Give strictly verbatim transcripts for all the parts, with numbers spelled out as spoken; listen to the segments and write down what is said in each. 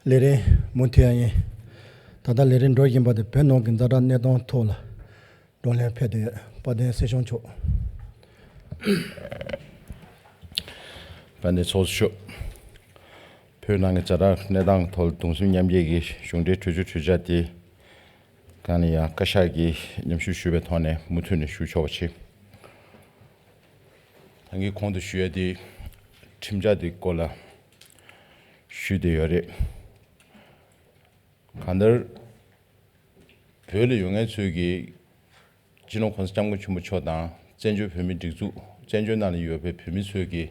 ལས་རིམ་མུ་མཐུད་ཡ་ཡིན། ད་ལྟ་ལས་རིམ་འགྲོ་བཞིན་པ་དེ་བོད་ནང་གི་ཛ་དྲག་གནས་སྟངས་ཐོག་ལ་བགྲོ་གླེང་ཕེབས་ཏེ་ཡོད། དཔལ་ལྡན་སྲིད་སྐྱོང་མཆོག་དཔལ་ལྡན་ཚོགས་གཙོ་མཆོག་བོད་ནང་གི་ཛ་དྲག་གནས་སྟངས་ཐོག་ལ་གདུང་སེམས་མཉམ་སྐྱེད་ཀྱི་གཞུང་འབྲེལ་གྲོས་ཆོད་གྲོས་འཆར་དེ་གང་ལ་ཡང་བཀའ་ཤག་གིས་མཉམ་ཞུགས་ཞུས་པའི་ཐོག་ནས་མུ་མཐུད་ནས་ཞུ་ཆོག་པ་བྱེད། ད་གིན་གོང་དུ་ཞུ་ཡ་དེ་ཁྲིམས་འཆར་དེ་སྐོར་ལ་ཞུས་བསྡད་ཡོད་རེད། གང་ལྟར་བོད་ལ་ཡོད་མཁན་ཚོས་ཀྱིས་སྤྱི་ནོར་༸གོང་ས་༸སྐྱབས་མགོན་ཆེན་པོ་མཆོག་དང་བཙན་བྱོལ་བོད་མིའི་སྒྲིག་འཛུགས། བཙན་བྱོལ་ནང་ལ་ཡོད་པའི་བོད་མི་ཚོས་ཀྱིས་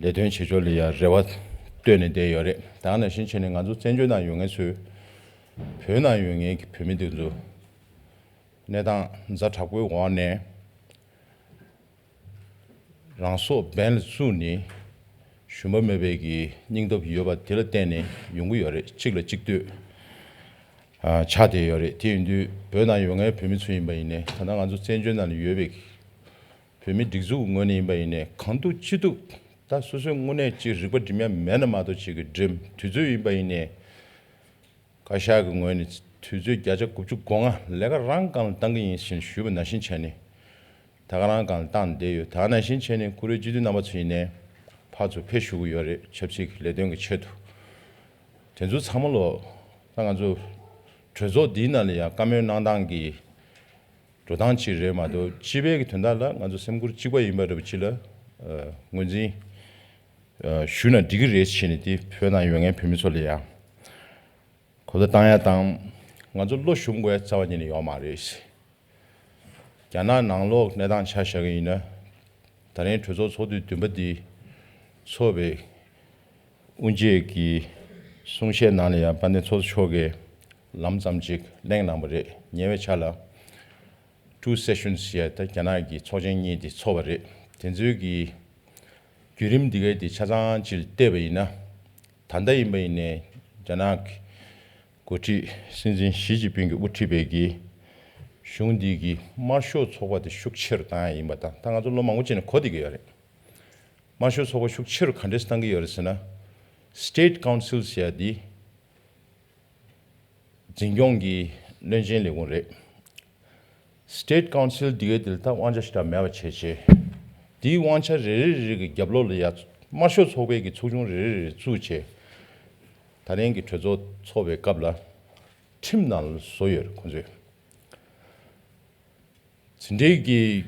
ལས་དོན་བྱེད་ཕྱོགས་ལ་ཡང་རེ་བ་བཏོན་ནས་བསྡད་ཡོད་རེད། ད་ག་ནང་བཞིན་བྱས་ནས་ང་ཚོ་བཙན་བྱོལ་ནང་ཡོད་མཁན་ཚོས་བོད་ནང་ཡོད་མཁན་གྱི་བོད་མི་དེ་ཚོ་གནས་སྟངས་ཛ་དྲག་པོའི་འོག་ནས་རང་སྲོག་འབེན་ལ་བཙུགས་ནས་ཞུམ་པ་མེད་པའི་གི་སྙིང་སྟོབས་ཡོད་པ་དེ་ལ་བརྟེན་ནས་ཡོང་གི་ཡོད་རེད། གཅིག་ལ་གཅིག་ལྟོས་ཨ་ཆགས་བསྡད་ཡོད་རེད། དེ་ཡིན་དུས་བོད་ནང་ཡོད་མཁན་བོད་མི་ཚོ་ཡིན་པ་ཡིན་ནའི། ད་ལྟ་ང་ཚོ་བཙན་བྱོལ་ནང་ལ་ཡོད་པའི་བོད་མི་སྒྲིག་འཛུགས་ངོས་ནས་ཡིན་པ་ཡིན་ནའི། གང་ཐུབ་ཅི་ཐུབ་ད་སོ་སོའི་དངོས་གནས་ཅིག་རིག་པ་སྒྲིམ་ཡ་མེད་ན་མ་གཏོགས་ཅིག་གི་སྒྲིམ། དུས་ཚོད་ཡིན་པ་ཡིན་ནའི། བཀའ་ཤག་གི་ངོས་ནས་དུས་ཚོད་བརྒྱ་ཆ་དགུ་བཅུ་གོ་ལྔ་ལས་ཀ་རང་སྒང་ལ་བཏང་གི་ཡིན་ཞེས་ཞུས་པ་ནང་བཞིན་བྱས་ནས། ད་ག་རང་སྒང་ལ་བཏང་བསྡད་ཡོད། ད་ག་ནང་བཞིན་བྱས་ནས་བཀུར་འོས་སྤྱི་འཐུས་རྣམ་པ་ཚོ་ཡིན་ནའི་ཕར་ཚུར་ཕེབས་ཞུ་གི་ཡོད་རེད། ཆབ་སྲིད་ཀྱི་ལས་དོན་གྱི་ཆེད་དུ། དེ་ཚོ་ཚང་མ་ལོ་ད་ང་ཚོ་གྲོས་ཚོགས་འདིའི་ནང་ལ་ཡང་བཀའ་མོལ་གནང་སྟངས་ཀྱི་འགྲོ་སྟངས་ཅིག་རེད་མ་གཏོགས། སྤྱི་པའི་གི་དོན་དག་ལ་ང་ཚོ་སེམས་ཁུར་གཅིག་པ་ཡིན་པ་འདྲ་པོ་ཅིག་ལ་ངོས་འཛིན་ཞུས་ན་འགྲིག་གི་རེད་ཞེས་ནས། དེ་བོད་ནང་ཡོད་མཁན་བོད་མི་ཚོ་ལ་ཡང་གོ་བརྡ་བཏང་ཡ་དང་། ང་ཚོ་བློ་ཞུམ་དགོས་ཡ་རྩ་བ་ཉིད་ནས་ཡོད་མ་རེད། རྒྱ་ནག་ནང་ལོགས་གནས་སྟངས་ཆ་བཞག་གི་ཡིན་ན། ད་རིང་གྲོས་ཚོགས་ཚོགས་དུས་བདུན་པ་འདི་ཚོགས་པའི་དབུ་འབྱེད་ཀྱི་གསུང་བཤད་ནང་ལ་ཡང་དཔལ་ལྡན་ཚོགས་གཙོ་མཆོག་གིས་ལམ་ཙམ་ཅིག་གླེང་གནང་བ་རེད། ཉེ་བའི་ཆར་ལ་Two Sessions ཟེར་ཡ་ད་རྒྱ་ནག་གི་ཚོགས་ཆེན་གཉིས་དེ་ཚོགས་པ་རེད། དེ་ཚོའི་གི་བརྒྱུད་རིམ་འདི་གའི་དེ་ཆ་ཚང་ཅིག་བལྟས་པ་ཡིན་ན། ད་ལྟ་ཡིན་པ་ཡིན་ནའི་རྒྱ་ནག་གི་འགོ་ཁྲིད་སྲིད་འཛིན་ཞི་ཅིན་ཕིང་གིས་དབུ་ཁྲིད་པའི་གི་གཞུང་འདི་གི་དམར་ཤོག་ཚོགས་པ་དེ་ཤུགས་ཆེ་རུ་བཏང་ཡ་ཡིན་པ་དང་། ད་ང་ཚོ་ལོ་མང་པོ་ཅིག་ནས་གོ་བསྡད་ཀྱི་ཡོད་རེད། དམར་ཤོག་ཚོགས་པ་ཤུགས་ཆེ་རུ་ག་འདྲས་བཏང་གི་ཡོད་རེད་ཟེར་ན། State Council ཟེར་ཡ་འདི་འཛིན་སྐྱོང་གི་བློན་ཆེན་ལས་ཁུངས་རེད། State Council འདི་གའི་དེ་ལ་ད་དབང་ཆ་ཞེ་དྲག་མེད་པ་བྱས་བྱས། དེའི་དབང་ཆ་རེ་རེ་རེ་རེ་གི་རྒྱབ་ལོགས་ལ་ཡ་དམར་ཤོག་ཚོགས་པའི་གི་ཚོགས་ཆུང་རེ་རེ་རེ་བཙུགས་བྱས། ད་རིང་གི་གྲོས་ཚོགས་ཚོགས་པའི་སྐབས་ལ་ཁྲིམས་ནང་ལ་བཟོ་ཡོད་རེད་ཁོང་ཚོས། ཟིན་བྲིས་ཀྱི་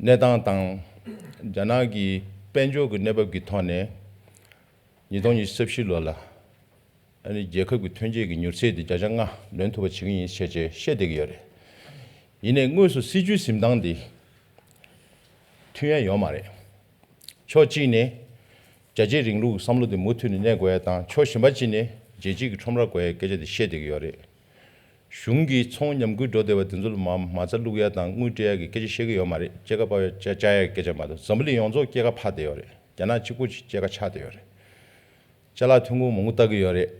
གནས་སྟངས་དང་། རྒྱ་ནག་གི་དཔལ་འབྱོར་གྱི་གནས་བབ་ཀྱི་ཐོག་ནས་ཉིས་སྟོང་ཉི་ཤུ་རྩ་བཞི་ལོ་ལ་ཨ་ནི་རྒྱལ་ཁབ་ཀྱི་ཐོན་སྐྱེད་ཀྱི་མྱུར་ཚད་དེ་བརྒྱ་ཆ་ལྔ་ལོན་ཐུབ་པ་བྱེད་ཀྱི་ཡིན་ཞེས་བྱས་བཤད་བསྡད་ཀྱི་ཡོད་རེད། ཡིན་ནའི་དངོས་སུ་སྲིད་ཇུས་འཛིན་སྟངས་དེ་མཐུན་ཡ་ཡོད་མ་རེད། ཕྱོགས་གཅིག་ནས་རྒྱ་ཆེའི་རིང་ལུགས་བསམ་བློ་དེ་མུ་མཐུད་ནས་གནས་དགོས་ཡ་དང་། ཕྱོགས་གཞན་པ་གཅིག་ནས་རྒྱལ་སྤྱི་གི་ཁྲོམ་ར་དགོས་ཡའི་སྐད་ཆ་དེ་བཤད་བསྡད་ཀྱི་ཡོད་རེད། གཞུང་གི་ཚོང་ཉམས་རྒུད་འགྲོ་བསྡད་པ་དེ་ཚོ་ལ་མ་མ་རྩ་བླུག་ཡ་དང་དངུལ་སྤྲད་ཡ་གི་སྐད་ཆ་བཤད་ཀྱི་ཡོད་མ་རེད། སྐྱེད་ཀ་ཕབ་ཡ་ཅ་ཅ་ཡ་གི་སྐད་ཆ་མ་གཏོགས། འཛམ་བུ་གླིང་ཡོངས་རྫོགས་སྐྱེད་ཀ་ཕབ་བསྡད་ཡོད་རེད། རྒྱ་ནག་གཅིག་པུ་ཅིག་སྐྱེད་ཀ་ཆག་བསྡད་ཡོད་རེད། ཅ་ལག་ཐོན་ཁུངས་མང་པོ་བཏགས་ཀྱི་ཡོད་རེད།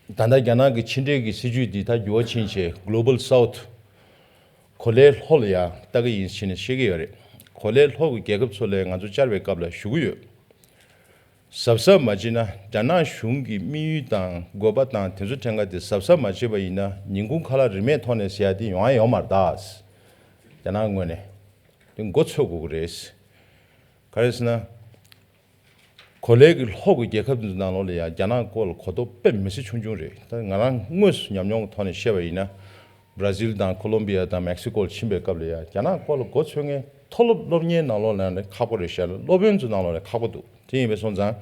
ད་ལྟ་རྒྱ་ནག་གི་ཕྱི་འབྲེལ་གྱི་སྲིད་ཇུས་འདི་ད་འགྱུར་བ་ཕྱིན་བྱས་Global South གོ་ལའི་ལྷོ་ལ་ཡ་བལྟ་གི་ཡིན་ཞེས་ནས་བཤད་ཀྱི་ཡོད་རེད། གོ་ལའི་ལྷོ་གི་རྒྱལ་ཁབ་ཚོ་ལ་ང་ཚོ་བཅར་བའི་སྐབས་ལ་ཞུ་གི་ཡོད། གཟབ་གཟབ་མ་བྱས་ན། རྒྱ་ནག་གཞུང་གི་དམིགས་ཡུལ་དང་དགོས་པ་དང་དེ་ཚོ་ཕྲན་ཁ་དེ་གཟབ་གཟབ་མ་བྱས་པ་ཡིན་ན། ཉིན་གུང་ཁ་ལག་རིན་མེད་ཐོག་ནས་ཟེར་ཡ་དེ་ཡོང་ཡ་ཡོད་མ་རེད་ད། རྒྱ་ནག་ངོས་ནས་དེ་མགོ་ཚོས་དགོས་ཀྱི་རེད། ག་རེ་ཟེར་ན། གོ་ལའི་གི་ལྷོ་གི་རྒྱལ་ཁབ་ཚོའི་ནང་ལོགས་ལ་ཡ་རྒྱ་ནག་སྐོར་ལ་གོ་རྟོགས་དཔེ་མི་སྲིད་ཆུང་ཆུང་རེད། ད་ང་རང་དངོས་སུ་ཉམས་མྱོང་གི་ཐོག་ནས་བཤད་པ་ཡིན་ན། Brazil དང་Colombia དང་Mexico ལ་ཕྱིན་པའི་སྐབས་ལ་ཡ་རྒྱ་ནག་སྐོར་ལ་མགོ་ཚོས་མཁན་མཐོ་སློབ་སློབ་གཉེར་ནང་ལོགས་ལ་ནི་ཁག་པོ་རེད་ཤག་ལ། སློབ་དཔོན་ཚོའི་ནང་ལོགས་ལ་ཁག་པོ་འདུག་དེ་ཡིན་པས་སོང་ཙང་།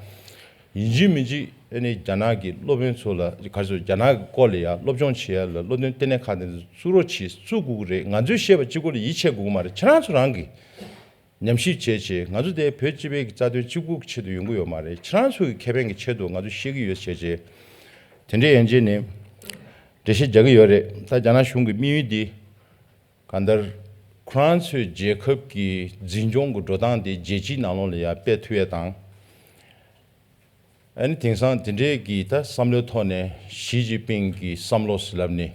ཡིན་གཅིག་མིན་གཅིག་ཨ་ནི་རྒྱ་ནག་གི་སློབ་དཔོན་ཚོ་ལ་ག་རེ་ཟེར། རྒྱ་ནག་གི་སྐོར་ལ་ཡ་སློབ་སྦྱོང་བྱེད་ཡ་ལ་སློབ་སྟོན་ལྟེ་གནས་ཁག་དེ་ཚོ་བཙུགས་རོགས་བྱེད། བཙུགས་དགོས་ཀྱི་རེད། ང་ཚོས་བཤད་པ་གཅིག་པོ་ལ་ཡིད་ཆེས་དགོས་ཀྱི་མ་རེད། ཁྱེད་རང་ཚོ་རང་གིས་ཉམས་ཞིབ་བྱས་བྱས། ང་ཚོ་དེ་བོད་སྤྱི་པའི་གི་རྩ་དོན་གཅིག་པུ་གི་ཆེད་དུ་ཡོང་གི་ཡོད་མ་རེད། ཁྱེད་རང་ཚོ་གི་ཁེ་ཕན་གྱི་ཆེད་དུ་ང་ཚོ་བཤད་ཀྱི་ཡོད་བྱས་བྱས། དེ་འདྲའི་ཡན་ཆད་ནས་འགྲེལ་བཤད་རྒྱག་གི་ཡོད་རེད། ད་རྒྱ་ནག་གཞུང་གི་དམིགས་ཡུལ་འདི་གང་ལྟར་ཁོ་རང་ཚོའི་རྒྱལ་ཁབ་ཀྱི་འཛིན་སྐྱོང་གི་འགྲོ་སྟངས་དེ་རྒྱལ་སྤྱིའི་ནང་ལོགས་ལ་ཡ་སྤེལ་ཐུབ་ཡ་དང་། ཨ་ནི་དེང་སང་དེ་འདྲའི་གི་ད་བསམ་བློའི་ཐོག་ནས་ཞི་ཅིན་ཕིང་གི་བསམ་བློ་ཟེར་ལབ་ནི།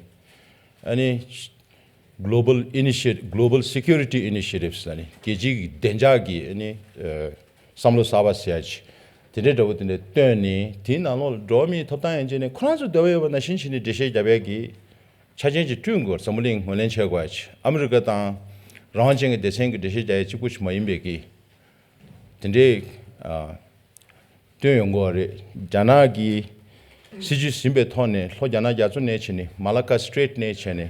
ཨ་ནི་Global Initiative, Global Security Initiative ཟེར་ནི། རྒྱལ་སྤྱིའི་གི་བདེ་འཇགས་ཀྱི་ཨ་ནི་ཨ་བསམ་བློ་གསར་པ་ཟེར་ཡ་ཅིག་དེ་འདྲའི་འདྲ་པོ་དེ་འདྲ་བཏོན་ནས། དེའི་ནང་ལོགས་ལ་འགྲོ་བ་མིའི་ཐོབ་ཐང་ཡན་ཆད་ནས་ཁོ་རང་ཚོ་འདོད་པ་ཡོད་པ་ནང་བཞིན་བྱས་ནས་འགྲེལ་བཤད་རྒྱབ་ཡས་ཀྱི་ཆ་རྐྱེན་ཅིག་བསྐྲུན་དགོས། འཛམ་བུ་གླིང་ངོས་ལེན་བྱེད་དགོས་ཡ་ཅིག་ཨ་མི་རི་ཀ་དང་རང་དབང་ཅན་གྱི་སྡེ་ཚན་གྱི་འགྲེལ་བཤད་རྒྱག་ཡས་གཅིག་པུ་ཞིག་མ་ཡིན་པའི་གི། དེ་འདྲའི་ཨ། བཏོན་ཡོང་གི་ཡོད་རེད། རྒྱ་ནག་གི་སྲིད་ཇུས་ཟིན་པའི་ཐོག་ནས། ལྷོ་རྒྱ་ནག་རྒྱ་མཚོ་ནས་བྱས་ནས། མ་ལ་ཀ་སི་ཊེ་རེཊ་ནས་བྱས་ནས།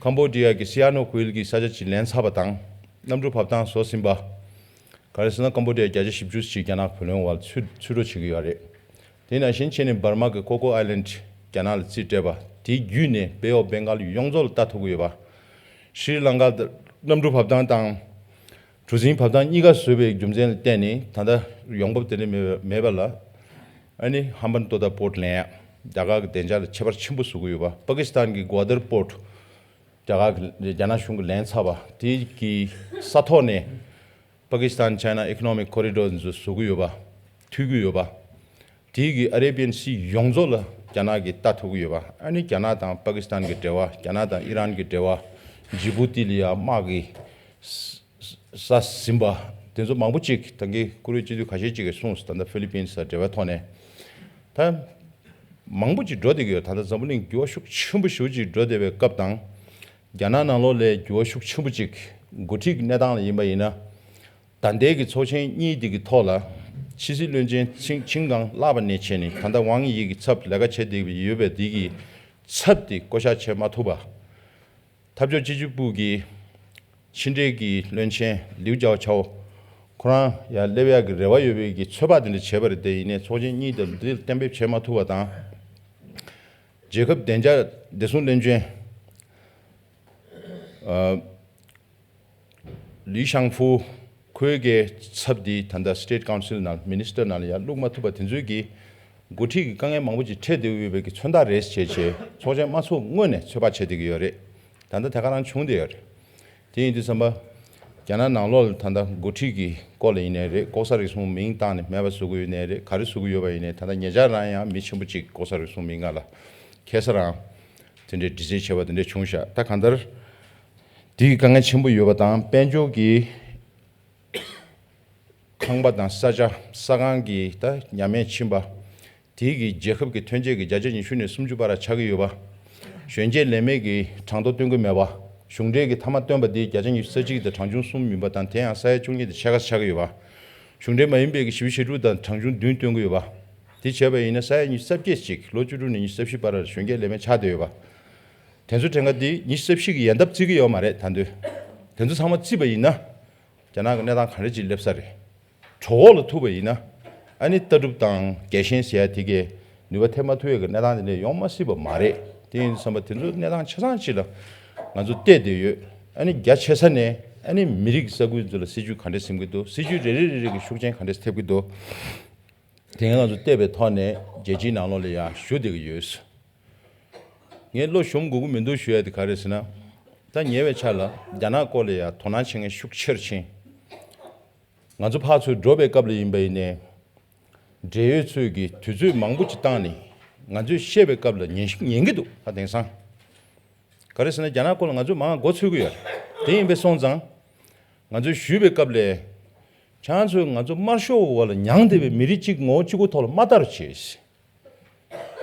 ཀམ་བོ་ཌི་ཡ་གི་སི་ཡ་ནོ་ཁུལ་གྱི་ས་ཆ་ཅིག་ལེན་ཚར་བ་དང་། གནམ་གྲུ་བབས་ཐང་བཟོ་ཟིན་པ། ག་རེ་ཟེར་ན། ཀམ་བོ་ཌི་ཡ་བརྒྱ་ཆ་བཞི་བཅུ་ཞིག་རྒྱ་ནག་བུ་ལོན་འོག་ལ་ཚུད་ཚུད་འགྲོ་བྱེད་ཀྱི་ཡོད་རེད། དེ་ནང་བཞིན་བྱས་ནས་འབར་མ་གི་ཀོ་ཀོ་ཨའི་ལེན་ཌི་རྒྱ་ནག་ལ་རྩིས་སྤྲད་པ། དེའི་བརྒྱུད་ནས་བེ་ཨོཕ་བེང་གལ་ཡོངས་རྫོགས་ལ་ལྟ་ཐུབ་ཀྱི་ཡོད་པ། ཤྲི་ལང་ཀ་གནམ་གྲུ་བབས་ཐང་དང་གྲུ་གཟིངས་བབས་ཐང་གཉིས་ཀ་བཟོས་པའི་རྒྱུ་མཚན་ལ་བརྟེན་ནས། ད་ལྟ་ཡོང་འབབ་དེ་འདྲ་མེད་པ་མེད་པ་ལ། ཨ་ནི་ཧམ་བན་ཏོ་ཏ་པོར་ཊི་ལེན་ཡ། རྒྱ་གར་གྱི་བདེ་འཇགས་ལ་ཁྱད་པར་ཆེན་པོ་བཟོ་གི་ཡོད་པ། པ་ཀི་སི་ཐན་གྱི་གོ་ཝ་དར་པོར་ཊི་རྒྱ་གར་གྱི་རྒྱ་ནག་གཞུང་གིས་ལེན་ཚར་བ། དེ་གི་ས་ཐོག་ནས་པ་ཀི་སི་ཐན་ཅའི་ན་ཨི་ཀོ་ནོ་མིག་ཀོ་རི་ཌོར་འདི་ཚོ་བཟོ་གི་ཡོད་པ། མཐུད་ཀྱི་ཡོད་པ། དེ་གི་ཨ་རེ་བི་ཡན་སི་ཡོངས་རྫོགས་ལ་རྒྱ་ནག་གིས་ལྟ་ཐུབ་ཀྱི་ཡོད་པ། ཨ་ནི་རྒྱ་ནག་དང་པ་ཀི་སི་ཐན་གྱི་འབྲེལ་བ། རྒྱ་ནག་དང་ཨི་རན་གྱི་འབྲེལ་བ། ཇི་བུ་ཏི་ལ་ཡ་དམག་གི་ས་ཟིན་པ། དེ་ཚོ་མང་པོ་ཅིག་ད་གིན་བཀུར་འོས་སྤྱི་འཐུས་ཁ་ཤས་ཅིག་གིས་གསུངས་སོང་། ད་ལྟ་ཧྥི་ལི་པིན་ས་འབྲེལ་བའི་ཐོག་ནས་ད་མང་པོ་ཅིག་འགྲོ་བསྡད་ཀྱི་ཡོད། ད་ལྟ་འཛམ་བུ་གླིང་འགྱུར་བ་ཤུགས་ཆེན་པོ་ཞེ་པོ་ཅིག་འགྲོ་བསྡད་པའི་སྐབས་དང་། རྒྱ་ནག་ནང་ལོགས་ལ་འགྱུར་བ་ཤུགས་ཆེན་པོ་ཅིག་འགོ་ཁྲིད་ཀྱི་གནས་སྟངས་ལ་ཡིན་པ་ཡིན་ན། ད་ལྟའི་གི་ཚོགས་ཆེན་གཉིས་འདི་གི་ཐོག་ལ་ཕྱི་སྲིད་བློན་ཆེན་ཆིང་ཆིང་ཀང་བརླགས་པ་ནས་བྱས་ནས། ད་ལྟ་ཝང་དབྱི་གི་ཚབ་ལས་ཀ་བྱེད་བསྡད་ཡོད་པའི་འདི་གི་ཚབ་དེ་བསྐོ་བཞག་བྱེད་མ་ཐུབ་པ། འཐབ་ཕྱོགས་གཅིག་གྱུར་པུའུ་གི་ཕྱི་འབྲེལ་གྱི་བློན་ཆེན་ལིའུ་ཅའོ་ཆའོ་ཁོ་རང་ཡར་སླེབས་ཡག་གི་རེ་བ་ཡོད་པའི་གི་ཚོད་དཔག་དེ་འདྲ་བྱས་པ་རེད། དེ་ཡིན་ནའི་ཚོགས་ཆེན་གཉིས་དེ་འདི་གཏན་འབེབས་བྱེད་མ་ཐུབ་པ་དང་། རྒྱལ་ཁབ་བདེ་འཇགས་བདེ་སྲུང་བློན་ཆེན་ཨ་ལི་ཤང་ཧྥུ། ཁོའི་གི་ཚབ་འདི་ད་ལྟ་སི་ཊེཊ་ཀའུན་སིལ་ནང་མི་ནི་སི་ཊར་ནང་ལ་ཡར་བླུག་མ་ཐུབ་པ། དེ་ཚོའི་གི་འགོ་ཁྲིད་ཀྱི་དཀའ་ངལ་མང་པོ་ཅིག་འཕྲད་བསྡད་ཡོད་པའི་གི་མཚོན་རྟགས་རེད་བྱས་བྱས། ཚོགས་ཆེན་མ་ཚོགས་སྔོན་ནས་ཚོད་དཔག་བྱས་བསྡད་ཀྱི་ཡོད་རེད། ད་ལྟ་དེ་ག་རང་བྱུང་བསྡད་ཡོད་རེད། དེ་ཡིན་དུས་ཙམ་པ། རྒྱ་ནག་ནང་ལོགས་ལ་ད་ལྟ་འགོ་ཁྲིད་ཀྱི་སྐོར་ལ་ཡིན་ནའི་རེད། ལྐོག་ཟ་རུལ་སུངས་མིང་བཏགས་ནས་མེད་པ་བཟོ་གི་ཡོད་ནའི་རེད། ག་རེ་བཟོ་གི་ཡོད་པ་ཡིན་ནའི། ད་ལྟ་ཉེ་ཆར་རང་ཡང་མི་ཆེན་པོ་གཅིག་ལྐོག་ཟ་རུལ་སུངས་མིང་སྒང་ལ་ཁ་སང་རང་དེ་འདྲའི་འདྲི་རྩད་བྱས་པ་དེ་འདྲ་བྱུང་ཤག་ད་གང་ལྟར་དེ་གི་དཀའ་ངལ་ཆེན་པོ་ཡོད་པ་དང་། དཔལ་འབྱོར་གྱི་ཁང་པ་དང་ས་ཆ་ས་ཁང་གི་ད་ཉམས་དམས་ཕྱིན་པ། དེ་གི་རྒྱལ་ཁབ་ཀྱི་ཐོན་སྐྱེད་ཀྱི་བརྒྱ་ཆ་ཉི་ཤུ་ནས་སུམ་ཅུ་བར་ཆགས་ཀྱི་ཡོད་པ། གཞོན་སྐྱེས་ལས་མེད་ཀྱི་གྲངས་ཐོ་སྟོན་གྱི་མེད་པ། གཞུང་འབྲེལ་གྱི་མཐའ་མ་བཏོན་པ་དེ་བརྒྱ་ཆ་ཉི་ཤུ་རྩ་གཅིག་དང་གྲངས་ཆུང་གསུམ་ཡིན་པ་དང་། དེ་ཡང་ས་ཡ་བཅུ་གཉིས་དང་ཕྱེད་ཀ་ཆགས་ཀྱི་ཡོད་པ། གཞུང་འབྲེལ་མ་ཡིན་པའི་གི་བཞི་བཅུ་ཞེ་དྲུག་དང་གྲངས་ཆུང་བདུན་སྟོན་གྱི་ཡོད་པ། དེ་བྱས་པ་ཡིན་ན་ས་ཡ་ཉི་ཤུ་རྩ་བརྒྱད་ཅིག་ལོ་བཅུ་དྲུག་ནས་ཉི་ཤུ་རྩ་བཞི་བར་གཞོན་སྐྱེས་ལས་མེད་ཆགས་བསྡད་ཡོད་པ། དེ་ཚོ་གྲངས་ཀ་དེ་ཉི་ཤུ་རྩ་བཞི་གི་ཡལ་འདབ་བརྩི་གི་ཡོད་མ་རེད། ད་དུང་དེ་ཚོ་ཚང་མ་བརྩིས་པ་ཡིན་ན། རྒྱ་ནག་གི་གནས་སྟངས་ག་འདྲ་ཅིག་སླེབས་ས་རེད། གྲོད་ཁོག་ལ་ཐུག་པ་ཡིན་ན། ཨ་ནི་ལྟ་གྲུབ་དང་རྒྱལ་ཞེན་ཟེར་ཡ་དེ་གས་ནུས་པ་ཐེབས་མ་ཐུབ་ཡ་གི་གནས་སྟངས་དེ་འདྲ་ཡོང་མ་སྲིད་པ་མ་རེད། དེ་ཡིན་དུས་ཙམ་པ་དེ་ཚོ་གནས་སྟངས་ཆ་ཚང་ཅིག་ལ་ང་ཚོ་བལྟས་བསྡད་ཡོད། ཨ་ནི་རྒྱ་ཆེ་ས་ནས་ཨ་ནི་མི་རིགས་ས་ཁུལ་ཚོ་ལ་སྲིད་ཇུས་ག་འདྲ་འཛིན་གྱི་འདུག་སྲིད་ཇུས་རེ་རེ་རེ་རེ་གི་ཤུགས་རྐྱེན་ག་འདྲ་ཐེབས་ཀྱི་འདུག་དེ་ང་ཚོ་བལྟས་པའི་ཐོག་ནས་རྒྱལ་སྤྱིའི་ནང་ལོགས་ལ་ཡང་ཞུ་བསྡད་ཀྱི་ཡོད། ངས་བློ་ཞུམ་དགོས་ཀྱི་མི་འདུག་ཞུ་ཡ་དེ་ག་རེ་ཟེར་ན། ད་ཉེ་བའི་ཆར་ལ་རྒྱ་ནག་སྐོར་ལ་ཡང་དོ་སྣང་བྱེད་མཁན་ཤུགས་ཆེར་ཕྱིན། ང་ཚོ་ཕར་ཚུར་འགྲོ་བའི་སྐབས་ལ་ཡིན་པ་ཡིན་ནའི། འབྲེལ་ཡོད་ཚོས་ཀྱིས་དུས་ཚོད་མང་པོ་ཅིག་བཏང་ནས་ང་ཚོས་བཤད་པའི་སྐབས་ལ་ཉན་ཉན་གྱི་འདུག་ད་དེང་སང་། ག་རེ་ཟེར་ན། རྒྱ་ནག་སྐོར་ལ་ང་ཚོས་མང་མགོ་ཚོད་ཀྱི་ཡོད་རེད། དེ་ཡིན་པས་སོང་ཙང་། ང་ཚོས་ཞུས་པའི་སྐབས་ལ། ཁྱེད་རང་ཚོས་ང་ཚོ་དམར་ཤོག་འོག་ལ་མྱངས་བསྡད་པའི་མི་རིགས་གཅིག་ངོ་བོ་གཅིག་པོ་ཐོག་ལ་མ་ལྟ་རོགས་བྱེད།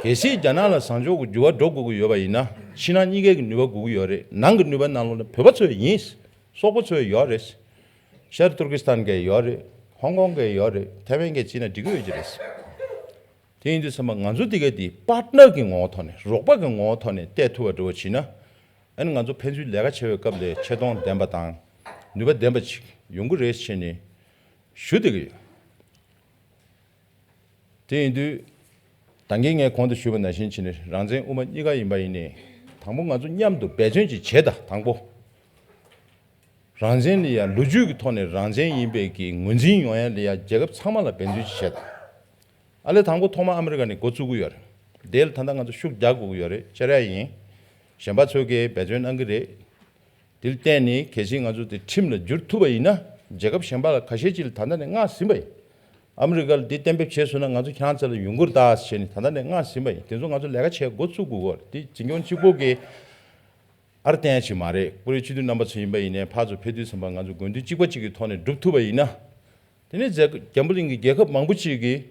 གལ་སྲིད་རྒྱ་ནག་ལ་བཟང་ཕྱོགས་ཀྱི་འགྱུར་བ་འགྲོ་དགོས་ཀྱི་ཡོད་པ་ཡིན་ན། ཕྱི་ནང་གཉིས་ཀའི་གི་ནུས་པ་དགོས་ཀྱི་ཡོད་རེད། ནང་གི་ནུས་པ་ནང་ལོགས་ལ་བོད་པ་ཚོ་ཡིན། སོག་པོ་ཚོ་ཡོད་རེད། ཤར་ཏུར་ཀི་སི་ཐན་གྱི་ཡོད་རེད། ཧོང་ཀོང་གི་ཡོད་རེད། ཐའེ་ཝན་གྱི་བྱས་ན་འགྲིག་གི་ཡོད་ཀྱི་རེད། དེ་ཡིན་དུས་ཙམ་པ་ང་ཚོ་འདི་ག་འདི་པར་ཊི་ནར་གྱི་ངོ་བོ་ཐོག་ནས། རོགས་པ་གི་ངོ་བོ་ཐོག་ནས་བལྟས་ཐུབ་པ་འདྲ་བོ་བྱས་ན། ཨ་ནི་ང་ཚོ་ཕན་ཚུན་ལས་ཀ་བྱེད་པའི་སྐབས་ལ་ཆེ་མཐོང་ལྡན་པ་དང་ནུས་པ་ལྡན་པ་ཅིག་ཡོང་གི་རེད་བྱས་ནས་ཞུ་བསྡད་ཀྱི་ཡོད། དེ་ཡིན་དུས། ད་གིན་ངས་གོང་དུ་ཞུས་པ་ནང་བཞིན་བྱས་ནས་རང་བཙན་དབུ་མ་གཉིས་ཀ་ཡིན་པ་ཡིན་ནའི། དང་པོ་ང་ཚོ་མཉམ་དུ་འབད་བརྩོན་ཅིག་བྱེད་དང་། དང་པོ། རང་བཙན་ལ་ཡ་ལོ་རྒྱུས་ཀྱི་ཐོག་ནས་རང་བཙན་ཡིན་པའི་གི་ངོས་འཛིན་ཡོང་ཡ་ལ་ཡ་རྒྱལ་ཁབ་ཚང་མ་ལ་འབད་བརྩོན་ཅིག་བྱེད་དང་། ཨ་ལས་དང་པོ་ཐོག་མ་ཨ་མི་རི་ཀ་ནས་འགོ་བཙུགས་ཀྱི་ཡོད་རེད། དེ་ལ་ད་ལྟ་ང་ཚོ་ཤུགས་རྒྱག་དགོས་ཀྱི་ཡོད་རེད། བཅར་ཡ་ཡིན། གཞན་པ་ཚོས་ཀྱིས་འབད་བརྩོན་གནང་གི་རེད། དེ་ལ་བརྟེན་ནས་གལ་སྲིད་ང་ཚོ་དེ་ཁྲིམས་ལ་བསྒྱུར་ཐུབ་པ་ཡིན་ན། རྒྱལ་ཁབ་གཞན་པ་ལ་ཁ་ཤས་ཅིག་ལ་ད་ལྟ་ནས་མངགས་ཟིན་པ་ཡིན། ཨ་མི་རི་ཀ་ལ་དེ་གཏན་འབེབས་བྱས་སོང་ན་ང་ཚོ་ཁྱེད་རང་ཚོ་ལ་ཡོང་གི་རེད་ད་ཟེར་ནས་ད་ལྟ་ནས་མངགས་ཟིན་པ་ཡིན། དེ་ཚོ་ང་ཚོ་ལས་ཀ་བྱེད་འགོ་ཚུགས་དགོས་ཀྱི་ཡོད་རེད། དེ་འཛིན་སྐྱོང་གཅིག་པོ་གིས་ཨར་བསྟན་ཡ་ཅིག་མ་རེད། བཀུར་འོས་སྤྱི་འཐུས་རྣམ་པ་ཚོ་ཡིན་པ་ཡིན་ནའི་ཕར་ཚུར་ཕེབས་དུས་ཙམ་པ་ང་ཚོ་དགོས་འདུན་གཅིག་པ་གཅིག་གི་ཐོག་ནས་སྒྲུབ་ཐུབ་པ་ཡིན་ན། དེ་ནས་འཛད་འཛམ་བུ་གླིང་གི་རྒྱལ་ཁབ་མང་པོ་ཅིག་གིས་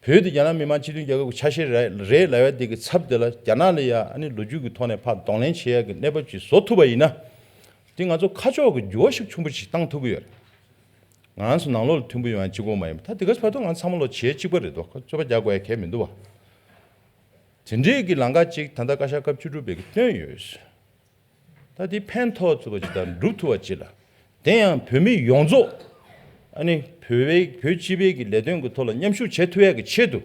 བོད་དེ་རྒྱ་ནག་མི་དམངས་སྤྱི་མཐུན་རྒྱལ་ཁབ་ཀྱི་ཆ་ཤས་རེད་རེད་ལབ་ཡ་དེ་གི་ཚབ་དེ་ལ་རྒྱ་ནག་ལ་ཡ་ཨ་ནི་ལོ་རྒྱུས་ཀྱི་ཐོག་ནས་ཕར་གདོང་ལེན་བྱེད་ཡ་གི་གནས་བབ་ཅིག་བཟོ་ཐུབ་པ་ཡིན་ན། དེ་ང་ཚོ་ཁ་ཕྱོགས་ཀྱི་འགྱུར་བ་ཤུགས་ཆེན་པོ་ཞིག་བཏང་ཐུབ་ཀྱི་ཡོད་རེད། ང་རང་ཚོ་ནང་ལོགས་ལ་མཐུན་པོ་ཡོང་ཡ་གཅིག་པོ་མ་ཡིན་པ། ད་དེ་ག་བར་དུ་ང་ཚང་མ་ལོ་བྱེད་གཅིག་པ་རེད་དོ། རྩོད་པ་རྒྱག་དགོས་ཡ་གལ་མི་འདུག་བ། དེ་འདྲའི་གི་ལམ་ཁ་ཅིག་ད་ལྟ་བཀའ་ཤག་སྐབས་བཅུ་དྲུག་པའི་གི་བཏོན་ཡོད། ད་དེ་ཕན་ཐོགས་ཐུབ་པ་ཅིག་དང་འགྲུབ་ཐུབ་པ་ཅིག་ལ། དེ་ཡང་བོད་མི་ཡོངས་རྫོགས། ཨ་ནི་བོད་པའི་བོད་སྤྱི་པའི་གི་ལས་དོན་གི་ཐོག་ལ་མཉམ་ཞུགས་བྱེད་ཐུབ་ཡ་གི་ཆེད་དུ།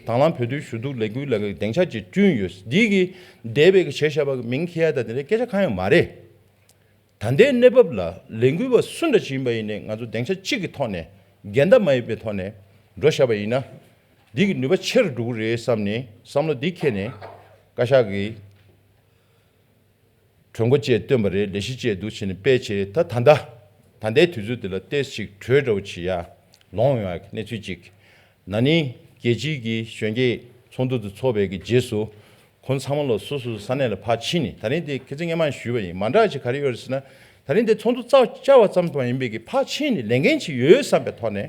དང་བླངས་བོད་དོན་ཞུ་གཏུག་ལས་འགུལ་ལ་གི་སྡིངས་ཆ་ཅིག་བསྐྲུན་ཡོད། འདི་གི་འདས་པའི་གི་བྱས་བཞག་པ་གི་མིང་འཁྱེར་ཡ་ད་དེ་འདྲའི་སྐད་ཆ་གང་ཡང་མ་རེད། ད་ལྟའི་གནས་བབ་ལ་ལས་འགུལ་བ་སུ་འདྲ་ཞིག་ཡིན་པ་ཡིན་ནའི་ང་ཚོ་སྡིངས་ཆ་གཅིག་གི་ཐོག་ནས་འགལ་ཟླ་མ་ཡིན་པའི་ཐོག་ནས་འགྲོ་བཞག་པ་ཡིན་ན། འདི་གི་ནུས་པ་ཆེ་རུ་འགྲོ་གི་རེད་བསམ་ནས་བསམ་བློ་འདི་འཁྱེར་ནས་བཀའ་ཤག་གིས་གྲོས་འགོ་བཅས་བཏོན་པ་རེད། ལས་གཞི་བཅས་འདུག་བྱས་ནས་སྤེལ་བྱས། ད་ད་ལྟ་ད་ལྟའི་དུས་ཚོད་འདི་ལ་ཏོག་ཙམ་གྲོས་འདྲ་བོ་བྱེད་ཡ་ལོང་ཡོང་ཡ་གི་གནས་ཚུལ་ཅིག་ན་ནིང་རྒྱལ་སྤྱིའི་གི་གཞོན་སྐྱེས་ཚོགས་འདུ་དེ་ཚོགས་པའི་གི་རྗེས་སུ། ཁོང་ཚང་མ་ལོ་སོ་སོ་སོ་ས་གནས་ལ་ཕར་ཕྱིན་ནས། ད་རིང་དེ་ཁྱེད་ཚོ་སྔས་མ་ཞུས་པ་ཡིན། མ་འདྲ་ཅིག་ག་རེ་ཡོད་རེད་ཟེར་ན། ད་རིང་དེ་ཚོགས་འདུ་རྩ་བ་བཅར་བ་ཙམ་དུ་མ་ཡིན་པའི་གི་ཕར་ཕྱིན་ནས་ལས་འགན་ཅིག་ཡོད་བསམ་པའི་ཐོག་ནས་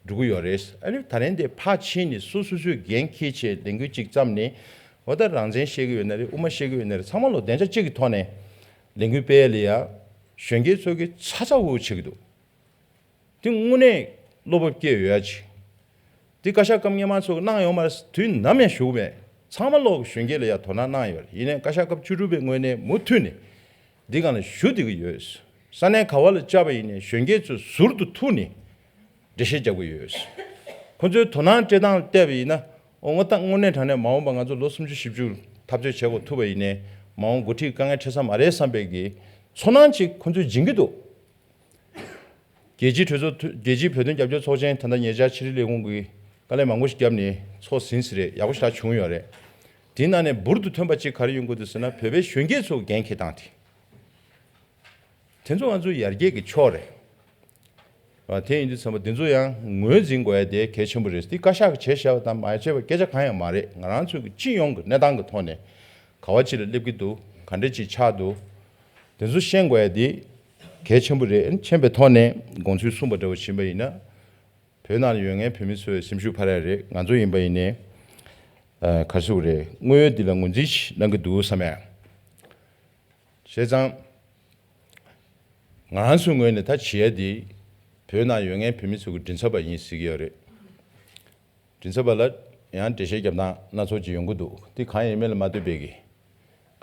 འགྲོ་གི་ཡོད་རེད། ཨ་ནི་ད་རིང་དེ་ཕར་ཕྱིན་ནས་སོ་སོ་སོའི་འགན་འཁྱེར་བྱས་ལས་འགུལ་ཅིག་བརྩམས་ནས། འོ་ད་རང་བཙན་བཤད་གི་ཡོད་ན་རེད། དབུ་མ་བཤད་གི་ཡོད་ན་རེད། ཚང་མ་ལོ་སྡིངས་ཆ་གཅིག་གི་ཐོག་ནས་ལས་འགུལ་སྤེལ་ཡ་ལ་ཡ་གཞོན་སྐྱེས་ཚོ་གི་ཚ་ཚ་འུར་འུར་བྱེད་གི་འདུག་དེ་དངོས་གནས་བློ་སྤོབས་སྐྱེ་ཡོད་ཡ་ཅིག་དེ་བཀའ་ཤག་སྐབས་སྔོན་མ་ཚོ་གིས་གནང་ཡོད་མ་རེད། དུས་ནམ་ཡང་ཞུ་གི་མེད། ཚང་མ་ལོག་གཞོན་སྐྱེས་ལ་ཡ་དོ་སྣང་གནང་ཡོད་རེད། ཡིན་ནའི་བཀའ་ཤག་སྐབས་བཅུ་དྲུག་པའི་ངོས་ནས་མུ་མཐུད་ནས་འདི་སྒང་ལ་ཞུ་བསྡད་ཀྱི་ཡོད། ས་གནས་ག་བ་ལ་བཅར་བ་ཡིན་ནའི་གཞོན་སྐྱེས་ཚོས་ཟུར་དུ་ཐུག་ནས་འགྲེལ་བཤད་རྒྱག་གི་ཡོད། ཁོ་ཚོའི་དོ་སྣང་སྤྲད་སྟངས་ལ་བལྟས་པ་ཡིན་ན། ཨོ་ངོ་ད་དངོས་གནས་དྲང་གནས་མ་འོངས་པ་ང་ཚོ་ལོ་སུམ་ཅུ་བཞི་བཅུ་འཐབ་རྩོད་བྱེད་དགོས་ཐུག་པ་ཡིན་ནའི་མ་འོངས་འགོ་ཁྲིད་དཀའ་ངལ་འཕྲད་ས་མ་རེད་བསམ་པའི་གི་ཚོར་སྣང་ཅིག་ཁོ་ཚོས་སྦྱིན་གྱི་འདུག་རྒྱལ་སྤྱིའི་གྲོས་ཚོགས་ཐུ་རྒྱལ་སྤྱིའི་བོད་དོན་རྒྱབ་སྐྱོར་ཚོགས་ཆེན་ད་ལྟ་ཉེ་ཆར་ཕྱི་དྲིལ་ལས་ཁུངས་ཀྱིས་དཀའ་ལས་མང་པོ་ཞིག་བརྒྱབ་ནས་ཚོགས་ཟིན་ཟིན་རེད། ཡག་པོ་ཞེ་དྲག་བྱུང་ཡོད་རེད། དེའི་ནང་ནས་འབུར་དུ་ཐོན་པ་གཅིག་ག་རེ་ཡོང་གི་འདུག་ཟེར་ན། བོད་པའི་གཞོན་སྐྱེས་ཚོ་འགན་འཁྱེར་སྟངས་དེ། དེ་ཚོ་ང་ཚོའི་ཡར་རྒྱས་ཀྱི་ཕྱོགས་རེད། ཨ་དེ་ཡིན་དུས་ཙམ་པ་དེ་ཚོ་ཡང་ངོས་འཛིན་དགོས་ཡ་དེ་གལ་ཆེན་པོ་རེད། དེ་བཀའ་ཤག་གིས་བྱས་བཞག་པ་དང་མ་བྱས་པ་སྐད་ཆ་གང་ཡང་མ་རེད། ང་རང་ཚོའི་གི་སྤྱི་ཡོངས་ཀྱི་གནས་སྟངས་ཀྱི་ཐོག་ནས་ག་བ་ཅིག་ལ་སླེབས་ཀྱི་འདུག་ག་འདྲ་ཅིག་ཆགས་འདུག་དེ་ཚོ་ཤེས་དགོས་ཡ་དེ་གལ་ཆེན་པོ་རེད། མཁྱེན་པའི་ཐོག་ནས་དགོངས་ཚུལ་གསུངས་པ་འདྲ་བོ་ཕྱིན་པ་ཡིན་ན། བོད་ནང་ལ་ཡོད་མཁན་བོད་མི་ཚོའི་སེམས་ཤུགས་འཕར་ཡ་རེད། ང་ཚོ་ཡིན་པ་ཡིན་ནའི་ཨ་ག་རེ་ཟེར་དགོས་རེད། དངོས་ཡོད་འདི་ལ་ངོས་འཛིན་ཞིག་གནང་གི་འདུག་བསམ་ཡ། བྱས་ཙང་། ང་རང་ཚོའི་ངོས་ནས་ད་བྱེད་ཡ་འདི་བོད་ནང་ཡོད་མཁན་བོད་མི་ཚོ་གི་མགྲིན་ཚབ་པ་ཡིན་ཟེར་གྱི་ཡོད་རེད། མགྲིན་ཚབ་པ་ལ་ཡང་འགྲེལ་བཤད་རྒྱབ་སྟངས་སྣ་ཚོགས་ཅིག་ཡོང་གི་འདུག་དེ་གང་ཡིན་མིན་ལ་མ་ལྟོས་པའི་གི།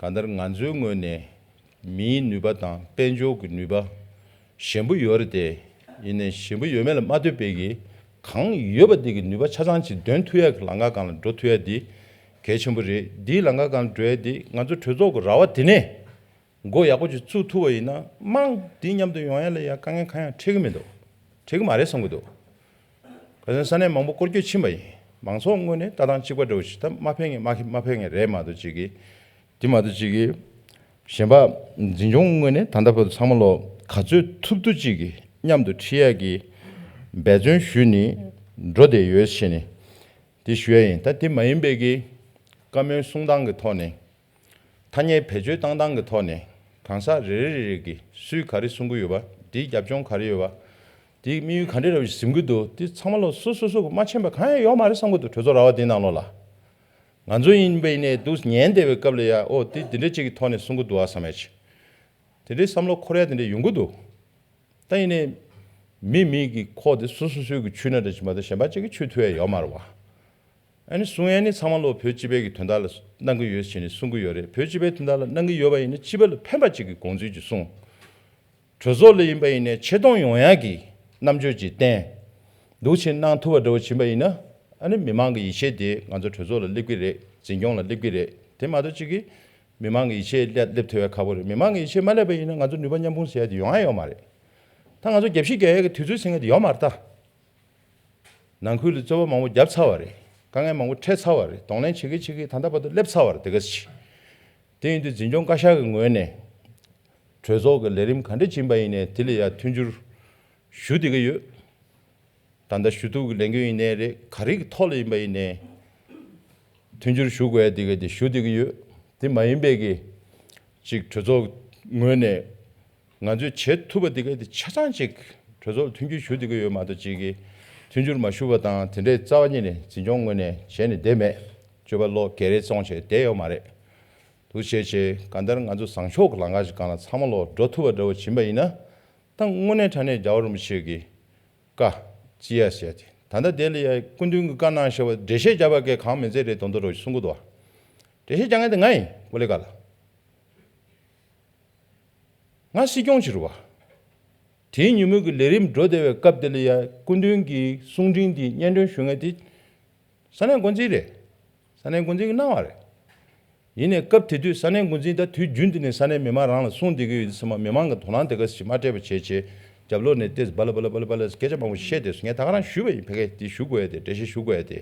གང་ལྟར་ང་ཚོའི་ངོས་ནས་མིའི་ནུས་པ་དང་དཔལ་འབྱོར་གྱི་ནུས་པ་ཞན་པོ་ཡོད་རེད་དེ། ཡིན་ནའི་ཞན་པོ་ཡོད་མེད་ལ་མ་ལྟོས་པའི་གི། གང་ཡོད་པ་དེ་གི་ནུས་པ་ཆ་ཚང་ཅིག་འདོན་ཐུབ་ཡ་གི་ལམ་ཁ་སྒང་ལ་འགྲོ་ཐུབ་ཡ་དེ་གལ་ཆེན་པོ་རེད། དེའི་ལམ་ཁ་སྒང་ལ་འགྲོ་ཡ་དེ་ང་ཚོ་གྲོས་ཚོགས་ཀྱི་ར་བ་དེ་ནས་འགོ་ཡག་པོ་ཅིག་བཙུགས་ཐུབ་པ་ཡིན་ན། དམངས་དེ་མཉམ་དུ་ཡོང་ཡ་ལ་ཡ་དཀའ་ངལ་གང་ཡང་འཕྲད་གི་མི་འདུག་འཕྲད་གི་མ་རེད་བསམ་གི་འདུག་ག་ཚོད་ས་གནས་མང་པོ་སྐོར་སྐྱོད་ཕྱིན་པ་ཡིན། མང་ཚོགས་ངོས་ནས་ལྟ་སྟངས་གཅིག་པ་འདྲ་བོ་ཞིག་ད་མ་ཕན་མཁན་མ་མ་ཕན་མཁན་རེད་མ་གཏོགས་ཅིག་གི། དེ་མ་གཏོགས་ཅིག་གི། གཞན་པ་འཛིན་སྐྱོང་ངོས་ནས་ད་ལྟ་བར་དུ་ཚང་མ་ལོ་ག་ཚོད་ཐུབ་ཐུབ་ཅིག་གི་མཉམ་དུ་ཁྲིད་ཡ་གི་འབད་བརྩོན་ཞུས་ནས་འགྲོ་བསྡད་ཡོད་ཟེར་ནས་དེ་ཞུ་ཡ་ཡིན། ད་དེ་མ་ཡིན་པའི་གི་བཀའ་མོལ་གསུང་སྟངས་ཀྱི་ཐོག་ནས། ཐ་སྙད་བེད་སྤྱོད་བཏང་སྟངས་ཀྱི་ཐོག་ནས། གང་ཟག་རེ་རེ་རེ་རེ་གིས་སུས་ག་རེ་གསུང་གི་ཡོད་པ། དེའི་རྒྱབ་ལྗོངས་ག་རེ་ཡོད་པ། དེའི་དམིགས་ཡུལ་ག་འདྲ་འདྲ་བོ་ཞིག་འཛིན་གྱི་འདུག་དེ་ཚང་མ་ལོ་སོ་སོ་སོ་གིས་མ་མཁྱེན་པ་གང་ཡང་ཡོད་མ་རེད་བསམ་གྱི་འདུག་གྲོས་ཚོགས་ར་བ་དེའི་ནང་ལོགས་ལ། ང་ཚོ་ཡིན་པ་ཡིན་ནའི་འདུག་ཉན་བསྡད་པའི་སྐབས་ལ་ཡ། ཨོ་དེ་དེ་འདྲ་ཅིག་གི་ཐོག་ནས་གསུང་གི་འདུག་ཨ་བསམ་ཡ་ཅིག་དེ་འདྲའི་བསམ་བློ་འཁོར་ཡ་དེ་འདྲ་ཡོང་གི་འདུག་ད་ཡིན་ནའི་མི་མི་གི་ཁོག་དེ་སོ་སོ་སོའི་གི་འཁྱུད་ན་འདྲ་ཅིག་མ་གཏོགས་གཞན་པ་ཅིག་གིས་འཁྱུད་ཐུབ་ཡ་ཡོད་མ་རེད་བ། ཨ་ནི་གསུང་ཡ་ནི་ཚང་མ་ལོ་བོད་སྤྱི་པའི་གི་དོན་དག་ལ་གནང་གི་ཡོད་ཟེར་ནས་གསུང་གི་ཡོད་རེད། བོད་སྤྱི་པའི་དོན་དག་ལ་གནང་གི་ཡོད་པ་ཡིན་ན་སྤྱི་པ་ལ་ཕན་པ་ཅིག་གི་དགོངས་ཚུལ་ཅིག་གསུངས། གྲོས་ཚོགས་ལ་ཡིན་པ་ཡིན་ནའི་ཆེ་མཐོང་ཡོང་ཡ་གི་རྣམ་དཔྱོད་ཅིག་བསྟན། འདུག་བྱས་གནང་ཐུབ་པ་འདྲ་བོ་ཕྱིན་པ་ཡིན་ན། ཨ་ནི་མི་མང་གི་ཡིད་ཆེས་དེ་ང་ཚོ་གྲོས་ཚོགས་ལ་སླེབས་ཀྱི་རེད། འཛིན་སྐྱོང་ལ་སླེབས་ཀྱི་རེད། དེ་མ་གཏོགས་ཅིག་གིས་མི་མང་གི་ཡིད་ཆེས་སླེབས་སླེབས་ཐུབ་ཡ་ཁག་པོ་རེད། མི་མང་གི་ཡིད་ཆེས་མ་སླེབས་པ་ཡིན་ན་ང་ཚོ་ནུས་པ་མཉམ་སྤུངས་ཟེར་ཡ་དེ་ཡོང་ཡ་ཡོད་མ་རེད། ད་ང་ཚོ་རྒྱབ་བཤིག་རྒྱག་ཡ་གི་དུས་ཚོད་ཟེར་མཁན་དེ་ཡོད་མ་རེད་ད། ནང་ཁུལ་ལ་རྩོད་པ་མང་པོ་བརྒྱབ་ཚར་བ་རེད། དཀའ་ངལ་མང་པོ་འཕྲད་ཚར་བ་རེད། གདོང་ལེན་བྱེད་ཀྱི་བྱེད་ཀྱི་ད་ལྟ་བར་དུ་སླེབས་ཚར་བ་རེད། དེ་ག་ཅིག་དེ་ཡིན་དུས་འཛིན་སྐྱོང་བཀའ་ཤག་གི་ངོས་ནས་གྲོས་ཚོགས་ཀྱི་ལས་རིམ་ག་འདྲ་ཕྱིན་པ་ཡིན་ནའི་དེ་ལ་ཡ་མཐུན་འགྱུར་ཞུ་བསྡད་ཀྱི་ཡོད། ད་ལྟ་ཞུ་གཏུག་གི་ལས་འགུལ་ཡིན་ནའི་རེད། ག་རེ་གི་ཐོག་ལ་ཡིན་པ་ཡིན་ནའི་མཐུན་འགྱུར་ཞུ་དགོས་ཡ་དེ་ག་དེ་ཞུ་བསྡད་ཀྱི་ཡོད། དེ་མ་ཡིན་པའི་གི་ཅིག་གྲོས་ཚོགས་ངོས་ནས་ང་ཚོས་བྱེད་ཐུབ་པ་དེ་ག་དེ་ཆ་ཚང་ཅིག་ གྲོས་ཚོགས་ལ་མཐུན་འགྱུར་ཞུ་བསྡད་ཀྱི་ཡོད་མ་གཏོགས་ཅིག་གིས་མཐུན་འགྱུར་མ་ཞུ་བ་དང་དེ་འདྲའི་རྩ་བ་ཉིད་ནས་འཛིན་སྐྱོང་ངོས་ནས་བྱས་ནས་བསྡད་མེད། སྤྱོད་པ་བློ་སྒེར་རེ་བཙོང་བྱས་བསྡད་ཡོད་མ་རེད། འདུག་བྱས་བྱས་གང་ལྟར་ང་ཚོ་བཟང་ཕྱོགས་ཀྱི་ལམ་ཁ་ཞིག་སྒང་ལ་ཚང་མ་ལོག་འགྲོ་ཐུབ་པ་འདྲ་བོ་ཕྱིན་པ་ཡིན་ན། ད་དངོས་གནས་དྲང་གནས་རྒྱལ་བ་རིན་པོ་ཆེ་གི་བཀའ་ཅི་ཡ་ཟེར་ཏེ། ད་ལྟ་དེ་ལ་ཡ་སྐུ་མདུན་གྱི་བཀའ་གནང་བཞག་པ་འགྲེལ་བཤད་རྒྱག་པ་གས་གང་མི་མཛད་རེད་མདོག་མདོག་རོ་ཞིག་གསུང་གི་འདུག་བ། འགྲེལ་བཤད་རྒྱག་མཁན་དེ་ང་ཡིན་ཀོ་ལེ་ག་ལ། ང་སྲིད་སྐྱོང་ཅིག་རེད་བ། དེའི་ཉིན་མོ་གི་ལས་རིམ་འགྲོ་བསྡད་པའི་སྐབས་དེ་ལ་ཡ་སྐུ་མདུན་གྱི་གསུང་འཕྲིན་དེ་སྙན་སྒྲོན་ཞུ་མཁན་དེ་ས་གནས་འགོ་འཛིན་རེད། ས་གནས་འགོ་འཛིན་གྱིས་གནང་བ་རེད། ཡིན་ནའི་སྐབས་དེ་དུས་ས་གནས་འགོ་འཛིན་ད་དུས་རྒྱུན་དུ་ནས་ས་གནས་མི་མང་རང་ལ་གསུངས་བསྡད་ཀྱི་ཡོད་དུས་ཙམ་པ་མི་མང་གི་དོ་སྣང་དེ་ག་ཞིག་མ་སྤྲད་པ་བྱས་བྱས་རྒྱབ་ལོགས་ནས་ཏེས་སྦ་ལ་སྦ་ལ་སྦ་ལ་སྦ་ལ་སྐད་ཆ་མང་པོ་བཤད་དེ་སོང་། ངས་ད་ག་རང་ཞུས་པ་ཡིན། ཕ་གིར་དེ་ཞུ་དགོས་ཡ་དེ་འགྲེལ་བཤད་ཞུ་དགོས་ཡ་དེ།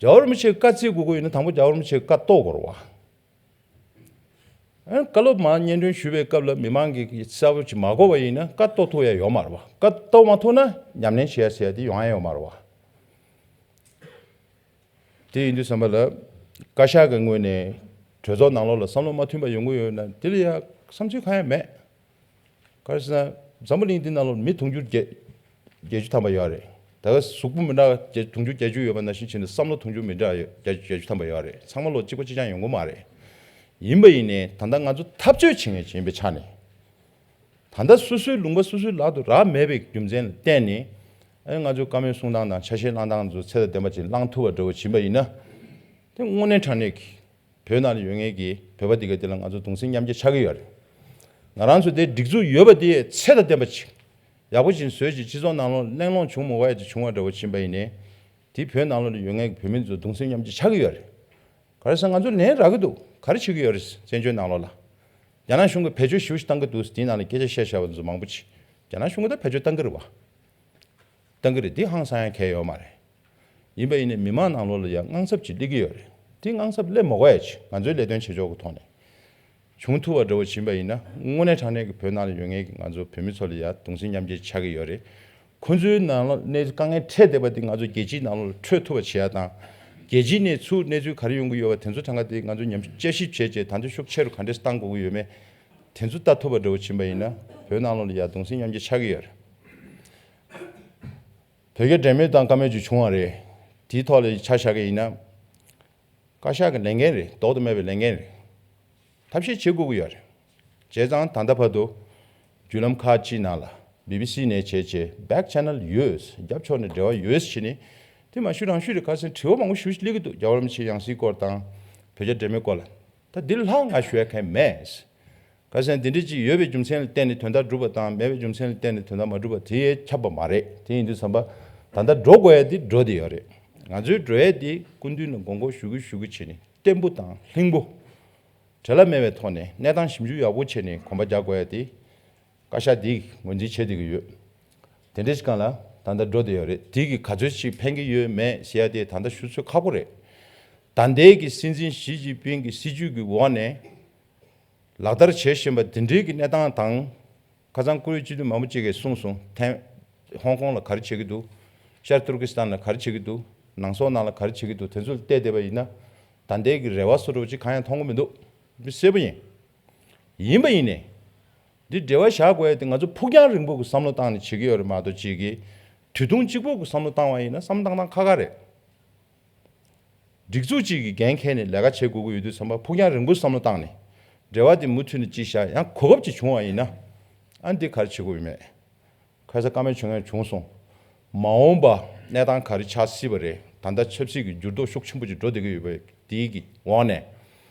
རྒྱལ་བ་རིན་པོ་ཆེའི་བཀའ་བརྩི་དགོས་ཀྱི་ཡོད་ན་དང་པོ་རྒྱལ་བ་རིན་པོ་ཆེའི་བཀའ་རྟོགས་དགོས་རེད་བ། ཨ་བཀའ་སློབ་མར་སྙན་སྒྲོན་ཞུ་བའི་སྐབས་ལ་མི་མང་གིས་གསལ་པོ་ཅིག་མ་གོ་བ་ཡིན་ན་བཀའ་རྟོགས་ཐུབ་ཡ་ཡོད་མ་རེད་བ། བཀའ་རྟོགས་མ་ཐུབ་ན་ཉམས་ལེན་བྱེད་ཡ་ཟེར་ཡ་དེ་ཡོང་ཡ་ཡོད་མ་རེད་བ། དེ་ཡིན་དུས་ཙམ་པ་ལ་བཀའ་ཤག་གི་ངོས་ནས་གྲོས་ཚོགས་ནང་ལོགས་ལ་བསམ་བློ་མ་མཐུན་པ་ཡོང་གི་ཡོད་ན་དེ་ལ་ཡ་བསམ་ཚུལ་གང་ཡང་མེད། ག་རེ་ཟེར་ན་འཛམ་བུ་གླིང་འདི་ནང་ལོགས་མི་དུང་ཕྱུར་བརྒྱད་བརྒྱད་ཅུ་ཐམ་པ་ཡོད་རེད། ད་གཟུགས་པོ་མི་འདྲ་བརྒྱད་དུང་ཕྱུར་བརྒྱད་ཅུ་ཡོད་པ་ནང་བཞིན་བྱས་ནས་བསམ་བློ་དུང་ཕྱུར་མི་འདྲ་ཡོད་བརྒྱད་ཅུ་བརྒྱད་ཅུ་ཐམ་པ་ཡོད་རེད། ཚང་མ་ལོགས་གཅིག་པ་གཅིག་རྐྱང་ཡོང་གི་མ་རེད། ཡིན་པ་ཡིན་ནའི་ད་ལྟ་ང་ཚོ་འཐབ་རྩོད་བྱེད་མཁན་ཅིག་ཡིན་པའི་ཆ་ནས། ད་ལྟ་སོ་སོའི་ལུང་པ་སོ་སོའི་ལག་ཏུ་རག་མེད་པའི་རྒྱུ་མཚན་ལ་བརྟེན་ནས། ཨ་ནི་ང་ཚོའི་བཀའ་མོལ་གསུང་སྟངས་དང་ཆ་ཤས་བླང་སྟངས་ཚོ་ཚད་དང་ལྡན་པ་ཅིག་བླང་ཐུབ་པ་འདྲ་བོ་ཕྱིན་པ་ཡིན་ན། དེ་དངོས་གནས་དྲང་གནས་ཀྱི་བོད་ནང་ལ་ཡོད་མཁན་གྱི་བོད་པ་འདི་ག་འདི་ལ་ང་ཚོ་གདུང་སེམས་མཉམ་སྐྱེད་ཆགས་ཀྱི་ཡོད་རེད། ང་རང་ཚོ་དེ་སྒྲིག་འཛུགས་ཡོད་པ་དེ་ཚད་དང་ལྡན་པ་ཅིག་ཡག་པོ་ཅིག་བཟོས་ཅིག་སྤྱི་ཚོགས་ནང་ལོགས་གླེང་སློང་བྱུང་མ་དགོས་ཡ་ཅིག་བྱུང་བ་འདྲ་བོ་ཕྱིན་པ་ཡིན་ནའི། དེ་བོད་ནང་ལོགས་ལ་ཡོད་མཁན་གྱི་བོད་མི་ཚོ་གདུང་སེམས་མཉམ་སྐྱེད་ཆགས་ཀྱི་ཡོད་རེད། ག་རེ་ཟེར་ང་ཚོ་ལན་རག་གི་འདུག་ག་རེ་བྱེད་ཀྱི་ཡོད་རེད་བཙན་བྱོལ་ནང་ལོགས་ལ། རྒྱ་ནག་གཞུང་གིས་བེད་སྤྱོད་ཞེ་པོ་ཅིག་བཏང་གི་འདུག་དེའི་ནང་ལ་སྐད་ཆ་བཤད་བཞག་པ་ཚོ་མང་པོ་ཅིག་རྒྱ་ནག་གཞུང་གིས་ད་བེད་སྤྱོད་བཏང་གི་རེད་བ། བཏང་གི་རེད། འདི་ཧང་སང་ཡ་གང་ཡང་ཡོད་མ་རེད། ཡིན་པ་ཡིན་ནའི་མི་མང་ནང་ལོགས་ལ་ཡང་དངངས་འཚབ་ཅིག་སླེབས་ཀྱི་ཡོད་རེད། དེ་དངངས་འཚབ་སླེབས་མ་དགོས་ཡ་ཅིག་ང་ཚོའི་ལས་དོན་བྱེད་ཕྱོགས་ཀྱི་ཐོག་ནས་བྱུང་ཐུབ་པ་འདྲ་བོ་ཕྱིན་པ་ཡིན་ན་དངོས་གནས་དྲང་གནས་ཀྱི་བོད་ནང་ལ་ཡོད་མཁན་གྱི་ང་ཚོ་བོད་མི་ཚོ་ལ་ཡ་གདུང་སེམས་མཉམ་སྐྱེད་ཆགས་ཀྱི་ཡོད་རེད། ཁོ་ཚོའི་ནང་ལ་གནས་དཀའ་ངལ་འཕྲད་བསྡད་པ་དེ་ང་ཚོ་རྒྱལ་སྤྱིའི་ནང་ལོགས་འཕྲོད་ཐུབ་པ་བྱེད་ཡ་དང་། རྒྱལ་སྤྱིའི་ནས་ཚུར་གནས་ཚུལ་ག་རེ་ཡོང་གི་ཡོད་པ་དེ་ཚོ་གྲངས་ཀ་དེ་ང་ཚོ་ཉམས་ཞིབ་དཔྱད་ཞིབ་བྱས་རྗེས་ད་ལྟ་ཤུགས་ཆེ་རུ་ག་འདྲས་བཏང་དགོས་ཀྱི་ཡོད་མེད། དེ་ཚོ་ལྟ་ཐུབ་པ་འདྲ་བོ་ཕྱིན་པ་ཡིན་ན་བོད་ནང་ལོགས་ལ་ཡ་གདུང་སེམས་མཉམ་སྐྱེད་ཆགས་ཀྱི་ཡོད་རེད། བོད་རྒྱ་འབྲེལ་མོལ་དང་བཀའ་མོལ་ཅིག་བྱུང་བ་རེད། དེའི་ཐོག་ལ་ཆ་བཞག་གི་ཡིན་ན། བཀའ་ཤག་གི་ལས་འགན་རེད། ལྡོག་ཏུ་མེད་པའི་ལས་འགན་རེད། ཐབས་ཤེས་བྱེད་དགོས་ཀྱི་ཡོད་རེད། བྱས་ཙང་ད་ལྟ་བར་དུ་བརྒྱུད་ལམ་ཁག་ཅིག་ནང་ལ་བི་བི་སི་ནས་བྱས་བྱས་back channel་ཡོད། རྒྱབ་ཕྱོགས་ནས་འབྲེལ་བ་ཡོད་བྱས་ནས་དེ་མ་ཞུ་རང་ཞུ་རེད། ཁ་སང་དྲི་བ་མང་པོ་ཞེ་པོ་ཅིག་སླེབས་ཀྱི་འདུག་རྒྱལ་བ་རིན་པོ་ཆེའི་ཡང་སྲིད་སྐོར་དང་བོད་རྒྱ་འབྲེལ་མོལ་སྐོར་ལ། ད་འདི་ལྷག་ང་ཞུ་ཡ་གང་ཡང་མེད། ཁ་སང་འདི་འདྲ་ཅིག་ཡོད་པའི་རྒྱུ་མཚན་ལ་བརྟེན་ནས་དོན་དག་འགྲུབ་པ་དང་མེད་པའི་རྒྱུ་མཚན་ལ་བརྟེན་ནས་དོན་དག་མ་འགྲུབ་པ་དེ་ཡང་ཁྱབ་པ་མ་རེད། དེ་ཡིན་དུས་ཙམ་པ་ད་ལྟ་འགྲོ་དགོས་ཡ་དེ་འགྲོ་བསྡད་ཡོད་རེད། ང་ཚོའི་འགྲོ་ཡ་དེ་སྐུ་མདུན་ལ་དགོངས་སྐོར་ཞུ་གི་ཞུ་གི་བྱས་ནས་བརྟན་པོ་དང་ལྷིང་པོ། བྲེལ་བ་མེད་པའི་ཐོག་ནས་གནས་སྟངས་ཞིབ་འཇུག་ཡག་པོ་བྱས་ནས་གོམ་པ་རྒྱག་དགོས་ཡ་དེ། བཀའ་ཤག་འདིས་ངོས་འཛིན་བྱེད་བསྡད་ཀྱི་ཡོད། དེ་འདྲའི་སྒང་ལ་ད་ལྟ་འགྲོ་བསྡད་ཡོད་རེད། དེ་གིས་ག་ཚོད་ཅིག་ཕན་གྱི་ཡོད་མེད་ཟེར་ཡ་དེ་ད་ལྟ་ཞུ་ཚོད་ཁག་པོ་རེད། ད་ལྟའི་གི་སྲིད་འཛིན་ཞི་ཅིན་ཕིང་གི་སྲིད་ཇུས་ཀྱི་འོག་ནས་ལག་བསྟར་བྱེད་བཞིན་པ་འདི་འདྲའི་གི་གནས་སྟངས་དང་། ཁ་སང་བཀུར་འོས་སྤྱི་འཐུས་མང་པོ་ཅིག་གིས་གསུངས་སོང་། ཐེངས་ཧོང་ཀོང་ལ་ག་རེ་བྱེད་ཀྱི་འདུག་ཤར་ཏུར་ཀི་སི་ཐན་ལ་ག་རེ་བྱེད་ཀྱི་འདུག་ནང་སོག་ནང་ལ་ག་རེ་བྱེད་ཀྱི་འདུག་དེ་ཚོ་ལ་བལྟས་བསྡད་པ་ཡིན་ན། ད་ལྟའི་གི་རེ་བ་བཟོ་འདྲ་བོ་ཅིག་གང་ཡང་མཐོང་གི་མི་འདུག་འདི་གསལ་པོ་ཡིན། ཡིན་པ་ཡིན་ནའི། འདི་འབྲེལ་བ་བཞག་དགོས་ཡ་དེ་ང་ཚོ་ཕུགས་རྒྱང་རིང་པོ་གི་བསམ་བློ་བཏང་ནས་བྱེད་ཀྱི་ཡོད་རེད་མ་གཏོགས་ཅིག་གི་དུས་ཐུང་གཅིག་པོ་གི་བསམ་བློ་བཏང་བ་ཡིན་ན་བསམ་བློ་བཏང་སྟངས་ཁག་ཁག་རེད། སྒྲིག་འཛུགས་གཅིག་གི་འགན་འཁྱེར་ནས་ལས་ཀ་བྱེད་དགོས་ཀྱི་ཡོད་དུས་ཙམ་པ་ཕུགས་རྒྱང་རིང་པོ་བསམ་བློ་བཏང་ནས་འབྲེལ་བ་དེ་མུ་མཐུད་ནས་གཅིག་བཞག་ཡང་གོ་སྐབས་ཅིག་བྱུང་བ་ཡིན་ན་ཨ་འདི་ག་རེ་བྱེད་དགོས་ཡོད་མེད། ཁ་སང་བཀའ་མོལ་བྱུང་ཡང་བྱུང་སོང་། མ་འོངས་པ་གནས་སྟངས་ག་རེ་ཆགས་སྲིད་པ་རེད། ད་ལྟ་ཆབ་སྲིད་ཀྱི་འགྱུར་ལྡོག་ཤུགས་ཆེན་པོ་ཅིག་འགྲོ་བསྡད་ཀྱི་ཡོད་པ་དེའི་གི་འོག་ནས།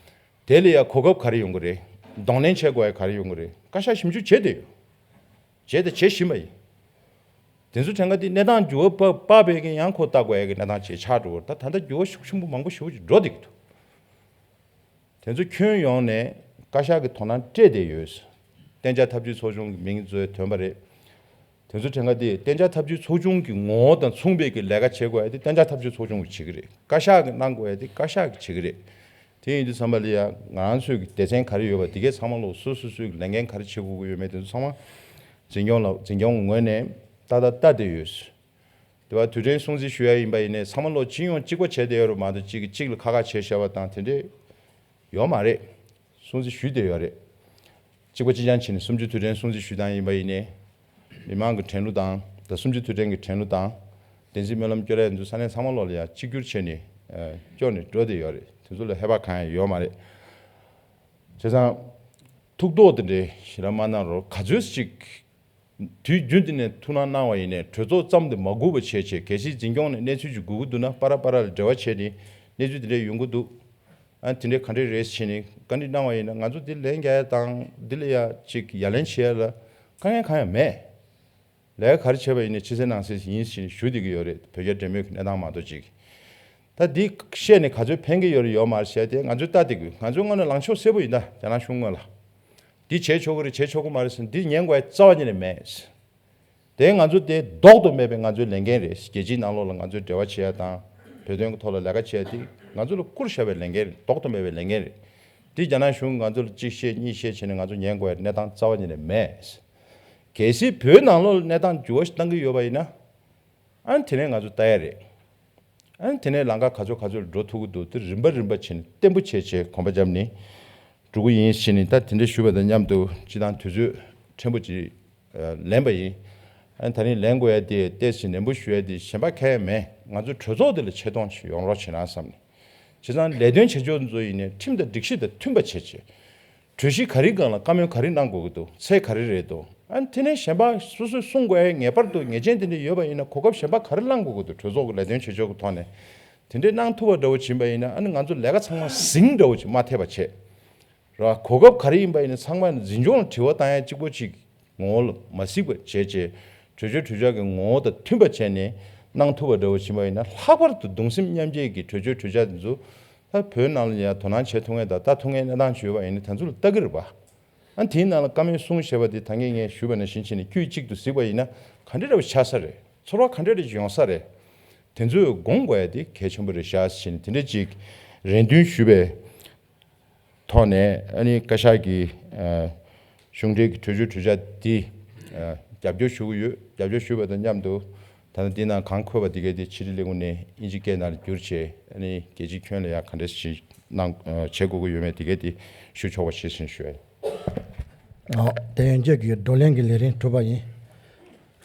དེ་ལ་ཡང་གོ་སྐབས་ག་རེ་ཡོང་གི་རེད། གདོང་ལེན་བྱེད་དགོས་ཡ་ག་རེ་ཡོང་གི་རེད། བཀའ་ཤག་ཞིབ་འཇུག་བྱས་བསྡད་ཡོད། བྱས་དང་བྱེད་བཞིན་པ་ཡིན། དེ་ཚོ་དྲན་ག་དེ་གནས་སྟངས་འགྱུར་བ་ཕབ་ཕབ་པའི་གི་ཡང་ཁོ་ལྟ་དགོས་ཡ་གི་གནས་སྟངས་ཅིག་ཆགས་འགྲོ་བར་ད་ད་ལྟ་འགྱུར་བ་ཤུགས་ཆེན་པོ་མང་པོ་ཞེ་པོ་ཅིག་འགྲོ་བསྡད་ཀྱི་འདུག་དེ་ཚོ་ཁྱོན་ཡོངས་ནས་བཀའ་ཤག་གི་དོ་སྣང་སྤྲད་བསྡད་ཡོད། གཏན་འཇགས་འཐབ་ཇུས་ཚོགས་ཆུང་གི་མིང་ཚོས་ཐོན་པ་རེད། དེ་ཚོ་དྲན་ག་དེ་གཏན་འཇགས་འཐབ་ཇུས་ཚོགས་ཆུང་གི་ངོ་བོ་དང་མཚུངས་པའི་གི་ལས་ཀ་བྱེད་དགོས་ཡ་དེ་གཏན་འཇགས་འཐབ་ཇུས་ཚོགས་ཆུང་གིས་བྱེད་ཀྱི་རེད། བཀའ་ཤག་གིས་གནང་དགོས་ཡ་དེ་བཀའ་ཤག་གིས་བྱེད་ཀྱི་རེད། དེ་ཡིན་དུས་ཙམ་པ་ལ་ཡ་ང་རང་ཚོའི་གི་སྡེ་ཚན་ག་རེ་ཡོད་པ་དེ་གས་ཚང་མ་ལོག་སོ་སོ་སོའི་གི་ལས་འགན་ག་རེ་བྱེད་དགོས་ཀྱི་ཡོད་མེད་དེ་ཚོ་ཚང་མ་འཛིན་སྐྱོང་ལ་འཛིན་སྐྱོང་ངོས་ནས་ཏག་ཏག་ལྟ་བསྡད་ཡོད། དེ་བ་དུས་དྲན་སྲུང་བརྩི་ཞུ་ཡ་ཡིན་པ་ཡིན་ནའི་ཚང་མ་ལོག་སྤྱི་ཡོངས་གཅིག་པ་བྱས་བསྡད་ཡོད་རེད་མ་གཏོགས་གཅིག་གིས་གཅིག་ལ་ཁ་ཁ་བྱས་བཞག་པ་དང་དེ་འདྲས་ཡོད་མ་རེད། སྲུང་བརྩི་ཞུས་བསྡད་ཡོད་རེད། གཅིག་པ་གཅིག་རྐྱང་བྱས་ནས་གསུམ་བཅུ་དུས་དྲན་སྲུང་བརྩི་ཞུ་སྟངས་ཡིན་པ་ཡིན་ནའི། མི་མང་གི་དྲན་གླུ་དང་ད་གསུམ་བཅུ་དུས་དྲན་གྱི་དྲན་གླུ་དང་། བསྟན་འཛིན་སྨོན་ལམ་སྐྱོར་ཡ་ཚོ་ས་གནས་ཚང་མ་ལོག་ལ་ཡ་གཅིག་གྱུར་བྱས་ནས་སྐྱོར་ནས་འགྲོ་བསྡད་ཡོད་རེད། དེ་ཚོ་ལ་ཧེ་བག་གང་ཡང་ཡོད་མ་རེད། བྱས་ཙང་། ཐུགས་དོགས་དེ་འདྲའི་ཞེ་དྲག་མ་གནང་རོགས། ག་ཚོད་ཅིག་དུས་རྒྱུན་དུ་ནས་ཐུགས་སྣང་གནང་བ་ཡིན་ནའི་གྲོས་ཚོགས་ཙམ་དུ་མ་སྒུག་པ་བྱས་བྱས། གལ་སྲིད་འཛིན་སྐྱོང་ནས་གནས་ཚུལ་ཅིག་སྒུག་གི་འདུག་ན་པ་ར་པ་ར་ལ་འབྲེལ་བ་བྱས་ནས་གནས་ཚུལ་དེ་འདྲ་ཡོང་གི་འདུག་ཨ་དེ་འདྲའི་ག་འདྲའི་རེད་བྱས་ནས་བཀའ་འདྲི་གནང་བ་ཡིན་ན་ང་ཚོ་འདི་ལན་རྒྱག་ཡ་དང་འདི་ལ་ཡ་ཅིག་ཡ་ལན་བྱེད་ཡ་ལ་དཀའ་ངལ་གང་ཡང་མེད། ལས་ཀ་ག་རེ་བྱས་པ་ཡིན་ནའི་ཕྱི་གསལ་ནང་གསལ་ཡིན་ཞེས་ཞུ་བསྡད་ཀྱི་ཡོད་རེད། བོད་རྒྱ་འབྲེལ་མོལ་གྱི་གནས་སྟངས་མ་གཏོགས་ཅིག་ད་འདི་བཤད་ནས་ག་ཚོད་ཕན་གྱི་ཡོད་རེད་ཡོད་མ་རེད་བཤད་དེ་ང་ཚོས་ལྟ་བསྡད་དགོས། ང་ཚོའི་སྔོན་ལ་ལངས་ཕྱོགས་གསལ་པོ་ཡིན་ད་རྒྱ་ནག་གཞུང་སྔོན་ལ། འདི་བྱེད་ཆོག་གི་རེད་བྱེད་ཆོག་གི་མ་རེད་ཟེར་འདི་ཉན་དགོས་ཡ་རྩ་བ་ཉིད་ནས་མེད། དེ་ང་ཚོ་དེ་ལྡོག་ཏུ་མེད་པའི་ང་ཚོའི་ལས་འགན་རེད། རྒྱལ་སྤྱིའི་ནང་ལོགས་ལ་ང་ཚོའི་འབྲེལ་བ་བྱེད་ཡ་དང་བོད་དོན་གྱི་ཐོག་ལ་ལས་ཀ་བྱེད་ཡ་དེ་ང་ཚོ་ལ་བསྐུར་བཞག་པའི་ལས་འགན་རེད། ལྡོག་ཏུ་མེད་པའི་ལས་འགན་རེད། འདི་རྒྱ་ནག་གཞུང་ང་ཚོ་ལ་གཅིག་བཤད་གཉིས་བཤད་བྱས་ནས་ང་ཚོ་ཉན་དགོས་ཡ་གནས་སྟངས་རྩ་བ་ཉིད་ནས་མེད། གལ་སྲིད་བོད་ནང་ལོགས་ལ་གནས་སྟངས་འགྱུར་བ་ཞིག་བཏང་གི་ཡོད་པ་ཡིན་ན། ཨ་ནི་དེ་ནས་ང་ཚོ་ལྟ་ཡ་རེད། ཨ་ནི་དེ་ནས་ལམ་ཁ་ག་ཚོད་ག་ཚོད་འགྲོ་ཐུབ་ཀྱི་འདུག་དེ་རིམ་པ་རིམ་པ་བྱས་ནས་བརྟན་པོ་བྱས་བྱས་གོམ་པ་བརྒྱབ་ནས་འགྲོ་གི་ཡིན་ཞེས་ནས་ད་དེ་འདྲ་ཞུས་པ་དང་མཉམ་དུ་སྤྱི་བཏང་དུས་ཚོད་ཕྲན་བུ་ཅིག་ལེན་པ་ཡིན། ཨ་ནི་ད་རིང་ལེན་དགོས་ཡ་དེ་ཏོག་ཙམ་ནན་པོ་ཞུ་ཡ་དེ་གཞན་པ་གང་ཡང་མེད། ང་ཚོ་གྲོས་ཚོགས་དེ་ལ་ཆེ་མཐོང་ཞིག་ཡོང་རོགས་བྱེད་རོགས་བསམ་ནས། བྱས་ཙང་ལས་དོན་བྱེད་ཕྱོགས་ཚོ་ཡིན་ནའི་ཁྲིམས་དང་སྒྲིག་གཞི་དང་མཐུན་པ་བྱེད་ཆེད། གྲོས་གཞི་ག་རེའི་སྒང་ལ་བཀའ་མོལ་ག་རེ་གནང་དགོས་ཀྱི་འདུག་ཚད་ག་རེ་རེད་འདུག་ཨ་ནི་དེ་ནས་གཞན་པ་སོ་སོས་གསུང་དགོས་ཡ་ངེས་པར་དུ་ངེས་ཅན་དེ་འདྲ་ཡོད་པ་ཡིན་ན་གོ་སྐབས་གཞན་པ་ག་རེ་བླང་དགོས་ཀྱི་འདུག་གྲོས་ཚོགས་ཀྱི་ལས་དོན་བྱེད་ཕྱོགས་ཀྱི་ཐོག་ནས་དེ་འདྲས་གནང་ཐུབ་པ་འདྲ་བོ་བྱིན་པ་ཡིན་ན་ཨ་ནི་ང་ཚོ་ལས་ཀ་ཚང་མ་ཟིང་འདྲ་བོ་ཅིག་མ་ཐེབས་པ་བྱེད་ར། གོ་སྐབས་ག་རེ་ཡིན་པ་ཡིན་ན་ཚང་མ་འཛིན་སྐྱོང་ལ་དྲི་བ་བཏང་ཡ་གཅིག་པོ་ཅིག་ངོ་བོ་ལ་མ་གཟིགས་པ་བྱས་བྱས་གྲོས་ཆོད་གྲོས་འཆར་གྱི་ངོ་བོ་དང་མཐུན་པ་བྱས་ནས་གནང་ཐུབ་པ་འདྲ་བོ་བྱིན་པ་ཡིན་ན་ལྷག་པར་དུ་གདུང་སེམས་མཉམ་སྐྱེད་ཀྱི་གྲོས་ཆོད་གྲོས་འཆར་འདི་ཚོ་ད་བོད་ནང་ལ་ཡང་དོ་སྣང་བྱེད་ཐུབ་མཁན་དང་ལྟ་ཐུབ་མཁན་གནས་སྟངས་ཅིག་ཡོད་པ་ཡིན་ན་དེ་ཚོ་ལ་ལྟ་གི་རེད་པ། ཨ་དེའི་ནང་ལ་བཀའ་མོལ་གསུང་བྱས་པ་དེ་ད་གིན་ངས་ཞུས་པ་ནང་བཞིན་བྱས་ནས་དཀྱུས་གཅིག་ཏུ་གཟིགས་པ་ཡིན་ན་ག་འདྲ་འདྲ་བོ་ཆགས་ས་རེད། ཚོར་བ་ག་འདྲ་འདྲ་ཡོང་ས་རེད། དེ་ཚོས་དགོངས་དགོས་ཡ་དེ་གལ་ཆེན་པོ་རེད་ཤག་ཟེར་ནས་དེ་འདྲ་ཅིག་རེ་འདུན་ཞུས་པའི་ཐོག་ནས་ཨ་ནི་བཀའ་ཤག་གི་ཨ་གཞུང་འབྲེལ་གྱི་གྲོས་ཆོད་གྲོས་འཆར་འདི་ཨ་རྒྱབ་སྐྱོར་ཞུ་གི་ཡོད། རྒྱབ་སྐྱོར་ཞུས་པ་དང་མཉམ་དུ་ད་ལྟ་འདི་ནང་གང་འཁོད་པ་དེ་གའི་དེ་ཕྱི་དྲིལ་ལས་ཁུངས་ནས་དབྱིན་ཇི་སྐད་ནང་ལ་བསྒྱུར་བྱས་ཨ་ནི་རྒྱལ་སྤྱིའི་ཁྱོན་ལ་ཡང་ག་འདྲ་ཞིག་གནང་ཨ་བྱེད་དགོས་ཀྱི་ཡོད་མེད་དེ་གའི་དེ་ཞུ་ཆོག་པ་བྱེད་ཟིན་ཞུ་ཡ་ཡིན། ཨོ། དེ་ཡན་ཆད་ཀྱི་བགྲོ་གླེང་གི་ལས་རིམ་གྲུབ་པ་ཡིན།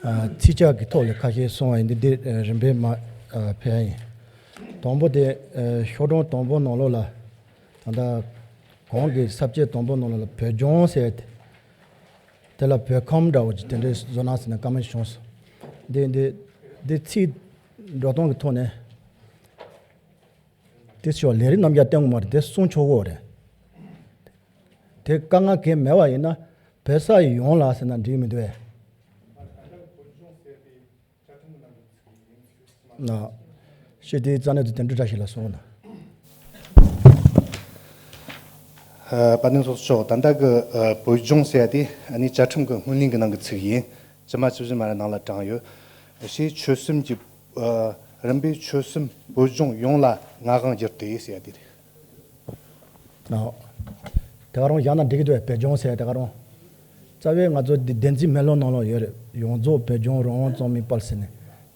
ཨ་ཚིག་གཅིག་གི་ཐོག་ལ་ཁ་ཤས་གསུངས་པ་ཡིན་འདི་འདི་རིམ་པས་མར་ཨ་ཕེབས་ཡ་ཡིན། དང་པོ་དེ་ཨ་ཤོག་གྲངས་དང་པོ་ནང་ལོགས་ལ་ད་ལྟ་གོང་གི་ས་བཅད་དང་པོ་ནང་ལོགས་ལ་བོད་ལྗོངས་ཟེར་ཏེ། དེ་ལ་བོད་ཁམས་འདྲ་བོ་ཅིག་དེ་འདྲའི་བཟོ་གནང་ཟེར་ནས་བཀའ་མོལ་བྱུང་སོང་། འདི་འདི་འདི་ཚིག་འགྲོ་སྟངས་ཀྱི་ཐོག་ནས་དེ་ཞོག་ལས་རིགས་རྣམ་རྒྱལ་བསྟན་དགོས་མ་རེད། དེ་གསུང་ཆོག་གོ་རེད། དེ་དཀའ་ངལ་གང་མེད་པ་ཡིན་ན་བོད་ས་ཡོངས་ལ་ཟེར་ན་འགྲིག་མི་འདུག་ཨེ། ན། ཤེས་དེའི་རྩ་གནད་དུ་དོན་གྲུབ་བཀྲ་ཤིས་ལ་གསུངས་ན། ཨ་དཔལ་ལྡན་ཚོགས་གཙོ་མཆོག་ད་ལྟ་གི་ཨ་བོད་ལྗོངས་ཟེར་ཡ་དེ་ཨ་ནི་བཅའ་ཁྲིམས་ཀྱི་སྔོན་གླེང་གི་ནང་གི་ཚིག་ཡིན། ཇི་མ་ཇི་བཞིན་མ་རེད་ནང་ལ་དྲངས་ཡོད། ཞེས་ཆོལ་གསུམ་གྱི་ཨ་རིམ་པས་ཆོལ་གསུམ་བོད་ལྗོངས་ཡོངས་ལ་མངའ་དབང་བསྒྱུར་ཏེ་ཟེར་ཡ་དེ་རེད། ཨོ། དེ་ག་རང་བཞག་ན་འགྲིག་གི་འདུག་བོད་ལྗོངས་ཟེར་དེ་ག་རང་། རྩ་བའི་ང་ཚོ་འདི་བདེན་ཚིག་མེ་ལོང་ནང་ལོགས་ཡོད་རེད། ཡོངས་རྫོགས་བོད་ལྗོངས་རང་དབང་གཙང་མའི་དཔལ་ཟེར་ནས་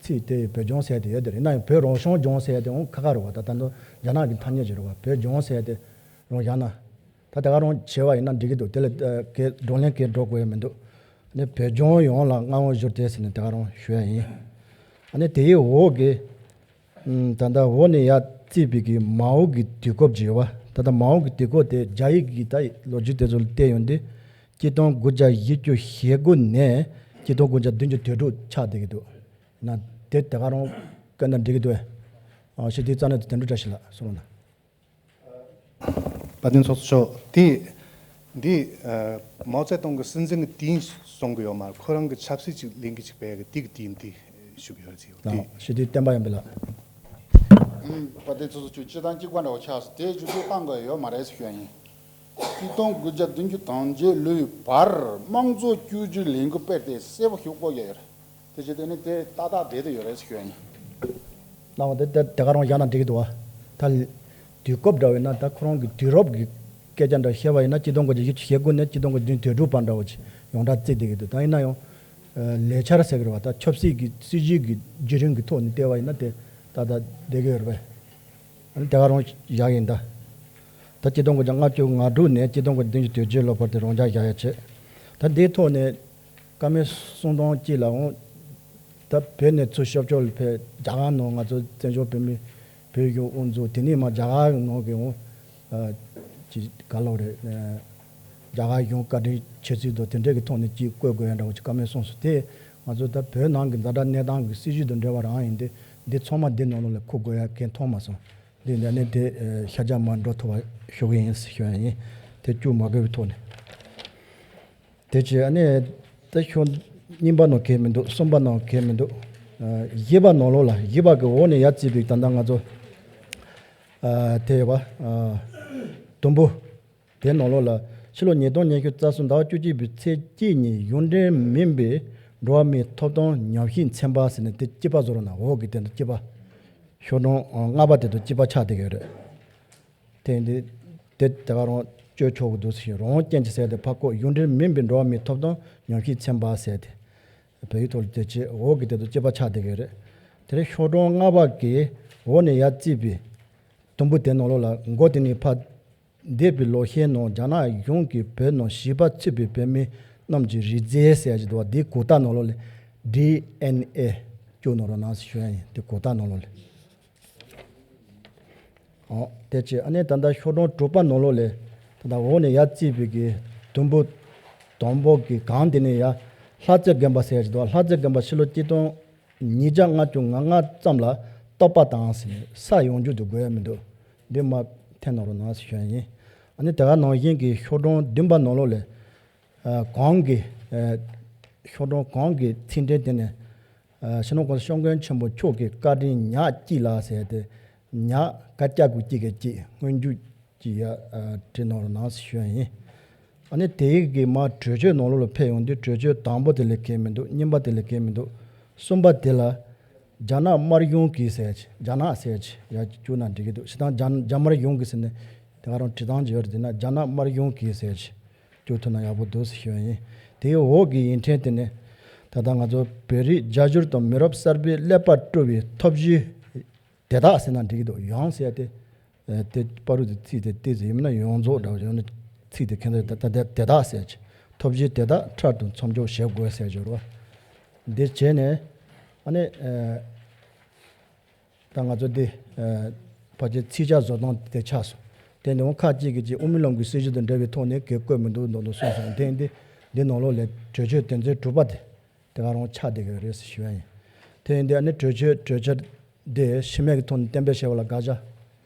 ཚིག་དེ་བོད་ལྗོངས་ཟེར་དེ་ཡོད་དེ་རེད། ཡིན་ན་ཡང་བོད་རང་སྐྱོང་ལྗོངས་ཟེར་དེ་འོང་ཁ་ཁ་རེད་བ། ད་ད་དུང་རྒྱ་ནག་གི་ཐ་སྙད་ཅིག་རེད་བ། བོད་ལྗོངས་ཟེར་དེ་རང་བཞག་ན། ད་དེ་ག་རང་བྱས་པ་ཡིན་ན་འགྲིག་གི་འདུག་དེ་ལ་ཨ་གའི་བགྲོ་གླེང་གའི་འགྲོ་དགོས་ཡ་མི་འདུག་ཨ་ནི་བོད་ལྗོངས་ཡོངས་ལ་མངའ་དབང་བསྒྱུར་ཏེ་ཟེར་ནས་དེ་ག་རང་ཞུ་ཡ་ཡིན། ཨ་ནི་དེའི་འོག་གི་ཨམ། ད་ལྟ་འོག་ནས་ཡར་བརྩིས་པའི་གི་མ་འོངས་ཀྱི་དུས་སྐབས་ཅིག་ཡོད་པ། ད་ལྟ་མ་འོངས་ཀྱི་དུས་སྐབས་དེ་རྒྱ་ཡིག་གི་ད་ལོ་རྒྱུས་དེ་ཚོ་ལ་བལྟས་ཡོང་དུས་གཅིག་སྟོང་དགུ་བརྒྱ་བཞི་བཅུ་ཞེ་དགུ་ནས་གཅིག་སྟོང་དགུ་བརྒྱ་བདུན་ཅུ་དོན་དྲུག་ཆགས་བསྡད་ཀྱི་འདུག་ན་དེ་དེ་ག་རང་བཀོད་ན་འགྲིག་གི་འདུག་ཨ་ཤེས་དེའི་རྩ་གནད་དུ་དོན་གྲུབ་བཀྲ་ཤིས་ལགས་གསུངས་རོགས་གནང་། དཔལ་ལྡན་ཚོགས་གཙོ་མཆོག་དེ་འདི་ཨ་མའོ་ཙེ་ཏུང་གི་སྲིད་འཛིན་གྱི་དུས་ཡུན་གསུང་གི་ཡོད་མ་རེད། ཁོ་རང་གི་ཆབ་སྲིད་ཅིག་ལེན་གི་ཅིག་པའི་གི་དེ་གི་དུས་ཡུན་དེ་ཞུ་གི་ཡོད་རེད་ཟེར་ཡོད་དེ། ཞུ་དུས་བསྟན་པ་ཡོན་པོ་ལགས། ཨུམ། དཔལ་ལྡན་ཚོགས་གཙོ་མཆོག་སྤྱི་བཏང་གཅིག་པ་འདྲ་བོ་ཆགས་སོང་། དེ་ཞུ་དུས་བཏང་དགོས་ཡོད་མ་རེད་ཟེར་ཞུ་ཡ་ཡིན། གཅིག་སྟོང་དགུ་བརྒྱ་བདུན་ཅུ་དོན་བརྒྱད་ལོའི་བར་དམངས་གཙོ་བཅོས་བསྒྱུར་ལས་འགུལ་སྤེལ་ཏེ་གསལ་པོ་ཞིག་བཀོད་ཡོད་རེད། དེ་བྱས་དེ་ནི་དེ་ཏག་ཏག་བསྡད་དུ་ཡོད་རེད་ཟེར་ཞུ་ཡ་ཡིན། གནང་བ་དེ་དེ་དེ་ག་རང་བཞག་ན་འགྲིག་གི་འདུག་བ། ད་དུས་སྐབས་འདྲ་བས་ན་ད་ཁོ་རང་གི་དུས་རབས་ཀྱི་སྐད་ཆ་འདྲ་བཤད་པ་ཡིན་ན་གཅིག་སྟོང་དགུ་བརྒྱ་བཞི་བཅུ་ཞེ་དགུ་ནས་གཅིག་སྟོང་དགུ་བརྒྱ་བདུན་དོན་དྲུག་བར་འདྲ་བོ་ཅིག་ཡོངས་གྲགས་བརྩིས་བསྡད་ཀྱི་འདུག་ད་ཡིན་ན་ཡང་ལས་འཆར་ཟེར་གི་རེད་བ། ད་ཆབ་སྲིད་ཀྱི་སྲིད་བྱུས་ཀྱི་བརྒྱུད་རིམ་གྱི་ཐོག་ནས་བལྟས་པ་ཡིན་ན་དེ་ཏག་ཏག་བསྡད་ཀྱི་ཡོད་རེད་པས། ཨ་ནི་དེ་ག་རང་བཞག་ཡིན་ད། ད་གཅིག་སྟོང་དགུ་བརྒྱ་ལྔ་བཅུ་ང་དྲུག་ནས་གཅིག་སྟོང་དགུ་བརྒྱ་བདུན་ཅུ་དོན་བརྒྱད་ལོ་བར་དུ་རང་འཇགས་བཞག་ཡ་བྱས། ད་འདིའི་ཐོག་ནས་ བཀའ་མོལ་གསུང་སྟངས་གཅིག་ལ་འོང་། ད་བོད་ནས་ཚུར་ཤོབ་ཤོབ་ལ་ཕེབས། རྒྱ་གར་ནང་ང་ཚོ་བཙན་བྱོལ་བོད་མི་བོད་གཞུང་དབུ་འཛུགས། དེ་ནས་མར་རྒྱ་གར་ནང་གི་འོང་། ཅིག་ག་ལོག་རེད། རྒྱ་གར་གཞུང་བཀའ་དྲིན་ཆེ་ཚུལ་དང་དེ་འདྲས་ཀྱི་ཐོག་ནས་ཅིག་བཀོད་དགོས་ཡ་འདྲ་བོ་ཅིག་བཀའ་མོལ་གསུངས་སོང་། དེ་ང་ཚོ་ད་བོད་ནང་གི་ཛ་དྲག་གནས་སྟངས་ཀྱི་སྲིད་བྱུས་དང་འབྲེལ་བ་རང་ཡིན་ཏེ། འདི་ཚང་མ་འདི་ནང་ལོགས་ལ་འཁོད་དགོས་ཡ་གང་མཐོང་མ་སོང་། འདི་འདི་ནས་དེ་ཤ་རྒྱགས་མ་འགྲོ་ཐུབ་པ་ཞུ་གི་ཡིན་ཞུ་ཡ་ཡིན། དེ་སྐྱུག་མ་དགོས་པའི་ཐོག་ནས། དེ་བྱས་ཨ་ནི་ད་ཤོག་གཉིས་པ་ནང་གས་མི་འདུག་གསུམ་པ་ནང་གས་མི་འདུག་བཞི་པ་ནང་ལོགས་ལ། བཞི་པ་གི་འོག་ནས་ཡར་བརྩིས་པའི་ད་ལྟ་ང་ཚོ་དེ་ཡོད་པ། དུམ་བུ་དེ་ནང་ལོགས་ལ། ཕྱི་ལོ་ཉིས་སྟོང་ཉི་ཤུ་རྩ་གསུམ་ཟླ་བ་བཅུ་གཅིག་པའི་ཚེས་གཅིག་ཉིན་གཞུང་འབྲེལ་མིན་པའི་འགྲོ་བ་མིའི་ཐོབ་ཐང་ཉམས་ཞིབ་ཚན་པ་ཟེར་ནས་དེ་གཅིག་པ་བཟོ་རོགས་གནང་། འོག་གི་དེ་འདྲ་གཅིག་པ། ཤོག་གྲངས་ལྔ་པ་དེ་དང་གཅིག་པ་ཆགས་བསྡད་ཀྱི་ཡོད་རེད། དེ་འདི་དེ་དེ་ག་རང་བཅོས་ཆོག་གི་འདུག་ཟེར། རང་དབང་ཅན་གྱི་ཟེར་དེ་ཕར་བཀོད། གཞུང་འབྲེལ་མིན་པའི་འགྲོ་བ་མིའི་ཐོབ་ཐང་ཉམས་ཞིབ་ཚན་པ་ཟེར་དེ། བོད་ཡིག་ཐོག་ལ་དེ་བྱས། འོག་གི་དེ་དང་གཅིག་པ་ཆགས་བསྡད་ཀྱི་རེད། དེ་རིང་ཤོག་གྲངས་ལྔ་པ་གི་འོག་ནས་ཡར་བརྩིས་པའི་དུམ་བུ་དེ་ནང་ལོགས་ལ། འགོ་དེ་ནས་ཕར་འདས་པའི་ལོ་ཤས་ནང་རྒྱ་ནག་གཞུང་གིས་བོད་ནང་བྱིས་པ་ཚུད་པའི་བོད་མི་རྣམས་ཀྱི་རིགས་རྫས་ཟེར་ཡ་ཞིག་འདུག་པ། དེའི་གོ་རྟགས་ནང་ལོགས་ལ་ཌི་ཨེན་ཨེ་བཅུག་གནང་རོགས་གནང་ཞུ་ཡ་ཡིན། དེ་གོ་རྟགས་ནང་ལོགས་ལ། འོ་དེ་བྱས་ཨ་ནི་ད་ལྟ་ཤོག་གྲངས་དྲུག་པ་ནང་ལོགས་ལ། ད་ལྟ་འོག་ནས་ཡར་བརྩིས་པའི་གི་དུམ་བུ་དང་པོ་གི་སྒང་དེ་ནས་ཡར་ལྷ་རྩེ་དགོན་པ་ཟེར་ཡ་ཞིག་འདུག་ལྷ་རྩེ་དགོན་པ་ཕྱི་ལོ་གཅིག་སྟོང་ཉིས་བརྒྱ་ལྔ་བཅུ་ང་ལྔ་ཙམ་ལ་གཏོར་པ་བཏང་ཟེར་ནས། ས་ཡོང་རྒྱུ་དེ་དགོས་ཡ་མི་འདུག་འདི་མར་འཐེན་གནང་རོགས་གནང་ཞུ་ཡ་ཡིན། ཨ་ནི་དེ་ག་ནང་བཞིན་གྱི་ཤོག་གྲངས་བདུན་པ་ནང་ལོགས་ལ། ཨ་གོང་གི་ཨ་ཤོག་གྲངས་གོང་གི་ཚིག་འགྲེལ་དེ་ནས། ཨ་སྤྱི་ནོར་༸གོང་ས་༸སྐྱབས་མགོན་ཆེན་པོ་མཆོག་གི་བཀའ་དྲིན་ཉག་གཅིག་ལ་ཟེར་ཏེ། ཉག་ག་ཅག་གུ་གཅིག་གི་གཅིག་སྔོན་འཇུག་གཅིག་ཡ་ཨ་བྲིས་གནང་རོགས་གནང་ཞུ་ཡ་ཡིན། ཨ་ནི་དེ་ཡི་གི་མར་གྲོས་ཆོད་ནང་ལོགས་ལ་ཕེབས་ཡོང་དུས། གྲོས་ཆོད་དང་པོ་དེ་ལ་གས་མི་འདུག་གཉིས་པ་དེ་ལ་གས་མི་འདུག་གསུམ་པ་དེ་ལ་རྒྱ་ནག་དམར་གཞུང་གིས་ཟེར་ཅིག་རྒྱ་ནག་ཟེར་ཅིག་ཡ་བཅུག་ན་འགྲིག་གི་འདུག་སྤྱིར་བཏང་རྒྱ་རྒྱ་དམར་གཞུང་གིས་ཟེར་ནས་དེ་ག་རང་བྲིས་སྟངས་ཅིག་ཡོད་རེད། དེ་ན་རྒྱ་ནག་དམར་གཞུང་གིས་ཟེར་ཅིག་བཅུག་ཐུབ་ན་ཡག་པོ་འདུག་ཟེར་ཞུ་ཡ་ཡིན། དེའི་འོག་གི་ཡིག་ཕྲེང་དེ་ནས། ད་ལྟ་ང་ཚོ་བོད་རིགས་རྒྱ་གཞུང་དང་མི་རབས་གསར་པའི་ཀླད་པ་སྤྲུལ་བའི་ཐབས་བྱུས་དེ་དག་ཟེར་ན་འགྲིག་གི་འདུག་ཡང་ཟེར་ཏེ། ཨ་དེ་བར་དུ་ཚིག་དེ་ཏོག་ཙམ་ཡིན་ན་ཡོངས་རྫོགས་འདྲ་བ་ཡོང་ན། ཚིག་དེ་ཁྱད་མཚར། ད་ལྟ་དེ་དག་ཟེར་ཅིག་ཐབས་བྱུས་དེ་དག་འཕྲལ་དུ་མཚམས་འཇོག་བྱེད་དགོས་ཟེར་གྱི་རེད་པ། འདི་བྱས་ནས་ཨ་ནི་ཨ་ད་ང་ཚོ་འདི་ཨ་ཕལ་ཆེར་ཚིག་ཆ་བཟོ་སྟངས་དེ་ཆགས་སོང་། དེ་ནས་འོང་ཁ་ཅིག་གིས་ཅིག་དབུ་མའི་ལམ་གྱི་སྲིད་བྱུས་དང་འབྲེལ་བའི་ཐོག་ནས་གས་བཀོད་མི་འདུག་མདོག་མདོག་གསུངས་སོང་། དེ་འདི་འདི་ནང་ལོགས་ལ་གྲོས་ཆོད་དོན་ཚན་དྲུག་པ་དེ་དེ་ག་རང་ཆགས་བསྡད་ཀྱི་ཡོད་རེད་ཟེར་ཞུ་ཡ་ཡིན། དེ་ཡིན་དུས་ཨ་ནི་གྲོས་ཆོད་གྲོས་ཆོད་འདི་ཕྱི་མིག་གི་ཐོག་ནས་གཏན་འབེབས་བྱས་པ་ལ་དགག་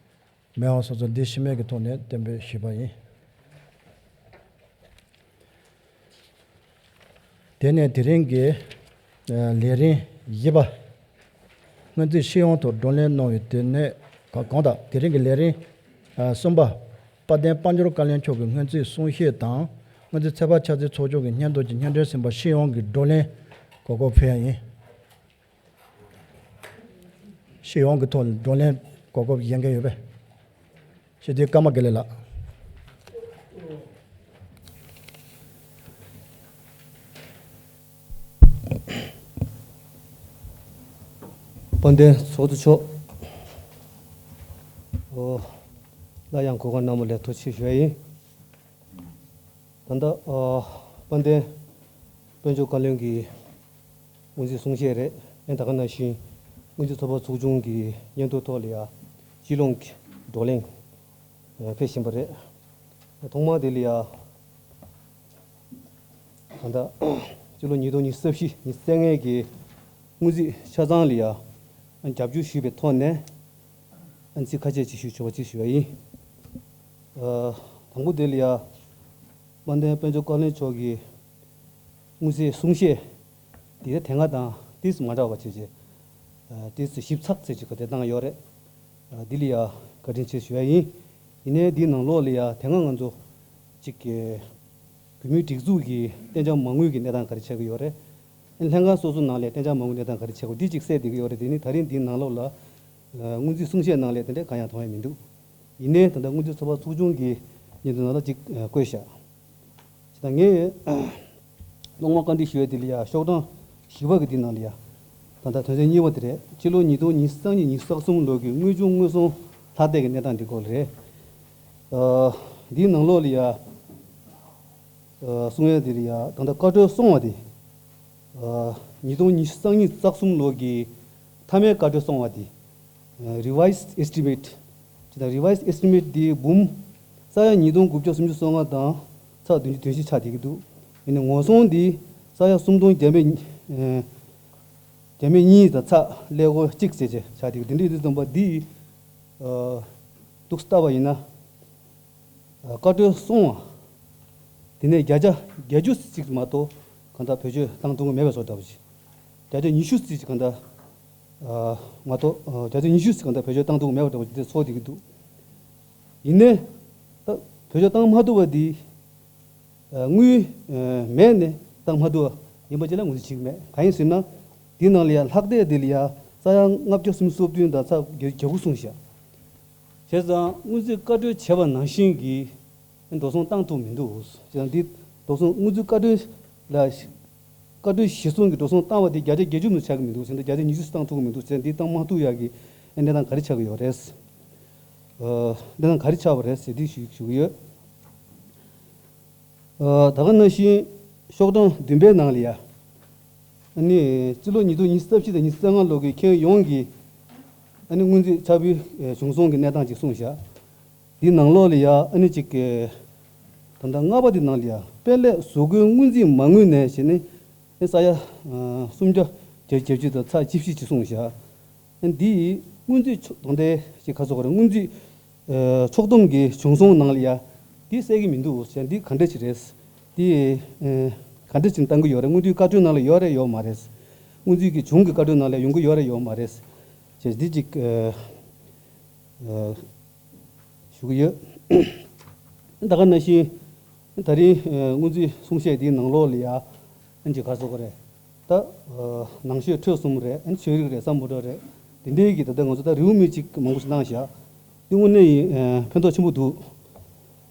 བྱ་མེད་པ་སོགས་སོགས་འདི་ཕྱི་མིག་གི་ཐོག་ནས་གཏན་འབེབས་ཞུས་པ་ཡིན། དེ་ནས་དེ་རིང་གི་ཨ་ལས་རིམ་བཞི་པ། སྔོན་རྩིས་ཤེས་ཡོན་ཐོག་བགྲོ་གླེང་གནང་བའི་དོན་གནད་གང་དང་། དེ་རིང་གི་ལས་རིམ་ཨ་གསུམ་པ། དཔལ་ལྡན་དཔལ་འབྱོར་བཀའ་བློན་མཆོག་གི་སྔོན་རྩིས་གསུང་བཤད་དང་། སྔོན་རྩིས་ཚོད་དཔག་ཆ་ཚང་ཚོགས་ཆུང་གི་སྙན་ཐོ་བཅས་སྙན་སྒྲོན་ཟིན་པ་ཤེས་ཡོན་གྱི་བགྲོ་གླེང་གོ་སྐབས་ཕུལ་ཡ་ཡིན། ཤེས་ཡོན་གྱི་ཐོག་ནས་བགྲོ་གླེང་གོ་སྐབས་ཡོད་མཁན་ཡོད་པས། སྤྱི་འཐུས་ཀརྨ་དགེ་ལེགས་ལགས། དཔལ་ལྡན་ཚོགས་གཙོ་མཆོག་ཨོ། སླར་ཡང་གོ་སྐབས་གནང་བ་ལ་ཐུགས་རྗེ་ཆེ་ཞུ་ཡ་ཡིན། ད་ལྟ་ཨ་དཔལ་ལྡན་དཔལ་འབྱོར་བཀའ་བློན་གྱི་སྔོན་རྩིས་གསུང་བཤད་རེད། ཨེ་ད་ག་ནང་བཞིན་སྔོན་རྩིས་ཚོགས་པ་ཚོགས་ཆུང་གི་སྙན་ཐོའི་ཐོག་ལ་ཡ་སྤྱི་ལོ་གི་བགྲོ་གླེང་ཨ་ཕེབས་བཞིན་པ་རེད། ཐོག་མར་དེ་ལ་ཡ་ད་ལྟ་སྤྱི་ལོ་ཉིས་སྟོང་ཉི་ཤུ་རྩ་བཞི་ཉི་ཤུ་རྩ་ལྔ་གི་སྔོན་རྩིས་ཆ་ཚང་ལ་ཡ་རྒྱབ་སྐྱོར་ཞུས་པའི་ཐོག་ནས། ཨ་ནི་ཚིག་ཁ་ཤས་ཅིག་ཞུ་ཆོག་པ་ཅིག་ཞུ་བ་ཡིན། ཨ་དང་པོ་དེ་ལ་ཡ་དཔལ་ལྡན་དཔལ་འབྱོར་བཀའ་བློན་མཆོག་གི་སྔོན་རྩིས་གསུང་བཤད་དེ་དེ་སྔ་དང་ཏོག་ཙམ་མ་འདྲ་བ་བྱས་བྱས། ཨ་ཏོག་ཙམ་ཞིབ་ཚགས་ཚད་ཅིག་ག་དེ་བཏང་ཡོད་རེད། ཨ་འདི་ལ་ཡ་བཀའ་དྲིན་ཆེ་ཞུ་བ་ཡིན། ཡིན་ནའི་འདིའི་ནང་ལོགས་ལ་ཡ་དེ་སྔ་ང་ཚོ་ཅིག་གི་བོད་མིའི་སྒྲིག་འཛུགས་ཀྱི་གཏན་འཇགས་མ་དངུལ་གྱི་གནས་སྟངས་ག་རེ་ཆགས་ཀྱི་ཡོད་རེད། ལྷན་ཁང་སོ་སོ་ནང་ལ་གཏན་འཇགས་མ་དངུལ་གནས་སྟངས་ག་རེ་ཆགས་ཀྱི་ཡོད། འདི་གཅིག་གསལ་བསྡད་ཀྱི་ཡོད་རེད། དེ་ནི་ད་རིང་འདིའི་ནང་ལོགས་ལ་ཨ་སྔོན་རྩིས་གསུང་བཤད་ནང་ལ་དེ་འདྲའི་གང་ཡང་མཐོང་ཡ་མི་འདུག་ཡིན་ནའི་ད་ལྟ་སྔོན་རྩིས་ཚོགས་པ་ཚོགས་ཆུང་གི་སྙན་ཐོའི་ནང་ལ་གཅིག་ཨ་བཀོད་བཞག་ད་ངས་སློབ་མ་བཀའ་འདྲི་ཞུ་ཡ་དེ་ལ་ཡ་ཤོག་གྲངས་བཞི་པ་གི་འདི་ནང་ལ་ཡ། ད་ལྟ་དོན་ཚན་གཉིས་པ་དེ་རེད། སྤྱི་ལོ་ཉིས་སྟོང་ཉི་ཤུ་རྩ་གཉིས་ཉི་ཤུ་རྩ་གསུམ་ལོ་གི་དངུལ་བྱུང་དངུལ་སོང་ལྷག་བསྡད་ཀྱི་གནས་སྟངས་འདི་སྐོར་ལ་རེད། ཨ་འདིའི་ནང་ལོགས་ལ་ཡ། ཨ་གསུང་ཡ་དེ་ལ་ཡ་ད་ལྟ་བཀའ་འཁྲོལ་སོང་བ་དེ། ཉིས་སྟོང་ཉི་ཤུ་རྩ་གཉིས་རྩ་གསུམ་ལོ་གི་མཐའ་མའི་བཀའ་འཁྲོལ་སོང་བ་དེ། Revised Estimate ཅེས་དང་Revised Estimate དེ་འབུམ་ས་ཡ་ཉིས་སྟོང་དགུ་བརྒྱ་སུམ་ཅུ་སོ་ལྔ་དང་ཚེག་བདུན་ཅུ་དོན་བཞི་ཆགས་བསྡད་ཀྱི་འདུག་ཡིན་ནའི་ངོ་སོང་དེ་ས་ཡ་སུམ་སྟོང་བརྒྱ་མེད་བརྒྱ་མེད་གཉིས་དང་ཚེག་ཀླད་ཀོར་གཅིག་ཟེར་བྱས་ཆགས་བསྡད་ཀྱི་འདུག་འདི་འདྲའི་དུས་ཙམ་པ་འདི་འདུག་ལྟ་བ་ཡིན་ན། བཀའ་འཁྲོལ་སོང་བ། དེ་ནས་བརྒྱ་ཆ་བརྒྱད་ཅུ་ཙམ་ཞིག་མ་གཏོགས་གང་ལྟར་བེད་སྤྱོད་བཏང་ཐུབ་ཀྱི་མེད་པའི་བཟོ་འདྲ་བ་ཞིག་བརྒྱ་ཆ་ཉི་ཤུ་ཙམ་ཞིག་གང་ལྟར་མ་གཏོགས་བརྒྱ་ཆ་ཉི་ཤུ་ཙམ་གང་ལྟར་བེད་སྤྱོད་བཏང་ཐུབ་ཀྱི་མེད་པའི་བཟོ་འདྲ་བ་ཞིག་དེ་ཚོར་བསྡད་ཀྱི་འདུག་ཡིན་ནའི། ད་བེད་སྤྱོད་བཏང་མ་ཐུབ་པ་འདི། དངུལ་མེད་ནས་བཏང་མ་ཐུབ་པ་ཡིན་པ་ཅིག་ལ་ངོས་འཛིན་བྱེད་ཀྱི་མེད། གང་ཡིན་ཟེར་ན། འདི་ནང་ལ་ཡང་ལྷག་བསྡད་འདི་ལ་ཡང་ས་ཡ་ལྔ་བརྒྱ་སུམ་ཅུ་སོ་བདུན་དང་ཚེག་བརྒྱད་དགུ་གསུངས་ཤག་བྱས་ཙང་སྔོན་རྩིས་བཀའ་འཁྲོལ་བྱས་པ་ནང་བཞིན་གྱི་འགྲོ་སོང་བཏང་ཐུབ་མི་འདུག་བྱས་ཙང་འདི་འགྲོ་སོང་སྔོན་རྩིས་བཀའ་འཁྲོལ་ལ་བཀའ་འཁྲོལ་གཞིར་བཟུང་གི་འགྲོ་སོང་བཏང་བ་དེ་བརྒྱ་ཆ་བརྒྱད་ཅུ་མ་ཆགས་ཀྱི་མི་འདུག་བྱས་ཙང་བརྒྱ་ཆ་ཉི་ཤུ་བཏང་ཐུབ་ཀྱི་མི་འདུག་བྱས་ཙང་འདི་བཏང་མ་ཐུབ་ཡག་གི་གནས་སྟངས་ག་རེ་ཆགས་ཀྱི་ཡོད་རེད། གནས་སྟངས་ག་རེ་ཆགས་པ་རེད་ཟེར་འདི་ཞུ་ཞུ་གི་ཡོད། ད་ག་ནང་བཞིན་ཤོག་གྲངས་བདུན་པའི་ནང་ལ་ཡ། ཨ་ནི་སྤྱི་ལོ་ཉིས་སྟོང་ཉི་ཤུ་རྩ་བཞི་དང་ཉི་ཤུ་རྩ་ལྔ་ལོ་གི་ཁྱོན་ཡོངས་ཀྱི་ཨ་ནི་སྔོན་རྩིས་ཕྱག་ཕུལ་བྱུང་སོང་གི་གནས་སྟངས་ཅིག་གསུངས་བཞག་འདི་ནང་ལོགས་ལ་ཡ་ཨ་ནི་ཅིག་ད་ལྟ་ལྔ་པ་འདི་ནང་ལ་ཡ་དཔལ་ལས་བཟོ་བཀོད་སྔོན་རྩིས་མ་དངུལ་ནས་བྱས་ནས་ཨ་ས་ཡ་སུམ་བརྒྱ་བརྒྱད་ཅུ་དང་ཚེག་བཅུ་བཞི་ཅིག་གསུངས་བཞག་འདི་སྔོན་རྩིས་ཆོག་དང་དེ་ཞིག་ཁ་སོགས་རེད། སྔོན་རྩིས་ཨ་ཕྱོགས་བསྡོམས་ཀྱི་བྱུང་སོང་ནང་ལ་ཡ་འདི་གསལ་གྱི་མི་འདུག་ཟེར། འདི་ག་འདྲ་ཞིག་རེད། འདི་ཨ་ག་འདྲ་ཞིག་བཏང་གི་ཡོད་རེད། སྔོན་རྩིས་བཀའ་འཁྲོལ་ནང་ལ་ཡོད་རེད་ཡོད་མ་རེད། སྔོན་རྩིས་ཀྱི་བྱུང་གི་བཀའ་འཁྲོལ་ནང་ལ་ཡོང་གི་ཡོད་རེད་ཡོད་མ་རེད་ཟེར་འདི་ཅིག་ཨ་ཨ་ཞུ་གི་ཡོད། ད་ག་ནང་བཞིན་ད་རིང་ཨ་སྔོན་རྩིས་གསུང་བཤད་འདིའི་ནང་ལོགས་ལ་ཡ་ཨ་ཅིག་ག་རེ་ཟེར་དགོས་རེད། ད་ཨ་ནང་ཆོས་ཁྲོད་གསུམ་རེད། ཨ་ཆོས་རིག་རེད། སམ་བྷོ་ཊ་རེད། དེ་འདྲའི་གི་ད་ལྟ་ང་ཚོ་ད་རེའུ་མིག་ཅིག་མང་པོ་ཞིག་གནང་བཞག་འདི་དངོས་གནས་ཡིན་ཨ་ཕན་ཐོགས་ཆེན་པོ་འདུག་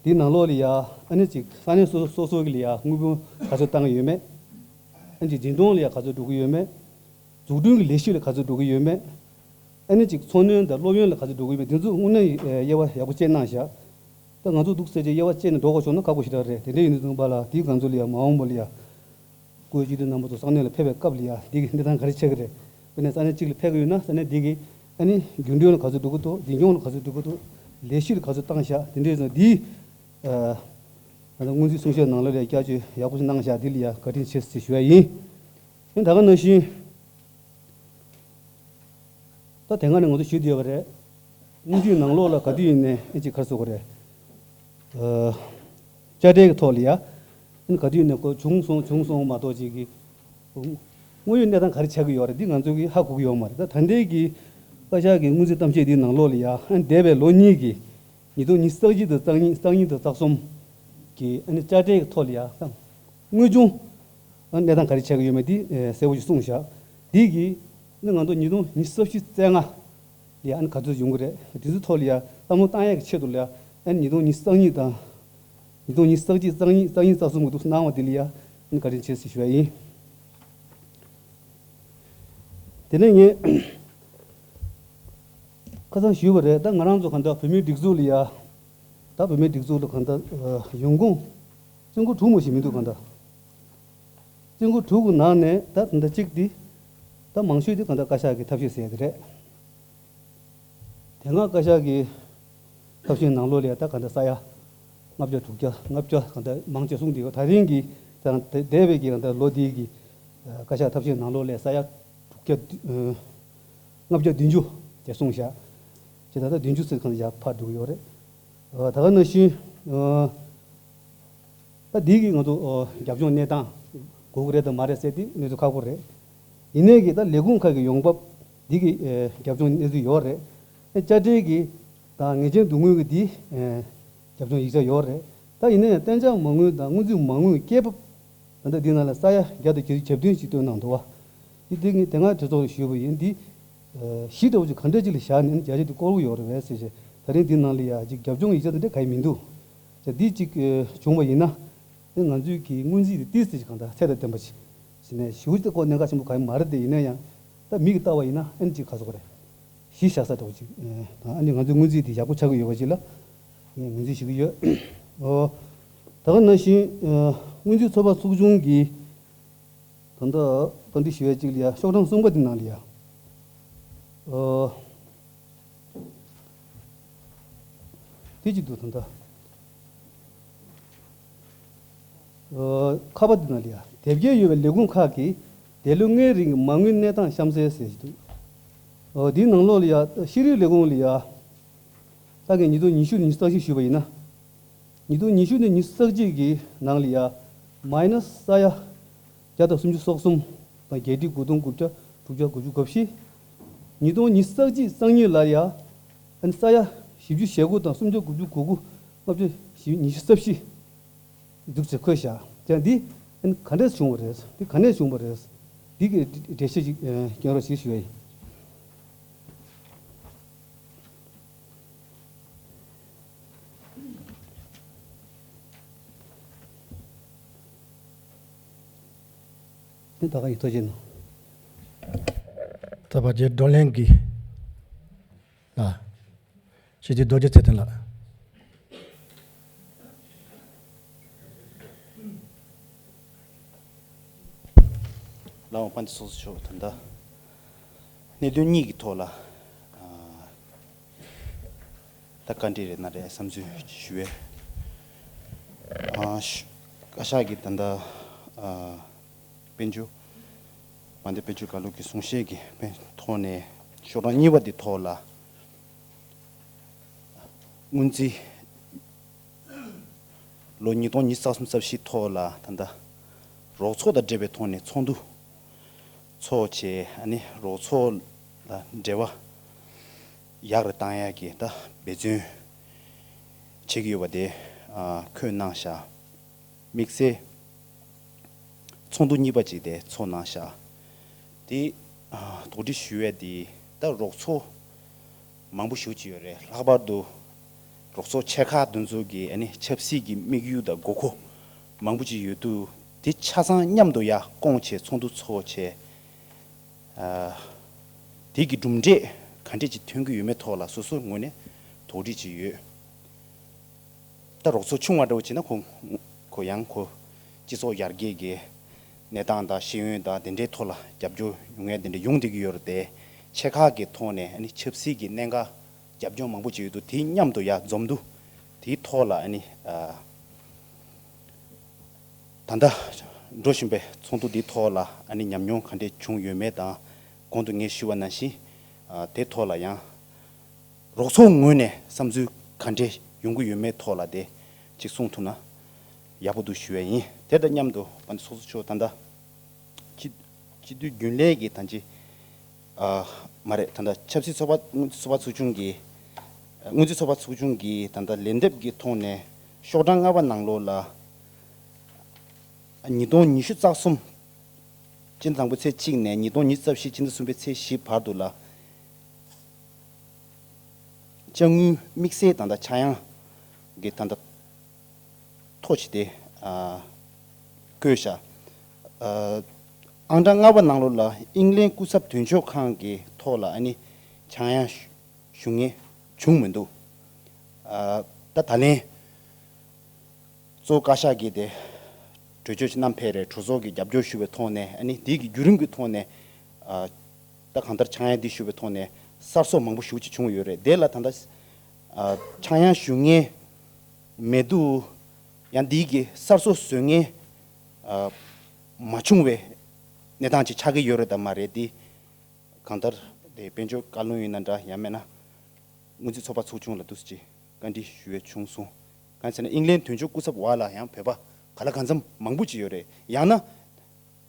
འདིའི་ནང་ལོགས་ལ་ཡ་ཨ་ནི་ཅིག་ས་གནས་སོ་སོ་སོ་སོ་གི་ལ་ཡ་དངུལ་བུན་ག་ཚོད་བཏང་གི་ཡོད་མེད། ཨ་ཅིག་འཛིན་སྐྱོང་ལ་ཡ་ག་ཚོད་འགྲོ་གི་ཡོད་མེད། འཛུགས་སྐྲུན་གྱི་ལས་གཞི་ལ་ག་ཚོད་འགྲོ་གི་ཡོད་མེད། ཨ་ནི་ཅིག་འཚོ་སྣོན་དང་སློབ་ཡོན་ལ་ག་ཚོད་འགྲོ་གི་ཡོད་མེད། དེ་ཚོ་དངོས་གནས་ཨ་དབྱེ་བ་ཡག་པོ་དཔྱད་གནང་བཞག་ད་ང་ཚོ་འདུག་ཟེར་བྱས་དབྱེ་བ་དཔྱད་ནས་འགྲོ་དགོས་བྱུང་ན་ཁག་པོ་ཞེ་དྲག་རེད། དེ་འདྲ་ཡིན་དུས་ཙམ་པ་ལ་དེའི་ང་ཚོ་ལ་ཡ་མ་འོངས་པ་ལ་ཡ། སྐུའི་སྤྱི་འཐུས་རྣམ་པ་ཚོ་ས་གནས་ལ་ཕེབས་པའི་སྐབས་ལ་ཡ་འདི་གི་གནས་སྟངས་ག་རེ་ཆགས་ཀྱི་རེད། དཔེར་ན་ས་གནས་གཅིག་ལ་ཕེབས་ཀྱི་ཡོད་ན་ས་གནས་འདི་གི་ཨ་ནི་རྒྱུན་གྲོན་ལ་ག་ཚོད་འགྲོ་གི་འདུག་འཛིན་སྐྱོང་ལ་ག་ཚོད་འགྲོ་གི་འདུག་ལས་གཞི་ལ་ག་ཚོད་བཏང་བཞག་དེ་འདྲའི་ཚོ་འདི་ཨ་ང་ཚོ་སྔོན་རྩིས་གསུང་བཤད་ནང་ལོགས་ལ་བསྐྱར་བཅོས་ཡག་པོ་ཞིག་གནང་བཞག་འདི་ལ་ཡ་བཀའ་དྲིན་ཆེ་ཟེར་ཞུ་ཡ་ཡིན། ཨ་ནི་ད་ག་ནང་བཞིན། ད་དེ་སྔ་ནས་ང་ཚོ་ཞུས་བསྡད་པ་རེད། སྔོན་རྩིས་ནང་ལོགས་ལ་ག་དུས་ཡིན་ནའི་ཨ་ཅིག་ག་རེ་ཟེར་དགོས་རེད། ཨ་དཔྱ་ཁྲལ་གྱི་ཐོག་ལ་ཡ། ཨ་ནི་ག་དུས་ཡིན་ནའི་ཁོ་བྱུང་སོང་བྱུང་སོང་མ་གཏོགས་ཅིག་གི། དངོས་ཡོད་གནས་སྟངས་ག་རེ་ཆགས་ཀྱི་ཡོད་རེད་འདི་ང་ཚོ་གིས་ཧ་གོ་གི་ཡོད་མ་རེད། ད་ད་ལྟའི་གི་བཀའ་ཤག་གི་སྔོན་རྩིས་གཏམ་བཤད་འདིའི་ནང་ལོགས་ལ་ཡ་ཨ་ནི་འདས་པའི་ལོ་གཉིས་ཀྱི། ཉིས་སྟོང་ཉི་ཤུ་རྩ་གཅིག་དང་རྩ་གཉིས་རྩ་གཉིས་དང་རྩ་གསུམ་གྱི་ཨ་ནི་དཔྱ་ཁྲལ་གྱི་ཐོག་ལ་ཡ་དངོས་བྱུང་ཨ་གནས་སྟངས་ག་རེ་ཆགས་ཀྱི་ཡོད་མེད་འདི་ཨ་གསལ་པོ་ཞིག་གསུངས་བཞག་འདི་གིས་ཨ་ནི་ང་ཚོ་ཉིས་སྟོང་ཉི་ཤུ་རྩ་བཞི་རྩ་ལྔ་ལ་ཡ་ཨ་ནི་ག་ཚོད་ཡོང་གི་རེད། དེ་ཚོའི་ཐོག་ལ་ཡ་བསམ་བློ་བཏང་ཡས་ཀྱི་ཆེད་དུ་ལ་ཡ་ཨ་ནི་ཉིས་སྟོང་ཉི་ཤུ་རྩ་གཉིས་དང་ཉིས་སྟོང་ཉི་ཤུ་རྩ་གཅིག་རྩ་གཉིས་རྩ་གཉིས་རྩ་གསུམ་གྱི་འདུག་གནང་བ་འདི་ལ་ཡ་ཨ་ནི་བཀའ་དྲིན་ཆེ་ཟེར་ཞུ་ཡ་ཡིན། དེ་ནས་ངས་ཁ་སང་ཞུས་པ་རེད། ད་ང་རང་ཚོ་གང་ལྟར་བོད་མིའི་སྒྲིག་འཛུགས་ལ་ཡ། ད་བོད་མིའི་སྒྲིག་འཛུགས་ལ་གང་ལྟར་ཡོང་ཁུངས་རྩིས་འཁོར་དྲུག་མ་ཞིག་མི་འདུག་གང་ལྟར་རྩིས་འཁོར་དྲུག་གི་ནང་ནས་ད་ད་ལྟ་གཅིག་འདི་ད་མང་ཤོས་འདི་གང་ལྟར་བཀའ་ཤག་གི་ཐབས་ཤེས་ཟེར་ཡ་དེ་རེད། དེ་སྔ་བཀའ་ཤག་གི་ཐབས་ཤེས་ནང་ལོགས་ལ་ད་ག་འདྲ་ས་ཡ་ལྔ་བརྒྱ་དྲུག་བརྒྱ་ལྔ་བརྒྱ་ག་འདྲ་མང་ཆེ་གསུངས་བསྡད་ཡོད། ད་རིང་གི་ད་འདས་པའི་གི་ག་འདྲ་ལོ་འདིའི་གི་བཀའ་ཤག་ཐབས་ཤེས་ནང་ལོགས་ལ་ས་ཡ་དྲུག་བརྒྱ་ལྔ་བརྒྱ་བདུན་ཅུ་དེ་གསུངས་བཞག་ཅེས་ད་ལྟ་བདུན་ཅུ་ཙམ་ག་འདྲ་ཡར་འཕར་འགྲོ་གི་ཡོད་རེད། ད་ག་ནང་བཞིན། ད་འདི་གིས་ང་ཚོ་རྒྱབ་ལྗོངས་གནས་སྟངས་དགོས་ཀྱི་རེད་དང་མ་རེད་ཟེར་དེ་གནས་ཚུལ་ཁག་པོ་རེད། ཡིན་ནའི་གི་ད་ལས་ཁུངས་ཁག་གི་ཡོང་འབབ་འདི་གི་རྒྱབ་ལྗོངས་གནས་ཚུལ་ཡོད་རེད། དཔྱ་ཁྲལ་གི་དང་ངེས་ཅན་བསྡུ་དངུལ་གི་འདི་རྒྱབ་ལྗོངས་ཡིག་ཆ་ཡོད་རེད། ད་ཡིན་ན་ཡང་གཏན་འཇགས་མ་དངུལ་དང་སྔོན་རྩིས་མ་དངུལ་སྐྱེད་འབབ་ད་ལྟ་འདི་ནང་ལ་ས་ཡ་བརྒྱ་དང་བརྒྱད་ཅུ་གྱ་བདུན་ཞིག་བཏོན་གནང་འདུག་བ། འདི་འདི་ངས་དེ་སྔ་གྲོས་ཚོགས་ལ་ཞུས་པ་ཡིན། འདི་གཞི་འདྲ་བོ་ཅིག་ག་འདྲ་ཅིག་ལ་བཞག་ནས་བརྒྱ་ཆ་འདི་བསྐོར་གྱི་ཡོད་རེད་པས་ཟེར་བྱས། ད་རིང་འདི་ནང་ལ་ཡ་ཅིག་རྒྱབ་ལྗོངས་ཡིག་ཆ་འདི་འདྲ་གང་ཡང་མི་འདུག་ཅེས་འདི་གཅིག་ཨེ་བྱུང་བ་ཡིན་ན། ཨེ་ང་ཚོའི་གི་སྔོན་རྩིས་དེ་ཏིས་ཏི་ཅིག་གང་ལྟར་ཚད་དང་ལྡན་པ་ཞིག་བྱས་ནས་ཞེ་པོ་ཅིག་ཁོ་གནད་འགག་ཆེན་པོ་གང་ཡང་མ་རེད་དེ། ཡིན་ན་ཡང་ད་མིག་གིས་བལྟ་བ་ཡིན་ན་ཨེ་ཅིག་ག་ཟེར་དགོས་རེད། གཞི་བཞག་ས་འདྲ་བོ་ཅིག་ཨེ་དང་ཨ་ནི་ང་ཚོའི་སྔོན་རྩིས་དེ་ཡག་པོ་ཆགས་ཀྱི་ཡོད་པ་ཅིག་ལ་ངས་ངོས་འཛིན་ཞུ་གི་ཡོད། ཨོ། ད་ག་ནང་བཞིན་ཨེ་སྔོན་རྩིས་ཚོགས་པ་ཚོགས་ཆུང་གིས་ ད་ལྟ་བཀའ་འདྲི་ཞུ་ཡ་གཅིག་ལ་ཡ་ཤོག་གྲངས་གསུམ་པ་འདི་ནང་ལ་ཡ། ཨོ། དེ་གཅིག་འདུག་ད་ལྟ། ཨོ། ཁ་པ་འདི་ནང་ལ་ཡ། དེབ་སྐྱེལ་ཡོད་པའི་ལས་ཁུངས་ཁག་གིས་འདས་ལོ་ལྔའི་རིང་གི་མ་དངུལ་གནས་སྟངས་གཤམ་གསལ་ཟེར་གྱི་འདུག་ཨོ། འདིའི་ནང་ལོགས་ལ་ཡ། ཤེས་རིག་ལས་ཁུངས་ལ་ཡ། ད་གིན་ཉིས་སྟོང་ཉི་ཤུ་ཉི་ཤུ་རྩ་བཞི་ཞུས་པ་ཡིན་ན། ཉིས་སྟོང་ཉི་ཤུ་ནས་ཉི་ཤུ་རྩ་གཅིག་གི་ནང་ལ་ཡ། མའི་ནས་ས་ཡ་བརྒྱ་དང་སུམ་ཅུ་སོ་གསུམ་དང་བརྒྱད་ཁྲི་དགུ་སྟོང་དགུ་བརྒྱ་དྲུག་བརྒྱ་དགུ་བཅུ་གོ་བཞི། ཉིས་སྟོང་ཉི་ཤུ་རྩ་གཅིག་གཙང་སྨྱོན་ལ་ཡ། ཨ་ནི་ས་ཡ་བཞི་བཅུ་ཞེ་དགུ་དང་སུམ་བརྒྱ་དགུ་བཅུ་གོ་དགུ་ལྔ་བཅུ་ཉི་ཤུ་རྩ་བཞི་འདུག་ཅེས་འཁོད་བཞག་དེ་ཡང་འདི་ཨ་ནི་ག་འདྲས་བྱུང་བ་རེད། འདི་ག་ནས་བྱུང་བ་རེད། འདི་གི་འགྲེལ་བཤད་ཅིག་སྐྱོན་རོགས་ཞེས་ཞུ་ཡ་ཡིན། ད་ག་ཡིག་ཐོག་བྱས་ནོ། ད་བར་གྱི་བགྲོ་གླེང་གི་ལ། ཞི་བདེ་རྡོ་རྗེ་ཚེ་བརྟན་ལགས། ལའང་དཔལ་ལྡན་ཚོགས་གཙོ་མཆོག་ད་ལྟ་གནད་དོན་གཉིས་ཀྱི་ཐོག་ལ། ཨ། ད་བཀའ་འདྲི་རེད་ན་རེད་བསམ་ཚུལ་ཞུ་བའི། ཨ། ཞུ། བཀའ་ཤག་གིས་ད་ལྟ། ཨ། དཔལ་འབྱོར། དམངས་དོན་དཔལ་འབྱོར་བཀའ་བློན་གྱི་གསུང་བཤད་ཀྱི་ཐོག་ནས་ཤོག་གྲངས་གཉིས་པ་དེ་ཐོག་ལ། སྔོན་རྩིས། ལོ་ཉིས་སྟོང་ཉི་ཤུ་རྩ་གསུམ་རྩ་བཞི་ཐོག་ལ་ད་ལྟ་རོགས་ཚོགས་དང་འབྲེལ་བའི་ཐོག་ནས་ཚོགས་འདུ་ཚོགས་བྱས། ཨ་ནི་རོགས་ཚོགས་ལ་འབྲེལ་བ་ཡག་རུ་བཏང་ཡག་གི་ད་འབད་བརྩོན་བྱེད་ཀྱི་ཡོད་པ་དེ། ཨ། འཁོད་གནང་བཞག་དམིགས་བསལ་ཚོགས་འདུ་གཉིས་པ་ཅིག་དེ་ཚོགས་གནང་བཞག་དེ། ཨ། དོགས་འདྲི་ཞུ་ཡས་དེ་ད་རོགས་ཚོགས་མང་པོ་ཞེ་པོ་ཅིག་ཡོད་རེད། ལྷག་པར་དུ་རོགས་ཚོགས་ཆེ་ཁག་དེ་ཚོ་གི་ཨ་ནི་ཆབ་སྲིད་ཀྱི་དམིགས་ཡུལ་དང་དགོས་མཁོ་མང་པོ་ཅིག་ཡོད་དུས། དེ་ཆ་ཚང་མཉམ་དུ་ཡར་བསྐོང་བྱས་ཚོགས་འདུ་ཚོགས་བྱས། ཨ། དེ་གི་གྲུབ་འབྲས་ག་འདྲས་ཅིག་ཐོན་གྱི་ཡོད་མེད་ཐོག་ལ་སོ་སོའི་ངོས་ནས་དོགས་འདྲི་ཅིག་ཡོད། ད་རོགས་ཚོགས་ཆུང་བ་འདྲ་བོ་བྱས་ན་ཁོ། ཁོ་ཡང་ཁོ་སྤྱི་ཚོགས་ཡར་རྒྱས་ཀྱི་གནས་སྟངས་དང་ཤེས་ཡོན་དང་དེ་འདྲའི་ཐོག་ལ་རྒྱབ་སྐྱོར་ཡོང་ཡས་དེ་འདྲ་ཡོང་བསྡད་ཀྱི་ཡོད་རེད་དེ། ཆེ་ཁག་གི་ཐོག་ནས་ཨ་ནི་ཆབ་སྲིད་ཀྱི་གནད་འགག་རྒྱབ་ལྗོངས་མང་པོ་ཅིག་ཡོད་དུས། དེ་མཉམ་དུ་ཡར་འཛོམས་དུས་དེའི་ཐོག་ལ་ཨ་ནི། ཨ། ད་ལྟ་འགྲོ་བཞིན་པའི་ཚོགས་འདུ་འདིའི་ཐོག་ལ་ཨ་ནི་ཉམས་མྱོང་ག་འདྲས་བྱུང་ཡོད་མེད་དང་། གོང་དུ་ངས་ཞུས་པ་ནང་བཞིན། ཨ། དེ་ཐོག་ལ་ཡང་རོགས་ཚོགས་ངོས་ནས་བསམ་ཚུལ་ག་འདྲས་ཡོང་གི་ཡོད་མེད་ཐོག་ལ་དེ་གཅིག་གསུང་ཐུབ་ན་ཡག་པོ་འདུག་ཞུ་ཡས་ཡིན། དེ་དང་མཉམ་དུ་དཔལ་ལྡན་ཚོགས་གཙོ་མཆོག་ད་ལྟ་སྤྱི་སྤྱི་འཐུས་རྒྱུན་ལས་ཀྱི་ད་ཅི། ཨ། མ་རེད། ད་ལྟ་ཆབ་སྲིད་ཚོགས་པ་སྔོན་རྩིས་ཚོགས་པ་ཚོགས་ཆུང་གི། སྔོན་རྩིས་ཚོགས་པ་ཚོགས་ཆུང་གི་ད་ལྟ་ལན་འདེབས་ཀྱི་ཐོག་ནས་ཤོག་གྲངས་ལྔ་པ་ནང་ལོགས་ལ། ཉིས་སྟོང་ཉི་ཤུ་རྩ་གསུམ་སྤྱི་ཟླ་དང་པོའི་ཚེས་གཅིག་ནས་ཉིས་སྟོང་ཉི་ཤུ་རྩ་བཞི་སྤྱི་ཟླ་གསུམ་པའི་ཚེས་བཞི་བར་དུ་ལ། དཔྱ་དངུལ་དམིགས་བསལ་ད་ལྟ་ཆག་ཡང་གི་ད་ལྟ་ཐོ་ཆེ་དེ། ཨ། བཀོད་བཞག་ཨ། ཨང་གྲངས་ལྔ་པ་ནང་ལོགས་ལ་ཨིང་ལན་སྐུ་ཚབ་དོན་གཅོད་ཁང་གི་ཐོག་ལ་ཨ་ནི་ཆག་ཡང་ཞུ་མཁན་བྱུང་མི་འདུག་ཨ། ད་ད་ལན་གཙོ་བོ་བཀའ་ཤག་གིས་དེ་གྲོས་ཆོད་ཅིག་བསྣམས་ཕེབས་རེད། གྲོས་ཚོགས་ཀྱི་རྒྱབ་སྐྱོར་ཞུ་བའི་ཐོག་ནས། ཨ་ནི་དེ་གི་བརྒྱུད་རིམ་གྱི་ཐོག་ནས། ཨ། ད་གང་ལྟར་ཆག་ཡང་འདི་ཞུ་བའི་ཐོག་ནས་གསར་བཟོ་མང་པོ་ཞེ་པོ་ཅིག་བྱུང་ཡོད་རེད། དེ་ལ་ད་ལྟ། ཨ། ཆག་ཡང་ཞུ་མཁན་མེད་དུས། ཡང་འདི་གི་གསར་བཟོ་བཟོ་མཁན། ཨ། མ་བྱུང་བའི་གནས་སྟངས་ཅིག་ཆགས་ཀྱི་ཡོད་རེད་དམ་མ་རེད། འདི་གང་ལྟར་དེ་དཔལ་འབྱོར་བཀའ་བློན་ཡིན་ན་འདྲ། ཡང་མིན་ན་སྔོན་རྩིས་ཚོགས་པ་ཚོགས་ཆུང་ལ་འདུག་སེ་ཅིག་བཀའ་འདྲི་ཞུ་ཡས་བྱུང་སོང་། གང་ཟེར་ན་ཨིང་ལན་དོན་གཅོད་སྐུ་ཚབ་འོག་ལ་ཡང་བོད་པ་ག་ལ་གང་འཚམ་མང་པོ་ཅིག་ཡོད་རེད། ཡང་ན་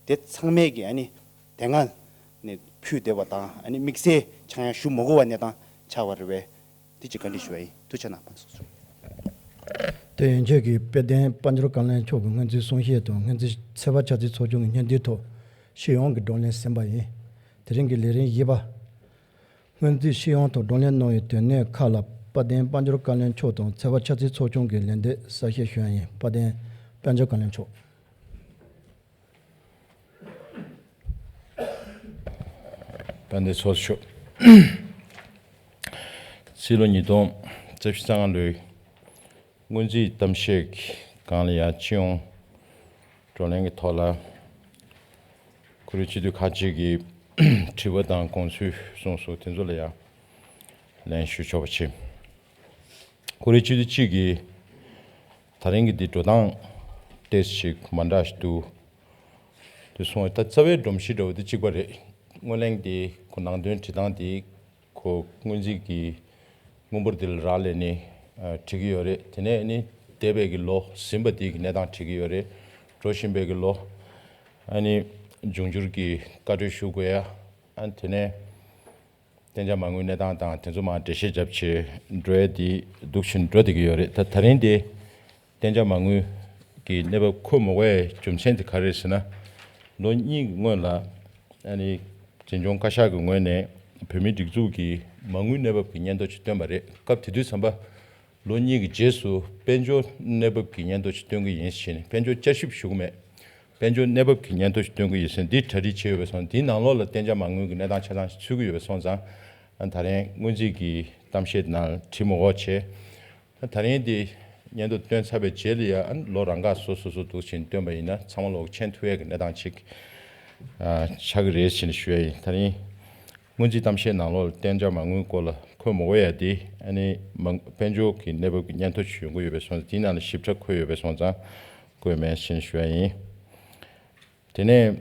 དེ་ཚང་མས་ཀྱི་ཨ་ནི་དེ་སྔ་ནས་ཕུལ་བསྡད་པ་དང་། ཨ་ནི་དམིགས་བསལ་ཆག་ཡང་ཞུ་མ་དགོས་པ་གནས་སྟངས་ཆགས་པ་རེད་པས། དེ་ཅིག་བཀའ་འདྲི་ཞུ་བ་ཡིན། ཐུགས་རྗེ་གནང་། དཔལ་འབྱོར་བཀའ་བློན་མཆོག་གིས་དཔལ་ལྡན་དཔལ་འབྱོར་བཀའ་བློན་མཆོག་གི་སྔོན་རྩིས་གསུང་བཤད་དང་། སྔོན་རྩིས་ཚོད་དཔག་འཆར་རྩིས་ཚོགས་ཆུང་གི་སྙན་ཐོའི་ཐོག་སྤྱི་ཡོངས་ཀྱི་བགྲོ་གླེང་ཟིན་པ་ཡིན། དེ་རིང་གི་ལས་རིམ་བཞི་པ། སྔོན་རྩིས་སྤྱི་ཡོངས་ཐོག་བགྲོ་གླེང་གནང་བའི་དོན་གནད་ཁག་ལ་དཔལ་ལྡན་དཔལ་འབྱོར་བཀའ་བློན་མཆོག་དང་ཚོད་དཔག་འཆར་རྩིས་ཚོགས་ཆུང་གིས་ལན་འདེབས་གསལ་བཤད་ཞུ་ཡ་ཡིན། དཔལ་ལྡན་དཔལ་འབྱོར་བཀའ་བློན་མཆོག་དཔལ་ལྡན་ཚོགས་གཙོ་མཆོག་རྩིས་ལོ་ཉིས་སྟོང་རྩ་བཞི་རྩ་ལྔ་ལོའི་སྔོན་རྩིས་གཏམ་བཤད་སྒང་ལ་ཡང་སྤྱི་ཡོངས་བགྲོ་གླེང་གི་ཐོག་ལ། ཁོ་རའི་སྤྱི་འཐུས་ཁག་ཅིག་གིས་དྲི་བ་དང་དགོངས་ཚུལ་གསུངས་སོང་། དེ་ཚོ་ལ་ཡང་ལན་ཞུ་ཆོག་པ་བྱེད། ཁོ་རའི་སྤྱི་འཐུས་གཅིག་གིས་ད་རིང་གི་འདི་འགྲོ་སྟངས་ཏོག་ཙམ་ཞིག་མ་འདྲ་ཞིག་འདུག་དེ་སོང་བས་ད་རྩ་བའི་སྒྲོམ་གཞི་འདྲ་བོ་དེ་གཅིག་པ་རེད། སྔོན་གླེང་དེ་ཁོ་ནང་དོན་བྲིས་སྟངས་དེ་ཁོ་སྔོན་རྩིས་ཀྱི་དངུལ་འབོར་དེ་ལ་རག་ལས་ནས་ཨ་བྲིས་ཀྱི་ཡོད་རེད། དེ་ནས་ཨ་ནི་འདས་པའི་གི་ལོ་ཟིན་པ་དེ་གི་གནས་སྟངས་བྲིས་ཀྱི་ཡོད་རེད། འགྲོ་བཞིན་པའི་གི་ལོ་ཨ་ནི་འབྱུང་འགྱུར་གྱི་བཀའ་འཁྲོལ་ཞུ་དགོས་ཡ། ཨ་དེ་ནས་གཏན་འཇགས་མ་དངུལ་གནས་སྟངས་དང་དེ་ཚོ་མར་འགྲེལ་བཤད་བརྒྱབ་བྱས་འགྲོ་ཡ་དེ་འདུག་བཞིན་འགྲོ་བསྡད་ཀྱི་ཡོད་རེད། ད་ད་རིང་དེ་གཏན་འཇགས་མ་དངུལ་གྱི་གནས་བབ་འཁོད་མ་དགོས་ཡ་རྒྱུ་མཚན་དེ་ག་རེ་རེད་ཟེར་ན། ལོ་གཉིས་ཀྱི་སྔོན་ལ་ཨ་ནི་འཛིན་སྐྱོང་བཀའ་ཤག་གི་ངོས་ནས་བོད་མིའི་སྒྲིག་འཛུགས་ཀྱི་མ་དངུལ་གནས་བབ་ཀྱི་སྙན་ཐོ་ཅིག་བཏོན་པ་རེད། སྐབས་དེ་དུས་ཙམ་པ་ལོ་གཉིས་ཀྱི་རྗེས་སུ་དཔལ་འབྱོར་གནས་བབ་ཀྱི་སྙན་ཐོ་ཅིག་བཏོན་གྱི་ཡིན་ཞེས་ནས། དཔལ་འབྱོར་བསྐྱར་ཞིབ་ཞུ་གི་མེད། དཔལ་འབྱོར་གནས་བབ་ཀྱི་སྙན་ཐོ་ཞིག་བཏོན་གྱི་ཡིན་ཟེར་འདི་གྲ་སྒྲིག་བྱས་ཡོད་པས་སོང་། འདིའི་ནང་ལོགས་ལ་གཏན་འཇགས་མ་དངུལ་གྱི་གནས་སྟངས་ཆ་ཚང་ཞིག་ཚུད་ཀྱི་ཡོད་པས་སོང་ཙང་། ཨ་ད་རིང་སྔོན་རྩིས་ཀྱི་གཏམ་བཤད་ནང་བྲིས་མ་དགོས་བྱས། ཨ་ད་རིང་འདི་སྙན་ཐོ་བཏོན་ཚར་བའི་རྗེས་ལ་ཡ་ཨ་ལོ་རང་འགག་སོ་སོ་སོ་འདུག་ཕྱིན་བཏོན་པ་ཡིན་ན་ཚང་མ་ལོག་མཁྱེན་ཐུབ་ཡས་ཀྱི་གནས་སྟངས་ཅིག་ཨ་ཆགས་ཀྱི་རེད་ཟེར་ནས་ཞུ་ཡ་ཡིན། ད་རིང་སྔོན་རྩིས་གཏམ་བཤད་ནང་ལོགས་ལ་གཏན་འཇགས་མ་དངུལ་སྐོར་ལ་འཁོད་མ་དགོས་ཡ་དེ་ཨ་ནི་མ་དཔལ་འབྱོར་གྱི་གནས་བབ་ཀྱི་སྙན་ཐོ་ཞིག་ཡོང་གི་ཡོད་པས་སོང་ཙང་། དེའི་ནང་ལ་ཞིབ་ཕྲ་འཁོད་ཡོད་པས་སོང་ཙང་། བཀོད་མེད་ཟེར་ནས་ཞུ་ཡ་ཡིན། དེ་ནས་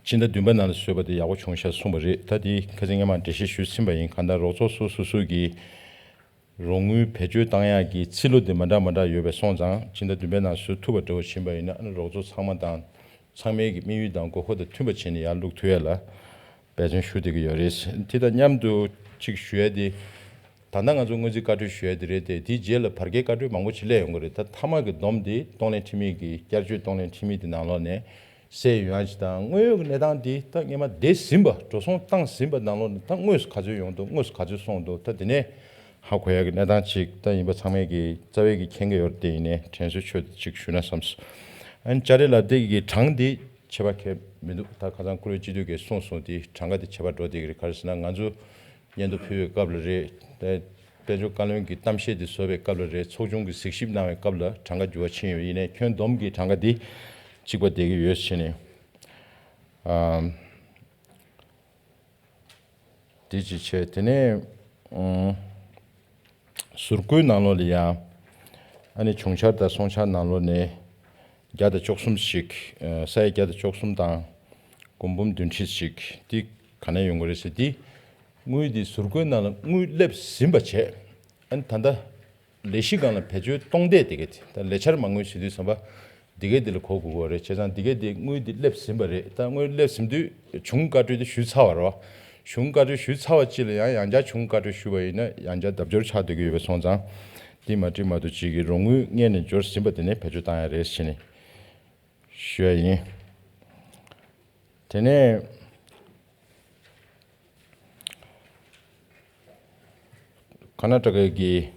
ཕྱི་ཟླ་བདུན་པ་ནང་ལ་བཟོས་པ་དེ་ཡག་པོ་བྱུང་ཤག་གསུངས་པ་རེད། ད་དེ་ཁ་སང་སྔོན་མ་འགྲེལ་བཤད་ཞུས་ཟིན་པ་ཡིན། གང་ལྟར་རོགས་ཚོགས་སོ་སོ་སོ་གི་རོགས་དངུལ་བེད་སྤྱོད་བཏང་ཡག་གི་ཚིག་ལོ་དེ་མ་འདྲ་མ་འདྲ་ཡོད་པས་སོང་ཙང་། ཕྱི་ཟླ་བདུན་པའི་ནང་བཟོ་ཐུབ་པ་འདྲ་བོ་ཕྱིན་པ་ཡིན་ན། ཨ་ནི་རོགས་ཚོགས་ཚང་མ་དང་ཚང་མའི་གི་དམིགས་ཡུལ་དང་དགོས་མཁོ་དང་མཐུན་པ་བྱས་ནས་ཡར་བླུག་ཐུབ་ཡ་ལ་འབད་བརྩོན་ཞུ་བསྡད་ཀྱི་ཡོད་རེད། དེ་དང་མཉམ་དུ་གཅིག་ཞུ་ཡ་དེ། ད་ལྟ་ང་ཚོ་སྔོན་རྩིས་བཀའ་འཁྲོལ་ཞུ་ཡ་དེ་རེད་དེ། དེའི་རྗེས་ལ་བར་བརྒལ་བཀའ་འཁྲོལ་མང་པོ་ཞིག་སླེབས་ཡོང་གི་རེད། ད་མཐའ་མ་གི་བསྡོམས་དེ་གཏོང་ལེན་འཐུས་མི་གི་བསྐྱར་བཅོས་གཏོང་ལེན་འཐུས་མི་དེ་ནང་ལོགས་ནས་གསལ་ཡོང་ཡ་ཅིག་དང་། དངོས་ཡོད་ཀྱི་གནས་སྟངས་དེ་ད་སྔོན་མ་བསྡད་ཟིན་པ། འགྲོ་སོང་བཏང་ཟིན་པ་ནང་ལོགས་ནས་ད་དངོས་སུ་ག་ཚོད་ཡོང་འདུག་དངོས་སུ་ག་ཚོད་སོང་འདུག་ད་དེ་ནས་ཧ་གོ་ཡ་གི་གནས་སྟངས་ཅིག་ད་ཡིན་པ་ཚང་མས་གི་རྩ་བའི་གི་མཁྱེན་གི་ཡོད་རེད་དེ། ཡིན་ནའི་དྲན་གསོའི་ཆེད་དུ་ཅིག་ཞུ་ན་བསམས། ཨ་ནི་ལྕགས་རི་ལ་དེ་གི་གྲངས་དེ་ཁྱད་པར་གང་མི་འདུག་ད་ཁ་སང་ཁོ་རའི་སྤྱི་འཐུས་ཀྱིས་གསུངས་སོང་དེ། གྲངས་ཀ་དེ་ཁྱད་པར་འགྲོ་བསྡད་ཀྱི་རེད། ག་རེ་ཟེར་ན། ང་ཚོ་སྙན་ཐོ་ཕུལ་བའི་སྐབས་ལ་རེད། དེ་དཔལ་འབྱོར་བཀའ་བློན་གྱི་གཏམ་བཤད་དེ་བཟོ་བའི་སྐབས་ལ་རེད། ཚོགས་ཆུང་གི་གཟིགས་ཞིབ་གནང་བའི་སྐབས་ལ་གྲངས་ཀ་འགྱུར་བ་ཕྱིན་ཡོད། ཡིན་ནའི་ཁྱོན་བསྡོམས་ཀྱི་གྲངས་ཀ་དེ་གཅིག་པ་བསྡད་ཀྱི་ཡོད་ཟེར་ནས། ཨམ། དེ་གཅིག་བྱས། དེ་ནས་ཨམ། ཟུར་བཀོད་ནང་ལོགས་ལ་ཡང་ཨ་ནི་བྱུང་འཆར་དང་སོང་འཆར་ནང་ལོགས་ནས་བརྒྱ་དང་བཅུ་གསུམ་ཞིག་ཨ་ས་ཡ་བརྒྱ་དང་བཅུ་གསུམ་དང་སྒོར་འབུམ་བདུན་ཁྲི་ཞིག་དེ་ག་ནས་ཡོང་གི་རེད་ཟེར་དུས། དངུལ་དེ་ཟུར་བཀོད་ནང་ལ་དངུལ་སླེབས་ཟིན་པ་བྱས། ཨ་ནི་ད་ལྟ་ལས་གཞི་སྒང་ལ་བེད་སྤྱོད་གཏོང་བསྡད་དེ་ག་དེ། ད་ལས་འཆར་མ་དངུལ་ཟེར་དུས་ཙམ་པ་འདི་ག་འདི་ལ་གོ་དགོས་ཀྱི་རེད། བྱས་ཙང་འདི་ག་འདི་དངུལ་འདི་སླེབས་ཟིན་པ་རེད། ད་དངུལ་སླེབས་ཟིན་དུས་གཞུང་བཀའ་འཁྲོལ་དེ་ཞུས་ཚར་བ་རེད་བ། གཞུང་བཀའ་འཁྲོལ་ཞུས་ཚར་བ་ཅིག་ལ་ཡང་ཡང་བསྐྱར་གཞུང་བཀའ་འཁྲོལ་ཞུས་པ་ཡིན་ན་ཡང་བསྐྱར་ལྡབ་འགྱུར་ཆགས་སྡོད་ཀྱི་ཡོད་པ་སོང་ཙང་། འདི་མ་འགྲིག་མ་འདུག་ཅིག་གི་རོགས་དངུལ་སྔོན་ནས་འབྱོར་ཟིན་པ་དེ་ནས་བེད་སྤྱོད་བཏང་ཡ་རེད་ཟེར་ནས་ཞུ་ཡ་ཡིན། དེ་ནས། ཀར་ན་ཊ་ཀ་གི་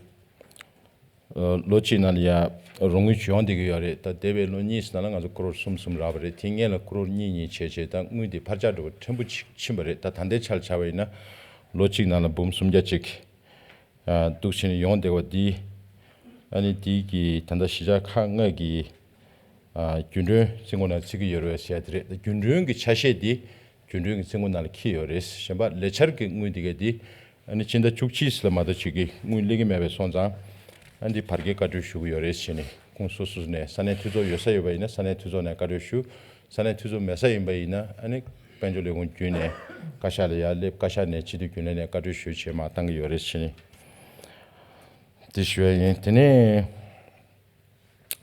ཨ་ལོ་གཅིག་ནང་ལ་ཡ་རོགས་དངུལ་ཅིག་ཡོང་བསྡད་ཀྱི་ཡོད་རེད། ད་འདས་པའི་ལོ་གཉིས་ནང་ལ་ང་ཚོ་ཀོ་རོར་གསུམ་གསུམ་རག་པ་རེད། དེ་སྔོན་ལ་ཀོ་རོར་གཉིས་གཉིས་བྱས་བྱས་ད་དངུལ་དེ་འཕར་ཆག་འགྲོ་བ་ཕྲན་བུ་ཅིག་ཕྱིན་པ་རེད། ད་ད་ལྟའི་ཆར་ལ་ཆ་བ་ཡིན་ན་ལོ་གཅིག་ནང་ལ་འབུམ་སུམ་བརྒྱ་ཅིག་ཨ་འདུག་བྱས་ནས་ཡོང་བསྡད་པ་འདི། ཨ་ནི་དེ་གི་ད་ལྟ་གཞིས་ཆགས་ཁག་ལྔ་གི་ཨ་རྒྱུན་གྲོན་རྩིས་འགོ་ནང་བརྩི་གི་ཡོད་རེད་ཟེར་ཡ་དེ་རེད། རྒྱུན་གྲོན་གྱི་ཆ་ཤས་དེ་རྒྱུན་གྲོན་གྱི་རྩིས་འགོ་ནང་ལ་འཁྱེར་ཡོད་རེད། གཞན་པ་ལས་འཆར་གྱི་དངུལ་དེ་ག་དེ་ཨ་ནི་ཕྱི་ཟླ་བཅུ་གཅིག་ལ་མ་གཏོགས་ཅིག་གི་དངུལ་སླེབས་ཀྱི་མེད་པས་སོང་ཙང་། ཨ་ནི་འདི་བར་བརྒལ་བཀའ་འཁྲོལ་ཞུ་གི་ཡོད་རེད་ཟེར་ནས། ཁོང་སོ་སོ་ནས་ས་གནས་འཐུས་ཚོགས་ཡོད་ས་ཡོད་པ་ཡིན་ན་ས་གནས་འཐུས་ཚོགས་ནས་བཀའ་འཁྲོལ་ཞུ། ས་གནས་འཐུས་ཚོགས་མེད་ས་ཡིན་པ་ཡིན་ན་ཨ་ནི་དཔལ་འབྱོར་ལས་ཁུངས་བརྒྱུད་ནས་བཀའ་ཤག་ལ་ཡར་སླེབས། བཀའ་ཤག་ནས་སྤྱི་འཐུས་རྒྱུན་ལས་ནས་བཀའ་འཁྲོལ་ཞུ་བྱས་མར་བཏང་གི་ཡོད་རེད་ཟེར་ནས་དེ་ཞུ་ཡ་ཡིན། དེ་ནས།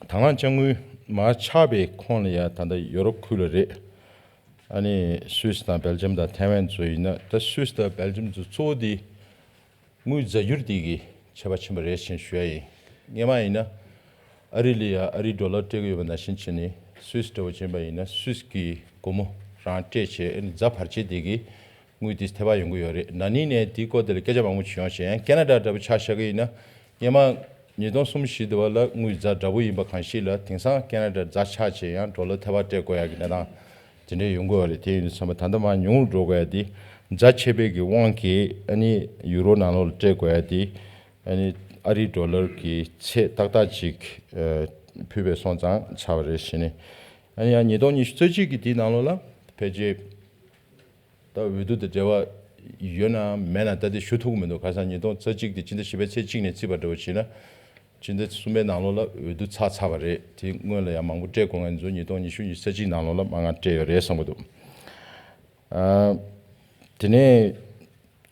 དང་བླངས་དཔྱ་དངུལ་མར་ཆག་པའི་ཁོངས་ལ་ཡ་ད་ལྟ་ཡོ་རོབ་ཁུལ་ལ་རེད། ཨ་ནི་སུད་སི་དང་སྦེལ་ཇམ་དང་ཐའེ་ཝན་ཚོ་ཡིན་ན། ད་སུད་སི་དང་སྦེལ་ཇམ་ཚོ་གཙོ་བོ་དེ་དངུལ་རྫ་འགྱུར་དེ་གི་ཆད་པ་ཕྱིན་པ་རེད་ཅེས་ཞུ་ཡ་ཡིན། སྔོན་མ་ཡིན་ན་ཨ་རི་ལ་ཡ་ཨ་རིའི་ཌོ་ལར་སྤྲད་ཀྱི་ཡོད་པ་ནང་བཞིན་བྱས་ནས་སུད་སི་འདྲ་བོ་ཕྱིན་པ་ཡིན་ན་སུད་སི་གི་སྒོར་མོ་རང་སྤྲད་བྱས། ཨ་ནི་རྫ་བར་ཆད་དེ་གི་དངུལ་དེ་ཐེ་བ་ཡོང་གི་ཡོད་རེད། ན་ནིང་ནས་དེའི་སྐོར་དེ་ལ་སྐད་ཆ་མང་པོ་ཅིག་ཡོང་བཞིན། ཡང་ཁེ་ན་ཌ་འདྲ་པོ་ཆ་བཞག་གི་ཡིན་ན། སྔོན་མ་ཉིས་སྟོང་གསུམ་བཞི་དེ་བ་ལ་དངུལ་རྫ་འདྲ་པོ་ཡིན་པ་གང་ཞིག་ལ། དེང་སང་ཁེ་ན་ཌ་རྫ་ཆག་བྱས་ཡང་ཌོ་ལར་ཐེ་བ་སྤྲད་དགོས་ཡ་གི་གནས་སྟངས་དེ་འདྲ་ཡོང་གི་ཡོད་རེད། དེ་ཡིན་དུས་ཙམ་པ་ད་ལྟ་མར་ཉུང་རུ་འགྲོ་དགོས་ཡ་དེ་རྫ་ཆད་པའི་གི་དབང་གིས་ཨ་ནི་ཡུ་རོ་ནང་ལོགས་ལ་སྤྲད་དགོས་ཡ་དེ་ཨ་ནི་ཨ་རིའི་ཌོ་ལར་གྱི་ཚད་ཏག་ཏག་ཅིག་ཨ་ཕུལ་བས་སོང་ཙང་ཆགས་པ་རེད་ཟེར་ནས། ཨ་ནི་ཡང་ཉིས་སྟོང་ཉི་ཤུ་རྩ་གཅིག་གི་དེའི་ནང་ལོགས་ལ་ཕལ་ཆེར་ད་འོས་བསྡུ་དང་འབྲེལ་བ་ཡོད་ན་མེད་ན་ད་དེ་ཞུ་ཐུབ་ཀྱི་མི་འདུག་ཁ་སང་ཉིས་སྟོང་རྩ་གཅིག་དེ་ཕྱི་ཟླ་བཞི་པའི་ཚེས་གཅིག་ནས་བརྩིས་པ་འདྲ་བོ་བྱས་ན། ཕྱི་ཟླ་གསུམ་པའི་ནང་ལོགས་ལ་འོས་བསྡུ་ཚར་ཚར་བ་རེད། དེ་སྔོན་ལ་ཡང་མང་པོ་སྤྲད་དགོས་ངས་ཚོ་ཉིས་སྟོང་ཉི་ཤུ་ཉི་ཤུ་རྩ་གཅིག་ནང་ལོགས་ལ་མང་ང་སྤྲད་ཡོད་རེད་བསམ་གྱི་འདུག་ཨ། དེ་ནས་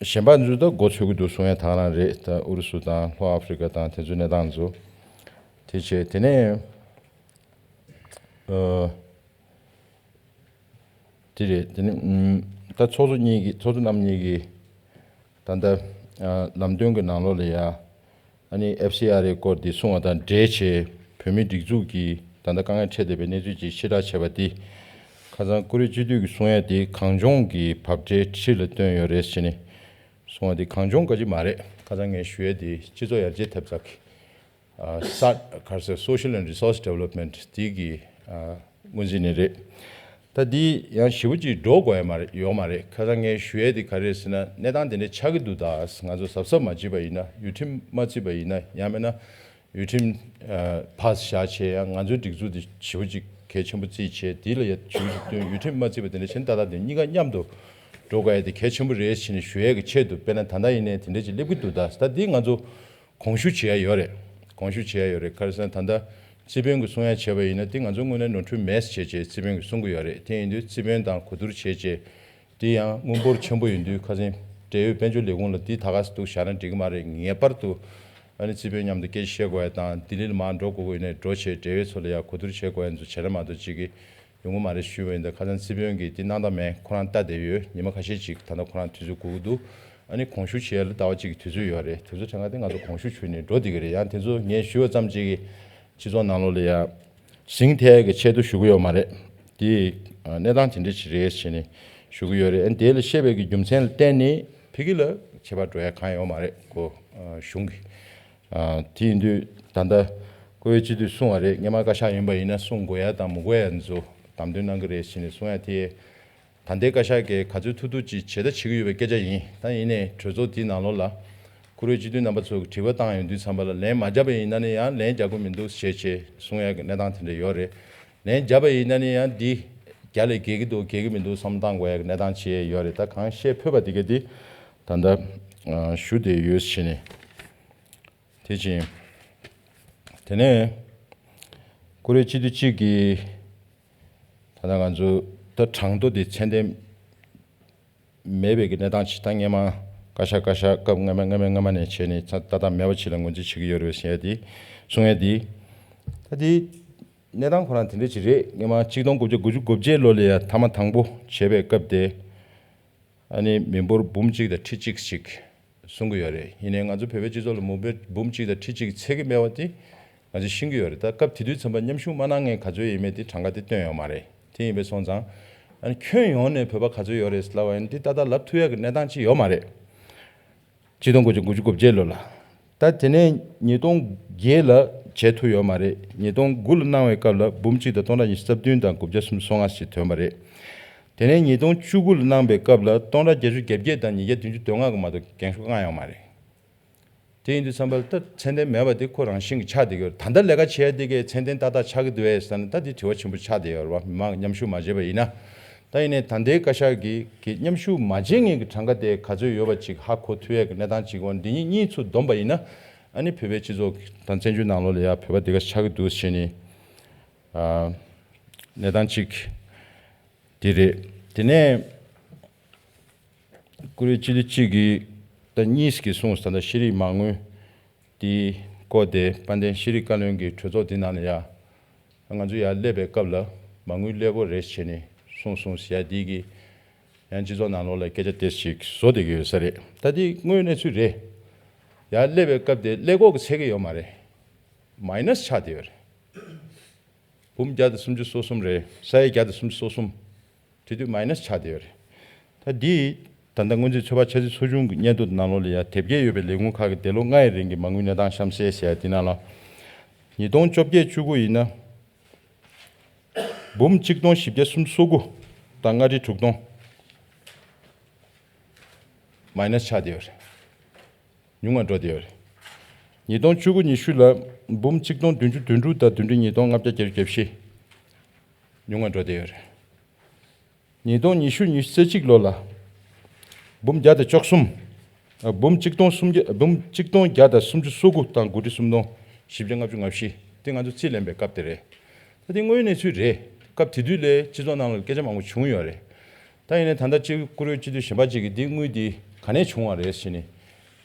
གཞན་པ་ཚོ་ད་མགོ་ཚོད་ཀྱི་འདུག་གསུང་ཡ་ད་ག་རང་རེད། ད་ཨུ་རུ་སུ་དང་ལྷོ་ཨ་ཧྥི་རི་ཀ་དང་དེ་ཚོའི་གནས་སྟངས་ཚོ། དེ་བྱས་དེ་ནས་ཨ། དེ་རེད། དེ་ནི་ཨུམ། ད་ཚོགས་གཙོ་གཉིས་ཀྱི་ཚོགས་གཙོ་རྣམ་གཉིས་ཀྱི་ད་ལྟ་ཨ་ལམ་སྟོན་གྱི་ནང་ལོགས་ལ་ཡ། ཨ་ནི་ཨེཕ་སི་ཨར་ཨེ་སྐོར་འདི་གསུང་བ་དང་འབྲེལ་བྱས་བོད་མིའི་སྒྲིག་འཛུགས་ཀྱིས་ད་ལྟ་དཀའ་ངལ་འཕྲད་བསྡད་པའི་གནས་ཚུལ་ཅིག་ཕྱིར་བསྒྲགས་བྱས་པ་འདི། ཁ་སང་ཀུ་རེ་སྤྱི་འཐུས་ཀྱིས་གསུང་ཡ་འདི་གངས་ལྗོངས་ཀྱི་བབ་འབྲེལ་ཁྲིར་ལ་བཏོན་ཡོད་རེད་ཟེར་ནས་གསུང་བ་འདི་གངས་ལྗོངས་ག་ཅིག་མ་རེད། ཁ་སང་ངས་ཞུ་ཡ་འདི་སྤྱི་ཚོགས་ཡར་རྒྱས་ཐེབས་རྩ་གི་ཨ་སཱ། ག་རེ་ཟེར། Social and Resource Development འདི་གི་ཨ་སྔོན་རྩིས་ནས་རེད། ད་འདི་ཡང་ཞེ་པོ་ཅིག་འགྲོ་དགོས་ཡ་མ་རེད། ཡོད་མ་རེད། ཁ་སང་ངས་ཞུ་ཡས་དེ་ག་རེ་རེད་ཟེར་ན། གནས་སྟངས་དེ་འདྲ་ཆགས་ཀྱི་འདུག་ད་ང་ཚོ་གཟབ་གཟབ་མ་བྱས་པ་ཡིན་ན། ཡུལ་ཁྲིམས་མ་བརྩིས་པ་ཡིན་ན། ཡང་མིན་ན་ཡུལ་ཁྲིམས་ཨ་ཕར་བཞག་བྱས་ཡང་ང་ཚོའི་སྒྲིག་འཛུགས་དེ་ཞེ་པོ་ཅིག་གལ་ཆེན་པོ་བརྩིས་བྱས། དེ་ལ་ཡ་ཞེ་པོ་ཅིག་བསྟུན། ཡུལ་ཁྲིམས་མ་བརྩིས་པ་དེ་འདྲ་བྱས་ན་ཏག་ཏག་དེ་གཉིས་ཀ་མཉམ་དུ་འགྲོ་དགོས་ཡ་དེ་གལ་ཆེན་པོ་རེད་ཟེར་ནས་ཞུ་ཡས་ཀྱི་ཆེད་དུ། དཔེར་ན་ད་ལྟ་ཡིན་ནའི་དེ་འདྲ་ཅིག་སླེབས་ཀྱི་འདུག་ད་ད་འདི་ང་ཚོ་དགོངས་ཞུ་བྱེད་ཡ་ཡོད་རེད། དགོངས་ཞུ་བྱེད་ཡ་ཡོད་རེད། ག་རེ་ཟེར་ན་ད་ལྟ་རྩིས་དཔོན་གྱིས་གསུང་ཡ་བྱས་པ་ཡིན་ན་འདི་ང་ཚོ་དངོས་གནས་ནོར་འཁྲུལ་མེད་ཟེར་བྱས་རྩིས་དཔོན་གྱིས་གསུང་གི་ཡོད་རེད། དེ་ཡིན་དུས་རྩིས་དཔོན་དང་གོ་བསྡུར་བྱས་བྱས་འདི་ཡང་དངུལ་འབོར་ཆེན་པོ་ཡིན་དུས་ཁ་སང་འབྲེལ་ཡོད་དཔལ་འབྱོར་ལས་ཁུངས་ལ་འདི་ད་ག་སེ་འདུག་བཞག་ན་འགྲིག་གི་མ་རེད། ངེས་པར་དུ་ཨ་ནི་རྩིས་དཔོན་མཉམ་དུ་སྐད་ཆ་བཤད་དགོས་ཡ་དང་། ལྡི་ལི་ལ་མར་འགྲོ་དགོས་ཀྱི་ཡོད་ན་འགྲོ་བྱས་འབྲེལ་ཡོད་ཚོ་ལ་ཡ་གོ་བསྡུར་བྱེད་དགོས་ཡ་ཚོ་བྱས་ན་མ་གཏོགས་ཅིག་གི་ཡོང་གི་མ་རེད་ཞུས་པ་ཡིན། ད་ཁ་སང་རྩིས་དཔོན་གྱིས་འདི་གནང་དང་མེད་ཁོ་རང་ལྟ་བསྡད་ཡོད། ཉི་མ་ཁ་ཤས་ཅིག་ད་ལྟ་ཁོ་རང་དུས་ཚོད་དགོས་ཀྱི་འདུག་ཨ་ནི་དགོངས་ཞུ་བྱེད་ཡ་ལ་ཟླ་བ་གཅིག་གི་དུས་ཚོད་ཡོད་རེད། དུས་ཚོད་གྲངས་ཀ་དེ་ང་ཚོ་དགོངས་ཞུ་ཞུས་ནས་འགྲོ་བསྡད་ཀྱི་རེད། ཡང་དེ་ཚོ་ངས་ཞུས་པ་ཙམ་གཅིག་གིས་སྤྱི་ཚོགས་ནང་ལོགས་ལ་ཡ་ཟིང་ཐལ་གྱི་ཆེད་དུ་ཞུ་གི་ཡོད་མ་རེད། དེ་གནས་སྟངས་དེ་འདྲ་ཞིག་རེད་ཟེར་ནས་ཞུ་གི་ཡོད་རེད། ཨ་ནི་དེ་ལ་བཤད་པའི་གི་རྒྱུ་མཚན་ལ་བརྟེན་ནས་ཕ་གི་ལ་ཁྱད་པར་འགྲོ་ཡ་གང་ཡོད་མ་རེད་གོ། གཞུང་གི་ཨ། དེ་ཡིན་དུས་ད་ལྟ་ཀོ་ཝེ་སྤྱི་འཐུས་གསུང་བ་རེད། སྔོན་མ་བཀའ་ཤག་ཡིན་པ་ཡིན་ན་གསུང་དགོས་ཡ་དང་མི་དགོས་ཡ་ཚོ་ལམ་སྟོན་གནང་གི་རེད་ཟེར་ནས་གསུང་ཡ་དེ། ད་ལྟའི་བཀའ་ཤག་གིས་ག་ཚོད་ཐུབ་ཐུབ་ཅིག་བྱེད་ད་བྱེད་ཀྱི་ཡོད་པའི་སྐད་ཆ་ཡིན། ད་ཡིན་ནའི་གྲོས་ཚོགས་དེའི་ནང་ལོགས་ལ་ཀོ་ཝེ་སྤྱི་འཐུས་རྣམ་པ་ཚོ་གིས་དྲི་བ་བཏང་ཡོང་དུས་ཙམ་པ་ལ་ལན་མ་བརྒྱབ་པ་ཡིན་ན་ནི་ཡང་ལན་རྒྱག་དགོས་མི་འདུག་ཞེས་བྱས་གསུང་ཡ་གི་གནས་སྟངས་དེ་འདྲ་ཡོད་རེད། ལན་བརྒྱབ་པ་ཡིན་ན་ནི་ཡང་འདི་རྒྱ་ལས་རྒྱལ་གྱི་འདུག་རྒྱལ་གྱི་མི་འདུག་བསམ་བློ་བཏང་དགོས་ཡ་གི་གནས་སྟངས་ཅིག་ཡོད་རེད། ད་གང་བཤད་ཕོད་པ་དེ་ག་དེ་ད་ལྟ་ཞུ་བསྡད་ཡོད་ཟེར་ནས། དེ་བཞིན་དེ་ནས་ཀོ་ཝེ་སྤྱི་འཐུས་གཅིག་གིས་ད་ལྟ་ང་ཚོ་ད་གྲངས་ཐོ་དེ་ཚད་ལྡན་མེད་པའི་གི་གནས་སྟངས་ཅིག་ད་སྔོན་མ་བཀའ་ཤག་བཀའ་ཤག་སྐབས་སྔ་མ་སྔ་མ་སྔ་མ་ནས་བྱས་ནས་ད་ལྟ་མེད་པ་ཅིག་ལ་ངོས་འཛིན་བྱེད་ཀྱི་ཡོད་རེད་ཟེར་ཡ་དེ་གསུང་ཡ་དེ། ད་དེ་གནས་སྟངས་ཁོ་རང་དེ་འདྲ་ཅིག་རེད། སྔོན་མ་གཅིག་སྟོང་དགུ་བརྒྱ་དགུ་བཅུ་གོ་བརྒྱད་ལོ་ལ་ཡ་ཐ་མ་དང་པོ་བྱས་པའི་སྐབས་དེ། ཨ་ནི་མི་འབོར་འབུམ་གཅིག་དང་ཁྲི་གཅིག་ཅིག་གསུང་གི་ཡོད་རེད། ཡིན་ནའི་ང་ཚོ་བོད་པའི་སྤྱི་ཚོགས་ལ་མི་འབོར་འབུམ་གཅིག་དང་ཁྲི་གཅིག་ཚད་ཀྱི་མེད་པ་དེ་ང་ཚོས་ཤེས་ཀྱི་ཡོད་རེད། ད་སྐབས་དེ་དུས་ཙམ་པ་མཉམ་ཞུགས་མ་གནང་མཁན་ག་ཚོད་ཡིན་མིན་དེ་གྲངས་ཀ་དེ་བཏོན་ཡོད་མ་རེད། དེ་ཡིན་པས་སོང་ཙང་ཨ་ནི་ཁྱོན་ཡོངས་ནས་བོད་པ་ག་ཚོད་ཡོད་རེད་ལབ་པ་ཡིན་ན་དེ་ཏག་ཏག་ལབ་ཐུབ་ཡ་གི་གནས་སྟངས་ཅིག་ཡོད་མ་རེད། གཅིག་སྟོང་དགུ་བརྒྱ་དགུ་བཅུ་གོ་བརྒྱད་ལོ་ལ། ད་དེ་ནས་ཉིས་སྟོང་བརྒྱད་ལ་བྱེད་ཐུབ་ཡོད་མ་རེད། ཉིས་སྟོང་དགུ་ལ་གནང་བའི་སྐབས་ལ་འབུམ་གཅིག་དང་སྟོང་ཕྲག་ཉི་ཤུ་རྩ་བདུན་དང་དགུ་བརྒྱ་སུམ་ཅུ་སོ་ལྔ་ཞིག་ཐོན་པ་རེད། དེ་ནས་ཉིས་སྟོང་བཅུ་དགུ་ལ་གནང་པའི་སྐབས་ལ་སྟོང་ཕྲག་བརྒྱད་ཅུ་གྱ་བརྒྱད་དང་ཉིས་བརྒྱ་བདུན་ཅུ་དོན་ལྔ་གི་མ་གཏོགས་འགེངས་ཤོག་བཀང་ཡོད་མ་རེད། དེ་ཡིན་དུས་ཙམ་པ་ལ་ད་ཚད་ལྡན་མེད་པ་དེ་ཁོ་རང་བཞིན་གྱིས་ཆགས་བསྡད་ཀྱི་ཡོད་རེད། ད་ལྟ་ལས་ཀ་བྱེད་ཡ་དེ་གས་ཚད་ལྡན་ཏག་ཏག་ཆགས་ཀྱི་འདུག་གས་ཟེར་ན་ད་དེ་དྲི་བ་ཆེན་པོ་ཆགས་བསྡད་ཡོད་རེད་བ། མི་མང་མཉམ་ཞུགས་མ་བྱས་པ་ཡིན་ན། ད་ཡིན་ནའི་ད་ལྟའི་བཀའ་ཤག་གིས་གི་མཉམ་ཞུགས་མ་བྱེད་མཁན་གྱི་གྲངས་ཀ་དེ་ག་ཚོད་ཡོད་པ་ཅིག་ཧ་གོ་ཐུབ་ཡས་ཀྱི་གནས་སྟངས་ཅིག་འོ་འདི་གཉིས་གཉིས་ཚུར་བསྡོམས་པ་ཡིན་ན། ཨ་ནི་བོད་པའི་སྤྱི་ཚོགས་དང་བཙན་བྱོལ་ནང་ལོགས་ལ་ཡ་བོད་པ་འདི་ག་ཆགས་ཀྱི་འདུག་ཟེར་ནས་ཨ་གནས་སྟངས་ཅིག་དེ་རེད། དེ་ནས་ཀུ་རེ་སྤྱི་འཐུས་གཅིག་གིས་ད་གཉིས་ཀྱིས་གསུངས། ད་ལྟ་ཤེས་རིག་མ་དངུལ་དེ་བསྐོ་སྟེ་དཔལ་ལྡན་ཤེས་རིག་བཀའ་བློན་གྱིས་གྲོས་ཚོགས་འདི་ནང་ལ་ཡ། ང་ཚོ་ཡར་སླེབས་པའི་སྐབས་ལ་མ་དངུལ་ཀླད་ཀོར་རེད་བྱས་ནས་གསུངས་གསུངས་ཟེར་ཡ་འདི་གིས་ཡང་སྤྱི་ཚོགས་ནང་ལོགས་ལ་སྐད་ཆ་དེ་ཞིག་བཟོ་བསྡད་ཀྱི་ཡོད་ས་རེད། ད་འདི་དངོས་གནས་ཚུལ་རེད། ཡར་སླེབས་པའི་སྐབས་དེ་ཀླད་ཀོར་གྱི་ཚད་ཀྱི་ཡོད་མ་རེད། མའི་ནས་ཆགས་བསྡད་ཡོད་རེད། འབུམ་བརྒྱ་དང་སུམ་ཅུ་སོ་གསུམ་རེད། ས་ཡ་བརྒྱ་དང་སུམ་ཅུ་སོ་གསུམ། དེ་དུས་མའི་ནས་ཆགས་བསྡད་ཡོད་རེད། ད་འདི་ད་ལྟ་སྔོན་རྩིས་ཚོད་དཔག་འཆར་རྩིས་ཚོ་ཆུང་གི་སྙན་ཐོ་ནང་ལོགས་ལ་ཡ་དེབ་སྐྱེལ་ཡོད་པའི་ལས་ཁུངས་ཁག་གི་འདས་ལོ་ལྔ་ཡི་རིང་གི་མ་དངུལ་གནས་སྟངས་གཤམ་གསལ་ཟེར་ཡ་འདི་ནང་ལ། ཉིས་སྟོང་བཅོ་བརྒྱད་བཅུ་དགུ་ཡིན་ན། འབུམ་གཅིག་སྟོང་བཞི་བརྒྱ་སུམ་ཅུ་སོ་དགུ་དང་ལྔ་ཁྲི་དྲུག་སྟོང་མའི་ནས་ཆགས་བསྡད་ཡོད་རེད། ཉུང་བ་འགྲོ་བསྡད་ཡོད་རེད། ཉིས་སྟོང་བཅུ་དགུ་ཉི་ཤུ་ལ་འབུམ་གཅིག་སྟོང་བདུན་ཅུ་དོན་དྲུག་དང་བདུན་ཁྲི་ཉིས་སྟོང་ལྔ་བརྒྱ་བརྒྱད་ཅུ་གྱ་བཞི། ཉུང་བ་འགྲོ་བསྡད་ཡོད་རེད། ཉིས་སྟོང་ཉི་ཤུ་ཉི་ཤུ་རྩ་གཅིག་ལོ་ལ་འབུམ་བརྒྱ་དང་བཅུ་གསུམ། ཨ། འབུམ་གཅིག་སྟོང་སུམ་བརྒྱ། འབུམ་གཅིག་སྟོང་བརྒྱ་དང་སུམ་ཅུ་སོ་དགུ་དང་དགུ་ཁྲི་སུམ་སྟོང་བཞི་བརྒྱ་ལྔ་བཅུ་ང་བཞི། དེ་ང་ཚོ་རྩིས་ལེན་པའི་སྐབས་དེ་རེད། ད་དེ་དངོས་ཡོད་གནས་ཚུལ་རེད། སྐབས་དེ་དུས་ལ་སྤྱི་ཚོགས་ནང་ལ་སྐད་ཆ་མང་པོ་བྱུང་ཡོད་རེད། ད་ཡིན་ནའི་ད་ལྟ་སྤྱི་བཀུར་འོས་སྤྱི་འཐུས་གཞན་པ་ཅིག་གིས་འདི་དངུལ་འདི་ག་ནས་བྱུང་བ་རེད་ཟེར་ནས།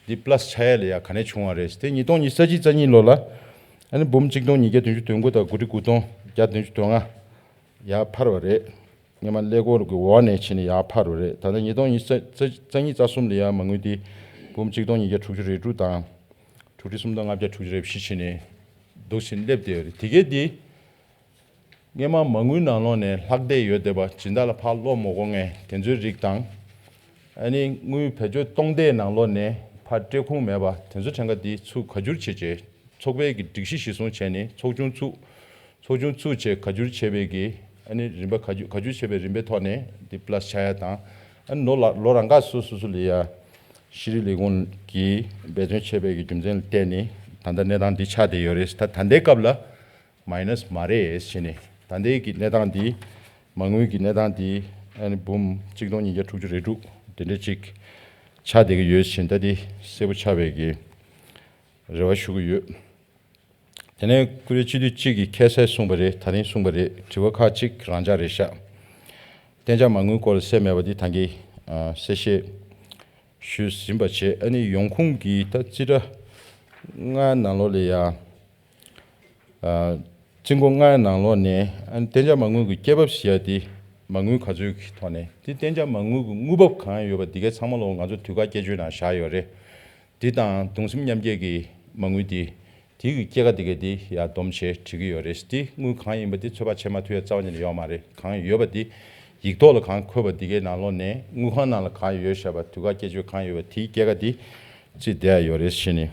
འདི་པ་ལ་སི་ཆགས་ཡ་ལ་ཡ་ག་ནས་བྱུང་བ་རེད་ཟེར། དེ་ཉིས་སྟོང་ཉི་ཤུ་རྩ་གཅིག་རྩ་གཉིས་ལོ་ལ་ཨ་ནི་འབུམ་གཅིག་སྟོང་ཉིས་བརྒྱ་བདུན་ཅུ་དོན་དགུ་དང་དགུ་ཁྲི་དགུ་སྟོང་བརྒྱ་བདུན་ཅུ་དོན་ལྔ་ཡར་འཕར་བ་རེད། སྔོན་མ་ཀླད་ཀོར་གྱི་འོག་ནས་ཕྱིན་ནས་ཡར་འཕར་བ་རེད། ད་ལྟ་ཉིས་སྟོང་ཉི་ཤུ་རྩ་གཉིས་རྩ་གསུམ་ལ་ཡ་མ་དངུལ་འདི་འབུམ་གཅིག་སྟོང་ཉིས་བརྒྱ་དྲུག་ཅུ་རེ་དྲུག་དང་། དྲུག་ཁྲི་སུམ་སྟོང་ལྔ་བརྒྱ་དྲུག་ཅུ་རེ་བཞི་ཕྱིན་ནས་འདུག་ཕྱིན་སླེབས་བསྡད་ཡོད་རེད། དེ་གས་འདི་སྔོན་མ་མ་དངུལ་ནང་ལོགས་ནས་ལྷག་བསྡད་ཡོད་བསྡད་པ་སྦྱིན་བདག་ལ་ཕར་སློག་མ་དགོས་མཁན་དེ་ཚོའི་རིགས་དང་། ཨ་ནི་དངུལ་བེད་སྤྱོད་གཏོང་བསྡད་ནང་ལོགས་ནས་ཕར་བཀྲེས་སྐོང་མེད་པ་དེ་ཚོ་གྲངས་ཀ་འདི་ཚུར་བཀའ་བསྒྱུར་བྱས་རྗེས་ཚོགས་པའི་གི་སྒྲིག་གཞི་གཞིར་བཟུང་བྱས་ནས་ཚོགས་ཆུང་བཙུགས། ཚོགས་ཆུང་བཙུགས་བྱས་བཀའ་བསྒྱུར་བྱས་པའི་གི་ཨ་ནི་རིམ་པ་བཀའ་བསྒྱུར་བཀའ་བསྒྱུར་བྱས་པའི་རིམ་པའི་ཐོག་ནས་འདི་པ་ལ་སི་ཆགས་ཡ་དང་། ཨ་ནི་ལོ་ལ་ལོ་རང་ཁ་སོ་སོ་སོ་ལ་ཡ་ཤེས་རིག་ལས་ཁུངས་ཀྱིས་འབད་བརྩོན་བྱས་པའི་གི་རྒྱུ་མཚན་ལ་བརྟེན་ནས་ད་ལྟ་གནས་སྟངས་འདི་ཆགས་བསྡད་ཡོད་རེད། ད་ད་ལྟའི་སྐབས་ལ་མའི་ནས་མ་རེད་ཟེར་ནས། ད་ལྟའི་གི་གནས་སྟངས་འདི་མ་དངུལ་གྱི་གནས་སྟངས་འདི་ཨ་ནི་འབུམ་གཅིག་སྟོང་ཉིས་བརྒྱ་དྲུག་ཅུ་རེ་དྲུག་དེ་འདྲ་ཅིག་ཆགས་བསྡད་ཀྱི་ཡོད་ཟེར་ནས། ད་འདི་གསལ་པོ་ཆགས་པའི་གི་རེ་བ་ཞུ་གི་ཡོད། དེ་ནས་བཀུར་འོས་སྤྱི་འཐུས་གཅིག་གིས་ཁ་སང་གསུངས་པ་རེད། ད་རིང་གསུངས་པ་རེད། དྲི་བ་ཁག་གཅིག་རང་འཇགས་རེད་ཤག་གཏན་འཇགས་མ་དངུལ་སྐོར་ལ་གསལ་མེད་པ་འདི་ད་གིན་ཨ་གསལ་བཤད་ཞུས་ཟིན་པ་བྱས། ཨ་ནི་ཡོང་ཁུངས་ཀྱི་ད་རྩིས་ཁྲ་ལྔའི་ནང་ལོགས་ལ་ཡ། ཨ་རྩིས་འགོ་ལྔའི་ནང་ལོགས་ནས་ཨ་ནི་གཏན་འཇགས་མ་དངུལ་གྱི་སྐྱེད་འབབ་ཟེར་ཡ་དེ་མ་དངུལ་ག་ཚོད་ཀྱི་ཐོག་ནས་དེ་གཏན་འཇགས་མ་དངུལ་གྱི་དངུལ་འབབ་གང་ཡོད་པ་འདི་གའི་ཚང་མ་ལོ་ང་ཚོ་དུས་བཀག་སྐྱེལ་ཆོག་ནང་བཞག་ཡོད་རེད། འདི་དང་གདུང་སེམས་མཉམ་སྐྱེད་ཀྱི་མ་དངུལ་འདི། དེ་གི་སྐྱེད་ཀ་དེ་ག་དེ་ཡར་སྡོམ་བྱས་བྲིས་ཀྱི་ཡོད་རེད། དེ་དངུལ་གང་ཡིན་པ་དེ་ཚོད་དཔག་བྱེད་མ་ཐུབ་ཡ་རྩ་བ་ཉིད་ནས་ཡོད་མ་རེད། གང་ཡོད་པ་དེ་ཡིག་ཐོག་ལ་གང་འཁོད་པ་དེ་གའི་ནང་ལོགས་ནས་དངུལ་ཁང་ནང་ལ་གང་ཡོད་བཞག་པ་དུས་བཀག་སྐྱེལ་ཆོག་གང་ཡོད་པ་དེའི་སྐྱེད་ཀ་དེ་རྩིས་བསྡད་ཡ་ཡོད་རེད་ཟེར་ནས།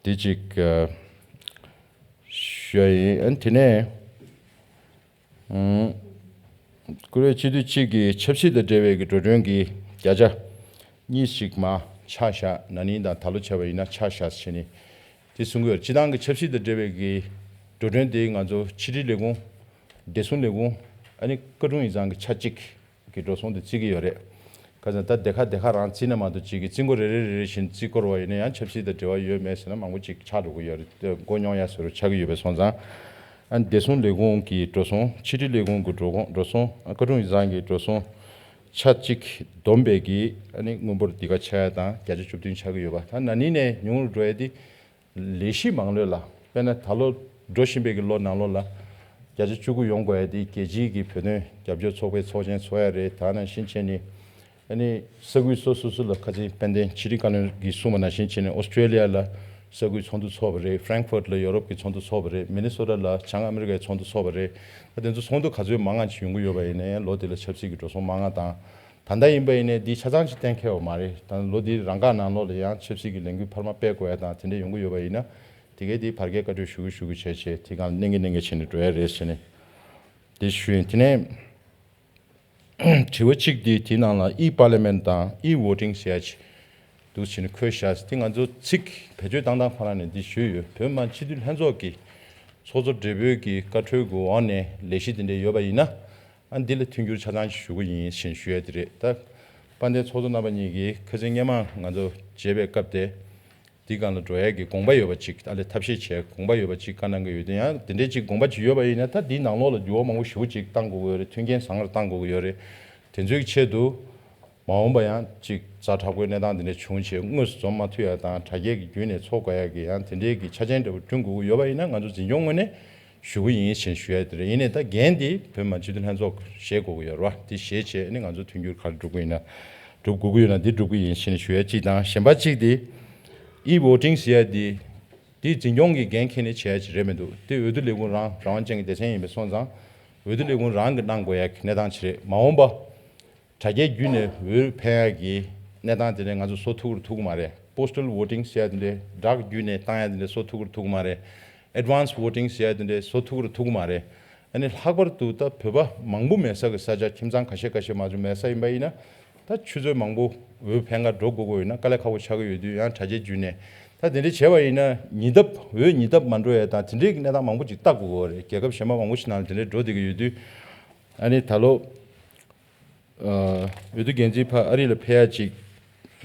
དེ་གཅིག་ཨ་ཞུ་ཡ་ཡིན། ཨ་ནི་དེ་ནས་ཨང་། བཀུར་འོས་སྤྱི་འཐུས་གཅིག་གིས་ཆབ་སྲིད་དང་འབྲེལ་བའི་གི་འགྲོ་གྲོན་གྱི་བརྒྱ་ཆ་གཉིས་ཤིག་མར་ཆག་བཞག་ན་ནིང་དང་ད་ལོ་བྱས་པ་ཡིན་ན་ཆག་བཞག་ཟེར་ནས་དེ་གསུང་གི་ཡོད། སྤྱི་བཏང་གི་ཆབ་སྲིད་དང་འབྲེལ་བའི་གི་འགྲོ་གྲོན་དེ་ང་ཚོ་ཕྱི་དྲིལ་ལས་ཁུངས། བདེ་སྲུང་ལས་ཁུངས། ཨ་ནི་བཀའ་དྲུང་ཡིག་ཚང་གི་ཆ་གཅིག་གི་འགྲོ་སོང་དེ་བརྩི་གི་ཡོད་རེད། ཁ་སང་ད་སྡེ་ཁག་སྡེ་ཁག་རང་བརྩིས་ན་མ་གཏོགས་གཅིག་གི་བརྩི་འགོ་རེ་རེ་རེ་རེ་བཞིན་བརྩི་སྐོར་བ་ཡིན་ན་ཡང་ཆབ་སྲིད་དང་འབྲེལ་བ་ཡོད་མེད་ཟེར་ན་མང་པོ་ཅིག་ཆགས་འགྲོ་གི་ཡོད་རེད། མགོ་རྙོག་ཡ་བཟོ་འདྲ་ཆགས་ཀྱི་ཡོད་པའི་སོང་ཙང་། ཨ་ནི་བདེ་སྲུང་ལས་ཁུངས་ཀྱི་འགྲོ་སོང་། ཕྱི་དྲིལ་ལས་ཁུངས་ཀྱི་འགྲོ་ཁོངས་འགྲོ་སོང་། ཨ་བཀའ་དྲུང་ཡིག་ཚང་གི་འགྲོ་སོང་ཆ་གཅིག་བསྡོམས་པའི་གི་ཨ་ནི་དངུལ་འབོར་འདི་ག་ཆགས་ཡ་དང་བརྒྱ་ཆ་བཅུ་བདུན་ཆགས་ཀྱི་ཡོད་པ། ད་ན་ནིང་ནས་ཉུང་རུ་འགྲོ་ཡ་དེ། ལས་གཞི་མང་ལོས་ལ། དཔེར་ན་ད་ལོ་འགྲོ་བཞིན་པའི་གི་ལོ་ནང་ལོགས་ལ་བརྒྱ་ཆ་བཅུ་དགུ་ཡོང་དགོས་ཡ་དེ་རྒྱལ་སྤྱིའི་གི་བོད་དོན་རྒྱབ་སྐྱོར་ཚོགས་པའི་ཚོགས་ཆེན་ཚོགས་ཡ་རེད། ད་ནང་བཞིན་བྱས་ནས་ཨ་ནི་ས་ཁུལ་སོ་སོ་སོ་ལ་ཁ་སང་དཔལ་ལྡན་ཕྱི་དྲིལ་བཀའ་བློན་གྱིས་གསུངས་པ་ནང་བཞིན་བྱས་ནས་ཨོ་སི་ཀྲེ་ལི་ཡ་ལ་ས་ཁུལ་ཚོགས་འདུ་ཚོགས་པ་རེད། ཧྥ་རན་ཁི་ཕུར་ཊི་ལ་ཡོ་རོབ་ཀྱི་ཚོགས་འདུ་ཚོགས་པ་རེད། མི་ནི་སོ་ཊ་ལ་བྱང་ཨ་མི་རི་ཀའི་ཚོགས་འདུ་ཚོགས་པ་རེད། ད་དེ་ཚོ་ཚོགས་འདུ་ག་ཚོད་མང་ང་ཅིག་ཡོང་གི་ཡོད་པ་ཡིན་ནའི་ལོ་དེ་ལ་ཆབ་སྲིད་ཀྱི་འགྲོ་སོང་མང་ང་དང་། ད་ལྟ་ཡིན་པ་ཡིན་ནའི་འདི་ཆ་ཚང་ཅིག་གཏན་འཁེལ་བ་མ་རེད། ད་ལོ་འདིའི་རང་འགག་ནང་ལོགས་ལ་ཡང་ཆབ་སྲིད་ཀྱི་ལས་འགུལ་འཕར་མ་སྤེལ་དགོས་ཡ་དང་དེ་འདྲ་ཡོང་གི་ཡོད་པ་ཡིན་ན། དེ་གའི་འདི་བར་བརྒལ་བཀའ་འཁྲོལ་ཞུ་གི་ཞུ་གི་བྱས་བྱས་དེ་གང་ལ་གནོན་གི་གནོན་གི་བྱས་ནས་འགྲོ་ཡ་རེད་ཟེར་ནས། དེ་ཞུ་ཡིན། དེ་ནས་དྲི་བ་གཅིག་འདི་དེའི་ནང་ལ་ཨི་པར་ལི་མེན་ཊི་དང་ཨི་ཝོ་ཊིང་ཟེར་ཡ་ཅིག་འདུག་བྱས་ནས་འཁོད་བཞག་དེ་ང་ཚོ་ཚིག་བེད་སྤྱོད་བཏང་སྟངས་ཁོ་རང་ནས་འདི་ཞུས་ཡོད། བོད་མི་མང་སྤྱི་འཐུས་ལྷན་ཚོགས་ཀྱི་ཚོགས་གཙོ་སྦྲེལ་པོའི་གི་བཀའ་འཁྲོལ་གྱི་འོག་ནས་ལས་གཞི་དེ་འདྲ་ཡོད་པ་ཡིན་ན། ཨ་འདི་ལ་མཐུན་འགྱུར་ཆ་ཚང་ཞུ་གི་ཡིན་ཞེས་ཞུ་ཡ་དེ་རེད། ད་དཔལ་ལྡན་ཚོགས་གཙོ་རྣམ་པ་གཉིས་ཀྱིས་ཁ་སང་སྔོན་མ་ང་ཚོ་མཇལ་བའི་སྐབས་དེ་འདི་སྒང་ལ་འགྲོ་ཡ་གི་དགོངས་པ་ཡོད་པ་ཅིག་ཨ་ལས་ཐབས་ཤེས་བྱས་དགོངས་པ་ཡོད་པ་ཅིག་བཀའ་གནང་གི་ཡོད་དུས་ཡང་དེ་འདྲའི་ཅིག་དགོངས་པ་ཅིག་ཡོད་པ་ཡིན་ན་ད་འདིའི་ནང་ལོགས་ལ་འགྱུར་བ་མང་པོ་ཞེ་པོ་ཅིག་གཏང་དགོས་ཀྱི་ཡོད་རེད། མཐུན་རྐྱེན་བཟང་ར་གཏང་དགོས་ཀྱི་ཡོད་རེད། དེ་ཚོའི་ཆེད་དུ། མ་འོངས་པ་ཡང་ཅིག་ཛ་དྲག་པོའི་གནས་སྟངས་འདི་འདྲ་བྱུང་བྱས་དངོས་སུ་འཛོམས་མ་ཐུབ་ཡ་དང་དྲ་རྒྱའི་གི་བརྒྱུད་ནས་ཚོགས་དགོས་ཡ་གི་ཡང་དེ་འདྲའི་གི་ཆ་རྐྱེན་འདྲ་པོ་བསྐྲུན་དགོས་ཀྱི་ཡོད་པ་ཡིན་ན་ང་ཚོ་འཛིན་སྐྱོང་ངོས་ནས་ཞུ་གི་ཡིན་ཞེས་ཞུ་ཡ་དེ་རེད། ཡིན་ནའི་ད་འགན་འདི་བོད་མི་མང་སྤྱི་འཐུས་ལྷན་ཚོགས་བཞེས་དགོས་ཀྱི་ཡོད་རེད་བ། དེ་བཞེས་བྱས་ནི་ང་ཚོ་མཐུན་འགྱུར་ག་རེ་སྒྲུབ་ཀྱི་ཡིན་ན་སྒྲུབ་དགོས་ཀྱི་ཡོད་ན་འདི་སྒྲུབ་ཀྱི་ཡིན་ཞེས་ནས་ཞུ་ཡ་གཅིག་དང་། གཞན་པ་གཅིག་དེ་ཨི་ཝོ་ཊིང་ཟེར་ཡ་དེ་དེ་འཛིན་སྐྱོང་གི་འགན་འཁྱེར་ནས་བྱས་ཡ་ཅིག་རེད་མི་འདུག་དེ་འོས་བསྡུ་ལས་ཁུངས་རང་རང་དབང་ཅན་གྱི་སྡེ་ཚན་ཡིན་པའི་སོང་ཙང་འོས་བསྡུ་ལས་ཁུངས་རང་གིས་གནང་དགོས་ཡ་གི་གནས་སྟངས་ཅིག་རེད། མ་འོངས་པ། དྲ་རྒྱའི་བརྒྱུད་ནས་འོས་འཕེན་ཡག་གི་གནས་སྟངས་དེ་འདྲ་ང་ཚོ་བཟོ་ཐུབ་ཀྱི་རེད་ཐུབ་ཀྱི་མ་རེད། པོ་སི་ཊལ་ཝོ་ཊིང་ཟེར་ཡ་དེ་འདྲ་བརྡ་བརྒྱུད་ནས་བཏང་ཡ་དེ་འདྲ་བཟོ་ཐུབ་ཀྱི་རེད་ཐུབ་ཀྱི་མ་རེད། ཨེཌ་ཝན་སི་ཝོ་ཊིང་ཟེར་ཡ་དེ་འདྲ་བཟོ་ཐུབ་ཀྱི་རེད་ཐུབ་ཀྱི་མ་རེད། ཨ་ནི་ལྷག་པར་དུ་ད་བོད་པ་མང་པོ་མེད་ས་གི་ས་ཆ་ཁྱིམ་ཚང་ཁ་ཤས་ཁ་ཤས་མ་བྱུང་མེད་ས་ཡིན་པ་ཡིན་ན་ད་ཆུ་ཚོད་མང་པོ་འོས་འཕེན་ག་འགྲོ་དགོས་དགོས་ཡོད་ན་དཀའ་ལས་ཁག་པོ་ཆགས་ཀྱི་ཡོད་དུས་ཡང་དྲ་རྒྱའི་བརྒྱུད་ནས་ ད་དེ་འདྲ་བྱས་པ་ཡིན་ན་ཉེ་འདབས་འོས་ཉེ་འདབས་མ་འགྲོ་ཡ་དང་དེ་འདྲའི་གནས་སྟངས་མང་པོ་ཅིག་ལྟ་དགོས་ཀྱི་ཡོད་རེད། རྒྱལ་ཁབ་གཞན་པ་མང་པོ་ཞིག་ནང་ལ་དེ་འདྲའི་འགྲོ་བསྡད་ཀྱི་ཡོད་དུས། ཨ་ནི་ད་ལོ་འོས་བསྡུ་འགན་འཛིན་ཕར་ཨ་རི་ལ་ཕེབས་ཡ་ཅིག་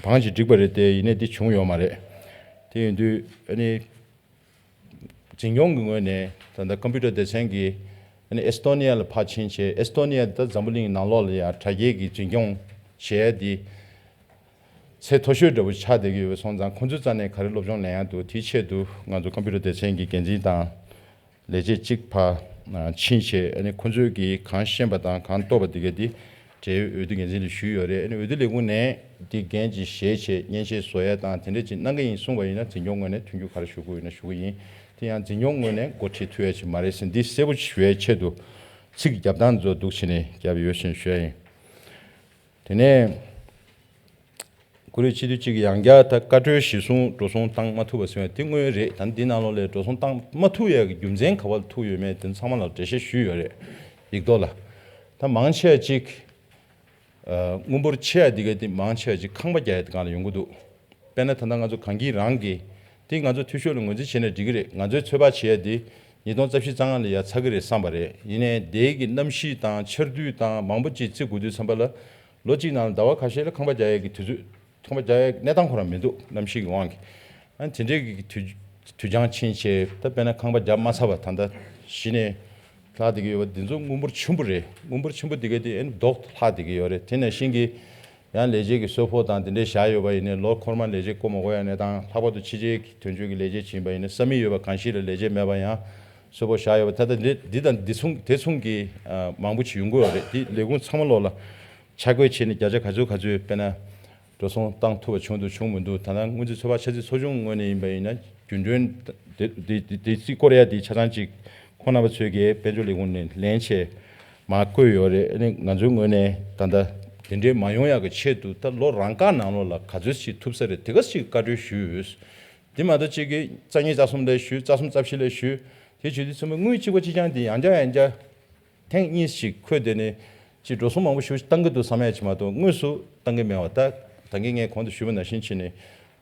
བང་ཅིག་བསྒྲིགས་པ་རེད་དེ། ཡིན་ནའི་འདི་བྱུང་ཡོད་མ་རེད། དེ་ཡིན་དུས་ཨ་ནི་འཛིན་སྐྱོང་གི་ངོས་ནས་ད་ལྟ་ཀམ་པུ་ཊར་སྡེ་ཚན་གྱིས་ཨ་ནི་ཨེས་ཏོ་ནི་ཡ་ལ་ཕར་ཕྱིན་བྱས། ཨེས་ཏོ་ནི་ཡ་འདི་ད་འཛམ་བུ་གླིང་གི་ནང་ལོགས་ལ་ཡང་དྲ་རྒྱའི་གི་འཛིན་སྐྱོང་བྱས་ཏེ་ཚད་མཐོ་ཤོས་འདྲ་པོ་ཆགས་བསྡད་ཀྱི་ཡོད་པ་སོང་ཙང་། ཁོང་ཚོའི་རྩ་ནས་ག་རེ་སློབ་སྦྱོང་ལེན་ཡག་འདུག་དེའི་ཆེད་དུ་ང་ཚོ་ཀམ་པུ་ཊར་སྡེ་ཚན་གྱི་འགན་འཛིན་དང་ལས་བྱེད་གཅིག་ཕར་ཕྱིན་བྱས། ཨ་ནི་ཁོང་ཚོས་ཀྱིས་གང་ཤེས་པ་དང་གང་རྟོགས་པ་དེ་ག་དེ་འབྲེལ་ཡོད་འོས་བསྡུ་འགན་འཛིན་ལ་ཞུས་ཡོད་རེད། ཨ་ནི་འོས་བསྡུ་ལས་ཁུངས་ནས་དེ་འགན་ཅིག་བཞེས་བྱས་སྙན་ཞུ་བཟོ་ཡ་དང་དེ་འདྲ་ཅིག་གནང་གི་ཡིན་གསུངས་པ་ཡིན་ན། འཛིན་སྐྱོང་ངོས་ནས་མཐུན་འགྱུར་ག་རེ་ཞུ་དགོས་ཡོད་ན་ཞུ་གི་ཡིན། དེ་ཡང་འཛིན་སྐྱོང་ངོས་ནས་འགོ་ཁྲིད་ཐུབ་ཡ་ཅིག་མ་རེད་ཟེར། འདི་གསལ་པོ་ཞུ་ཡའི་ཆེད་དུ་ཚིག་གི་རྒྱབ་སྟངས་ཚོ་འདུག་བྱས་ནས་རྒྱབ་ཡོད་ཞེས་ཞུ་ཡ་ཡིན། དེ་ནས་ཀུ་རེ་སྤྱི་འཐུས་གཅིག་གིས་ཡང་བསྐྱར་ད་བཀའ་འཁྲོལ་གཞིར་བཟུང་འགྲོ་སོང་བཏང་མ་ཐུབ་པ་ཟེར་བ་དེ་དངོས་རེད། ད་འདི་ནང་ལོགས་ལ་འགྲོ་སོང་བཏང་མ་ཐུབ་ཡ་གི་རྒྱུ་མཚན་ག་པར་ཐུག་ཡོད་མེད་དེ་ཚང་མ་ལ་འགྲེལ་བཤད་ཞུས་ཡོད་རེད། ཡིག་ཐོག་ལ། ད་མང་ཆེ་བ་གཅིག་ཨ། དངུལ་འབོར་ཆེ་ཡ་འདི་ག་དེ་མང་ཆེ་བ་གཅིག་ཁང་པ་རྒྱག་ཡ་དེ་སྒང་ལ་ཡོང་གི་འདུག་དཔེར་ན་ད་ལྟ་ང་ཚོ་གངས་སྐྱིད་རང་གི་དེ་ང་ཚོ་འཐུས་ཤོར་ལ་ངོས་འཛིན་བྱས་ན་འགྲིག་གི་རེད། ང་ཚོའི་ཚོད་དཔག་བྱེད་ཡ་དེ་ཉིས་སྟོང་རྩ་བཞི་རྩ་ལྔ་ལ་ཡ་ཚར་གི་རེད་བསམ་པ་རེད། ཡིན་ནའི་དེའི་གི་གནམ་གཤིས་དང་ཆར་དུས་དང་མང་པོ་ཅིག་བརྩི་དགོས་དུས་ཙམ་པ་ལ། ལོ་གཅིག་ནང་ཟླ་བ་ཁ་ཤས་ལ་ཁང་པ་རྒྱག་ཡས་ཀྱི་དུས་ཚོད། ཁང་པ་རྒྱག་ཡས་གནས་སྟངས་ཁོ་རང་མི་འདུག་གནམ་གཤིས་ཀྱི་དབང་གིས། ཨ་ནི་དེ་འདྲའི་གི་དུས་དུས་འགྱངས་ཕྱིན་བྱས། ད་དཔེར་ན་ཁང་པ་རྒྱག་མ་ཚར་བ་ད་ལྟ་གཞི་ནས་ལྷག་བསྡད་ཀྱི་ཡོད་པ་འདི་ཚོ་དངུལ་འབོར་ཆེན་པོ་རེད། དངུལ་འབོར་ཆེན་པོ་འདི་ག་དེ་ཨ་ནི་རྡོག་ལྷག་བསྡད་ཀྱི་ཡོད་རེད། དེ་ནང་བཞིན་གྱི་ཡང་ལས་བྱེད་ཀྱི་གསོལ་ཕོགས་དང་དེ་འདྲའི་བཞག་ཡོད་པ་ཡིན་ནའི་ལོ་འཁོར་མ་ལས་བྱེད་བསྐོ་མ་དགོས་ཡ་གནས་སྟངས། ལྷག་པར་དུ་ཕྱི་རྒྱལ་གྱི་དོན་གཅོད་ཀྱི་ལས་བྱེད་བྱིན་པ་ཡིན་ན་ས་མིག་ཡོད་པ་གང་ཞིག་ལ་ལས་བྱེད་མེད་པ་ཡང་གསོལ་ཕོགས་བཞག་ཡོད་པ། ད་ལྟ་འདི་འདི་དང་འདི་མཚུངས་དེ་མཚུངས་ཀྱི་ཨ་མང་པོ་ཞིག་ཡོང་གི་ཡོད་རེད། དེ་ལས་ཁུངས་ཚང་མ་ལོག་ལ། ཆ་བགོས་བྱས་ནས་བརྒྱ་ཆ་ག་ཚོད་ག་ཚོད་དཔེར་ན་འགྲོ་སོང་བཏང་ཐུབ་པ་བྱུང་འདུག་བྱུང་མི་འདུག་ད་ལྟ་སྔོན་རྩིས་ཚོད་དཔག་འཆར་རྩིས་ཚོགས་ཆུང་ངོས་ནས་ཡིན་པ་ཡིན་ན་རྒྱུན་གྲོན་དེ་དེ་དེ་རྩིས་སྐོར་ཡ་དེ་ཆ་ཚང་ཅིག་ཁོང་རྣམ་པ་ཚོས་ཀྱིས་དཔལ་འབྱོར་ལས་ཁུངས་ནས་ལེན་བྱས་མར་བཀོད་ཡོད་རེད། ཨ་ནི་ང་ཚོའི་ངོས་ནས་ད་ལྟ་དེ་འདྲའི་མ་ཡོང་ཡག་གི་ཆེད་དུ་ད་ལོ་རང་འགའ་ནང་ལོགས་ལ་ག་ཚོད་ཅིག་ཐུབ་ས་རེད་དེ་ག་ཅིག་བཀའ་འཁྲོལ་ཞུས་ཡོད། དེ་མ་གཏོགས་གཅིག་གིས་རྩ་གཉིས་རྩ་གསུམ་ལ་ཞུས། རྩ་གསུམ་རྩ་བཞི་ལ་ཞུས། དེ་བྱེད་དུས་ཚང་མ་དངུལ་གཅིག་པ་གཅིག་རྐྱང་དེ་ཡང་བསྐྱར་ཡང་བསྐྱར། ཐེངས་གཉིས་ཤིག་འཁོད་དེ་ནས་ཅིག་འགྲོ་སོང་མང་པོ་ཞེ་པོ་ཅིག་བཏང་གི་འདུག་བསམ་ཡ་ཅིག་མ་གཏོགས་དངོས་སུ་བཏང་གི་མེད་པ། ད་ད་གིན་ངས་གོང་དུ་ཞུས་པ་ནང་བཞིན་བྱས་ནས་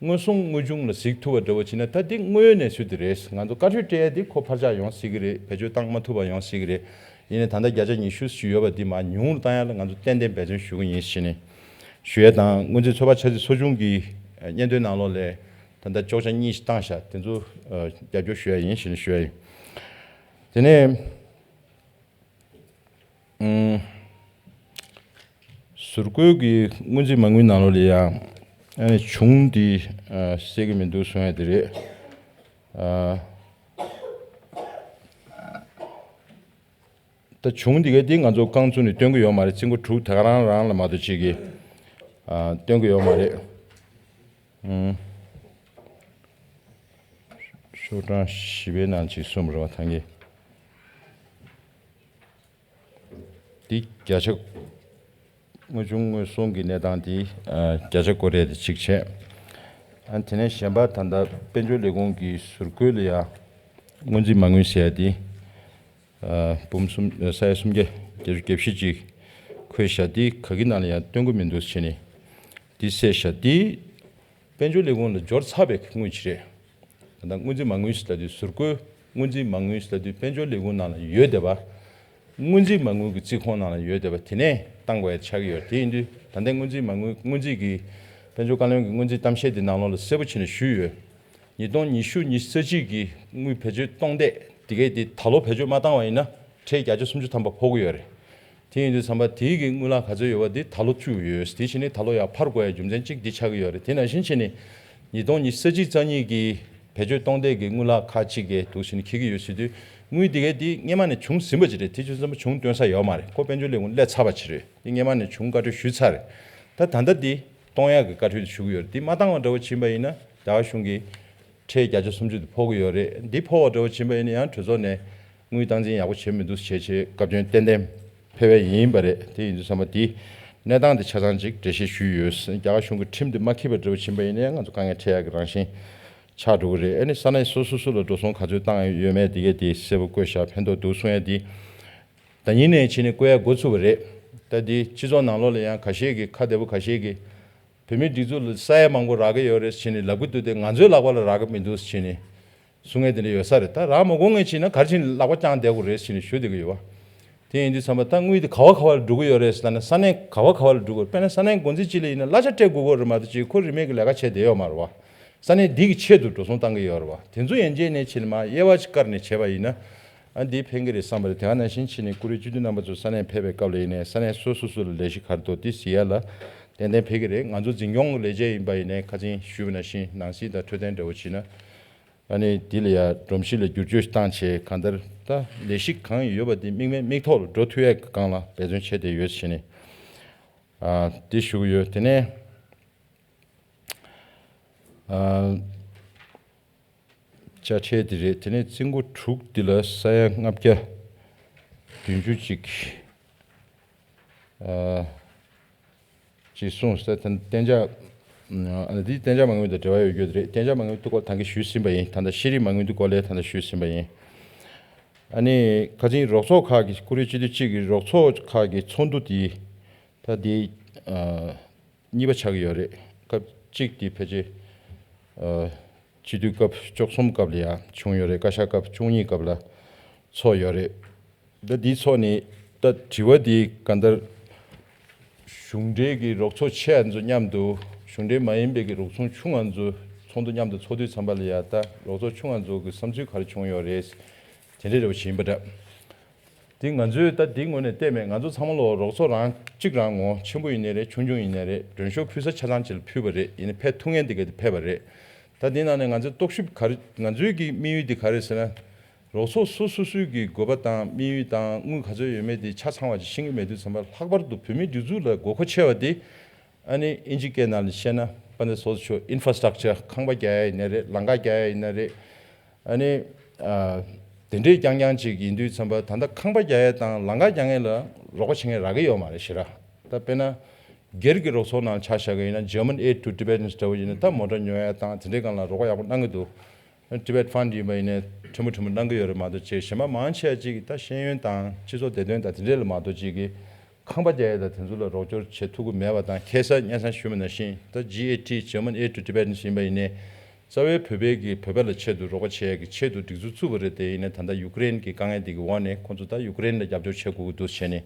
དངོས་སུ་དངུལ་གཞུང་ལ་གཟིགས་ཐུབ་པ་འདྲ་བོ་བྱས་ན་ད་འདི་དངོས་ཡོད་གནས་ཚུལ་དེ་རེད། ང་ཚོ་བཀའ་འཁྲོལ་སྤྲད་ཡ་འདི་ཁོ་ཕར་ཆག་ཡོང་སྲིད་ཀྱི་རེད། བེད་སྤྱོད་བཏང་མ་ཐུབ་པ་ཡོང་སྲིད་ཀྱི་རེད། ཡིན་ནའི་ད་ལྟ་བརྒྱ་ཆ་ཉི་ཤུ་ཞིག་ཡོད་པ་འདི་མར་ཉུང་རུ་བཏང་ཡ་ལ་ང་ཚོ་ཏན་ཏན་འབད་བརྩོན་ཞུ་གི་ཡིན་ཞེས་ནས་ཞུ་ཡ་དང་། སྔོན་རྩིས་ཚོད་དཔག་འཆར་རྩིས་ཚོགས་ཆུང་གི་སྙན་ཐོའི་ནང་ལོགས་ལ་ད་ལྟ་བཅོ་ལྔ་གཉིས་ཤིག་བཏང་བཞག་དེ་ཚོ་རྒྱབ་སྐྱོར་ཞུ་ཡ་ཡིན་ཞེས་ནས་ཞུ་ཡ་ཡིན། དེ་ནས། ཨུམ། ཟུར་བཀོལ་གྱི་སྔོན་རྩིས་མ་དངུལ་ནང་ལོགས་ལ་ཡང་ཨ་ནི་བྱུང་འདི་ཨ་གསལ་གྱི་མི་འདུག་གསུང་ཡ་དེ་རེད། ཨ་ད་བྱུང་འདི་ག་འདི་ང་ཚོ་རྐང་བཙུགས་ནས་སྟོན་གྱི་ཡོད་མ་རེད། རྩིས་འགོ་དྲུག་ད་ག་རང་རང་ལ་མ་གཏོགས་གཅིག་གིས་ཨ་སྟོན་གྱི་ཡོད་མ་རེད། ཨུམ། ཤོག་གྲངས་བཞི་པའི་ནང་གཅིག་གསུམ་རེད་བ་ད་གིན། འདི་བརྒྱ་ཆ། དངོས་བྱུང་དངོས་སོང་གི་གནས་སྟངས་འདི་ཨ་བརྒྱ་ཆ་སྐོར་རེ་དེ་གཅིག་བྱས། ཨ་དེ་ནས་གཞན་པ་ད་ལྟ་དཔལ་འབྱོར་ལས་ཁུངས་ཀྱི་ཟུར་བཀོལ་ལ་ཡ་སྔོན་རྩིས་མ་དངུལ་ཟེར་ཡ་འདི་ཨ་འབུམ་གསུམ་ས་ཡ་སུམ་བརྒྱ་བརྒྱད་ཅུ་གྱ་བཞི་ཅིག་འཁོད་བཞག་འདི་ག་གི་ནང་ལ་ཡང་སྟོན་གྱི་མི་འདུག་བྱས་ནས་འདི་བསད་བཞག་འདི། དཔལ་འབྱོར་ལས་ཁུངས་ལ་འབྱོར་ཚར་བའི་དངུལ་ཅིག་རེད། ད་ལྟ་སྔོན་རྩིས་མ་དངུལ་ཟེར་ལབ་དུས་ཟུར་བཀོལ་སྔོན་རྩིས་མ་དངུལ་ཟེར་ལབ་དུས་དཔལ་འབྱོར་ལས་ཁུངས་ནང་ལ་ཡོད་བསྡད་པ། སྔོན་རྩིས་མ་དངུལ་གྱི་རྩིས་ཁོངས་ནང་ལ་ཡོད་བསྡད་པ་དེ་ནས་བཏང་དགོས་ཡ་ཆགས་ཀྱི་ཡོད། དེ་ཡིན་དུས་ད་ལྟའི་སྔོན་རྩིས་མ་དངུལ་སྔོན་རྩིས་ཀྱི་དཔལ་འབྱོར་བཀའ་བློན་གྱི་སྔོན་རྩིས་གཏམ་བཤད་དེ་ནང་ལོགས་ལ་གསལ་པོ་བྱས་ནས་ཞུས་ཡོད། ཉིས་སྟོང་ཉི་ཤུ་ཉི་ཤུ་རྩ་གཅིག་གི་དངུལ་བེད་སྤྱོད་གཏོང་འདོད་དེ་གས་དེ་ད་ལོ་བེད་སྤྱོད་མ་བཏང་བ་ཡིན་ན་ཁྲལ་བརྒྱ་ཆ་སུམ་ཅུ་ཐམ་པ་ཕོག་གི་ཡོད་རེད། དེ་ཡིན་དུས་ཙམ་པ་དེའི་གི་དངུལ་ལག་ག་ཚོད་ཡོད་པ་དེ་ད་ལོ་བཅུག་ཡོད། དེ་བྱས་ནས་ད་ལོ་ཡར་འཕར་དགོས་ཡ་རྒྱུ་མཚན་གཅིག་འདི་ཆགས་ཀྱི་ཡོད་རེད། དེ་ནང་བཞིན་བྱས་ནས་ཉིས་སྟོང་ཉི་ཤུ་རྩ་གཅིག་རྩ་གཉིས་ཀྱི་བེད་སྤྱོད་གཏོང་འདོད་ཀྱི་དངུལ་ལག་ཁག་ཅིག་གི་འདུག་བྱས་ནས་འཁྱེར་གྱི་ཡོད་ཟེར་དུས་དངུལ་འདི་གས་དེ་སྔས་མ་ནས་བྱུང་ཟིན་པ་ཅིག་རེད། དེ་བྱུང་ཙམ་པ་བྱུང་སྟོན་ས་ཡོད་མ་རེད། ཁོ་དཔལ་འབྱོར་ལས་ཁུངས་སླེབས་ཚར་བ་ཅིག་རེད། དེ་སྔས་མ་ནས་བྱུང་བཀའ་འཁྲོལ་ཞུས་ཚར་རེད། ད་ད་ལྟ་འདི་གཏོང་ཡག་གི་བཀའ་འཁྲོལ་དེ་ཞུ་གི་ཡོད་རེད། དེ་མ་བཏང་བ་འདྲ་བོ་ཕྱིན་པ་ཡིན་ན་རྒྱ་གར་གཞུང་གིས་ཁྲལ་བརྒྱ་ཆ་སུམ་ཅུ་དེ་ཕོག་གི་ཡོད་རེད། འདི་ཕོག་པ་འདྲ་བོ་ཕྱིན་པ་ཡིན་ན་ཡང་གྲོས་ཚོགས་ནས་དངུལ་སྟངས་འཛིན་ཡག་པོ་བྱེད་མི་འདུག་བྱས་བྱས་བཀའ་བཀྱོན་ཏན་ཏན་ཕེབས་པ་ཡིན་པ་རེད། དེ་ཡིན་དུས་ཙམ་པ་འདི་གནས་སྟངས་དེ་ཆ་ཚང་ཅིག་འགྲེལ་བཤད་ཞུས་ཡོད། རྒྱ་གར་གཞུང་གི་ཁྲིམས་དེ་མ་འཁྱེར་བ་འདྲ་བོ་ཕྱིན་པ་ཡིན་ན་ཡང་ང་ཚོ་དཀའ་ངལ་འཕྲད་ཡག་གི་རང་བཞིན་ཆགས་འགྲོ་གི་རེད། ཨ་ནི་ས་གནས་སོ་སོ་སོ་ལ་འགྲོ་སོང་ག་ཚོད་བཏང་ཡོད་མེད་དེ་གས་དེ་གསལ་པོ་བཀོད་བཞག་ཕན་ཐོགས་འདུག་གསུང་ཡ་དེ། ད་ཉིན་ནས་བྱས་ནས་བཀོད་ཡ་འགོ་ཚུགས་པ་རེད། ད་འདི་སྤྱི་ཚོགས་ནང་ལོགས་ལ་ཡང་ཁ་ཤས་ཀྱིས་ཁ་བདེ་པོ་ཁ་ཤས་ཀྱིས་ བོད་མིའི་སྒྲིག་འཛུགས་ལ་ས་ཡ་མང་པོ་རག་གི་ཡོད་རེད་ཟེར་ནས་ལབ་ཀྱི་འདུག་སྟེ། ང་ཚོའི་ལག་པ་ལ་རག་གི་མི་འདུག་ཟེར་ནས་གསུང་མཁན་དེ་འདྲ་ཡོད་ས་རེད། ད་རག་མ་དགོས་མཁན་བྱས་ན་ག་རེ་བྱས་ནས་ལག་པ་བརྐྱངས་བསྡད་དགོས་རེད་ཟེར་ནས་ཞུ་བསྡད་ཀྱི་ཡོད་པ། དེ་ཡིན་དུས་ཙམ་པ་ད་དངུལ་དེ་ག་བ་ག་བ་ལ་འགྲོ་གི་ཡོད་རེད་ཟེར་ན། ས་གནས་ག་བ་ག་བ་ལ་འགྲོ་གི་ཡོད། དཔེར་ན་ས་གནས་འགོ་འཛིན་གཅིག་ལ་ཡིན་ན་གླ་ཆ་སྤྲད་དགོས་ཀྱི་རེད་མ་གཏོགས་ཅིག་ཁོ་རིན་མེད་ཀྱི་ལས་ཀ་བྱས་བསྡད་ཡོད་མ་རེད་པ། ས་གནས་འདི་གི་ཆེད་དུ་འགྲོ་སོང་བཏང་གི་ཡོད་རེད་པ། དེ་ཚོ་ཡན་ཆད་ནས་བྱས་ནས་མར་དབྱེ་བ་ཅིག་བཀར་ནས་བྱས་པ་ཡིན་ན། ཨ། འདི་ཕན་གྱི་རེད་བསམ་པ་རེད། དེ་ག་ནང་བཞིན་བྱས་ནས་བཀུར་འོས་སྤྱི་འཐུས་རྣམ་པ་ཚོ་ས་གནས་ཕེབས་པའི་སྐབས་ལ་ཡིན་ནའི་ས་གནས་སོ་སོ་སོ་ལ་ལས་གཞི་ག་རེ་འདུག་དེ་གཟིགས་ཡ་ལ་ཏན་ཏན་ཕན་གྱི་རེད། ང་ཚོ་འཛིན་སྐྱོང་གི་ལས་བྱེད་ཡིན་པ་ཡིན་ནའི་ཁ་སང་ཞུས་པ་ནང་བཞིན་ནང་སྲིད་དང་འཕྲོད་བསྟེན་འདྲ་བོ་བྱས་ན། ཨ་ནི་འདི་ལ་ཡ་སྒྲོམ་གཞི་ལ་བསྒྱུར་བཅོས་བཏང་བྱས་གང་ལྟར་ད་ལས་གཞི་གང་ཡོད་པ་དེ་དམིགས་མེད་མིག་ཐོག་ལ་འགྲོ་ཐུབ་ཡས་ཀྱི་སྒང་ལ་འབད་བརྩོན་བྱས་བསྡད་ཡོད་ཟེར་ནས། ཨ། འདི་ཞུ་གི་ཡོད། དེ་ནས། ཨ། དཔྱ་ཁྲལ་འདི་རེད། དེ་ནས་རྩིས་འགོ་དྲུག་འདི་ལ་ས་ཡ་ལྔ་བརྒྱ་བདུན་ཅུ་ཅིག་ཨ། ཅིག་གསུངས་ས། དེ་གཏན་འཇགས། ཨ། འདི་གཏན་འཇགས་མ་དངུལ་དང་འབྲེལ་བ་ཡོད་རྒྱུ་རེད། གཏན་འཇགས་མ་དངུལ་དེ་སྐོར་ད་གིན་ཞུས་ཟིན་པ་ཡིན། ད་ལྟ་ཤེས་རིག་མ་དངུལ་དེ་སྐོར་ལ་ད་ལྟ་ཞུས་ཟིན་པ་ཡིན། ཨ་ནི་ཁ་སང་རོགས་ཚོགས་ཁག་གི། བཀུར་འོས་སྤྱི་འཐུས་གཅིག་གི་རོགས་ཚོགས་ཁག་གི་ཚོགས་འདུ་དེ་ད་དེ། ཨ། གཉིས་པ་ཆགས་ཀྱི་ཡོད་རེད། སྐབས་གཅིག་དེ་ཕལ་ཆེར། ཨ། སྤྱི་འཐུས་སྐབས་བཅུ་གསུམ་སྐབས་ལ་ཡང་བྱུང་ཡོད་རེད། བཀའ་ཤག་སྐབས་བཅུ་གཉིས་སྐབས་ལ་ཚོགས་ཡོད་རེད། ད་འདིའི་ཚོགས་ནི་ད་དྲི་བ་འདི་གང་ལྟར་གཞུང་འབྲེལ་གྱི་རོགས་ཚོགས་ཆེ་བ་ཚོ་མཉམ་དུ། གཞུང་འབྲེལ་མ་ཡིན་པའི་གི་རོགས་ཚོགས་ཆུང་བ་ཚོ་ཚོགས་འདུ་མཉམ་དུ་ཚོགས་དུས་ཙམ་པ་ལ་ཡང་ད་རོགས་ཚོགས་ཆུང་བ་ཚོ་གི་བསམ་ཚུལ་ག་རེ་བྱུང་ཡོད་རེད། དེ་འདྲའི་འདྲ་བོ་ཞིག་ཡིན་པ་འདྲ། དེ་ང་ཚོས་ད་དེའི་ངོས་ནས་བལྟས་མེད། ང་ཚོ་ཚང་མ་ལོ་རོགས་ཚོགས་རང་གཅིག་རང་ངོ་། ཆེན་པོ་ཡིན་ནའི་རེད། ཆུང་ཆུང་ཡིན་ནའི་རེད། མགྲོན་ཤོག་ཕུལ་ས་ཆ་ཚང་ཅིག་ལ་ཕུལ་བ་རེད། ཡིན་ནའི་ཕེབས་ཐུབ་མཁན་དེ་ག་དེ་ཕེབས་པ་རེད། ད་དེ་ནང་ནས་ང་ཚོས་རྟོག་ཞིབ་ག་རེ། ང་ཚོའི་གི་དམིགས་ཡུལ་དེ་ག་རེ་ཟེར་ན། རོགས་ཚོགས་སོ་སོ་སོའི་གི་དགོས་པ་དང་དམིགས་ཡུལ་དང་དངུལ་ག་ཚོད་ཡོད་མེད་དེ་ཆ་ཚང་བ་ཅིག་ཤེས་ཀྱི་མེད་དུས་ཙམ་པ། ལྷག་པར་དུ་བོད་མིའི་སྒྲིག་འཛུགས་ལ་དགོས་མཁོ་ཆེ་བ་དེ། ཨ་ནི་ཨིན་ཇི་སྐད་ནང་ལ་བཤད་ན་དཔེ་འདི་སོ་སོ་ཆོས་ཨིན་ཕ་ར་སི་ཊག་ཅར། ཁང་པ་རྒྱག་ཡ་ཡིན་ན་རེད། ལམ་ཁ་རྒྱག་ཡ་ཡིན་ན་རེད། ཨ་ནི། ཨ། དེ་འདྲའི་རྐྱང་རྐྱང་ཅིག་ཡིན་དུས་ཙམ་པ། ད་ལྟ་ཁང་པ་རྒྱག་ཡ་དང་ལམ་ཁ་རྒྱག་མཁན་ལ་རོགས་པ་བྱེད་མཁན་རག་གི་ཡོད་མ་རེད་ཞེ་དྲག། ད་དཔེར་ན་སྒེར་གྱི་རོགས་ཚོགས་ནང་ཆ་བཞག་གི་ཡིན་ན། German Aid to Tibetans འདྲ་བོ་ཡིན་ན་ད་མོ་ཊ་ཉོ་ཡ་དང་དེ་འདྲའི་སྒང་ལ་རོགས་པ་ཡག་པོ་གནང་གི་འདུག། Tibet Fund ཡིན་པ་ཡིན་ནའི་ཕྲན་བུ་ཕྲན་བུ་གནང་གི་ཡོད་རེད་མ་གཏོགས་ཅིག། གཞན་པ་མང་ཆེ་བ་ཅིག་ད་ཤེས་ཡོན་དང་སྤྱི་ཚོགས་བདེ་དོན་དང་དེ་འདྲའི་ལ་མ་གཏོགས་ཅིག་གི་ཁང་པ་རྒྱག་ཡ་དང་དེ་ཚོ་ལ་རོགས་སྐྱོར་བྱེད་ཐུབ་ཀྱི་མེད་པ་དང་། ཁ་སང་སྔོན་མ་ཞུས་པ་ནང་བཞིན་ད་ཇི་ཨེ་ཊི། German Aid to Tibetans ཡིན་པ་ཡིན་ནའི་རྩ་བའི་བོད་པའི་གི་བོད་པ་ལ་ཆེད་དུ་རོགས་པ་བྱེད་ཡ་གི་ཆེད་དུ་སྒྲིག་འཛུགས་བཙུགས་པ་རེད། དེ་ཡིན་ནའི་ད་ལྟ་ཡུ་ཀེ་རེན་གྱི་དཀའ་ངལ་འདི་གི་འོག་ནས་ཁོང་ཚོ་ད་ཡུ་ཀེ་རེན་ལ་རྒྱབ་སྐྱོར་བྱེད་དགོས་ཀྱི་འདུག་བྱས་ནས།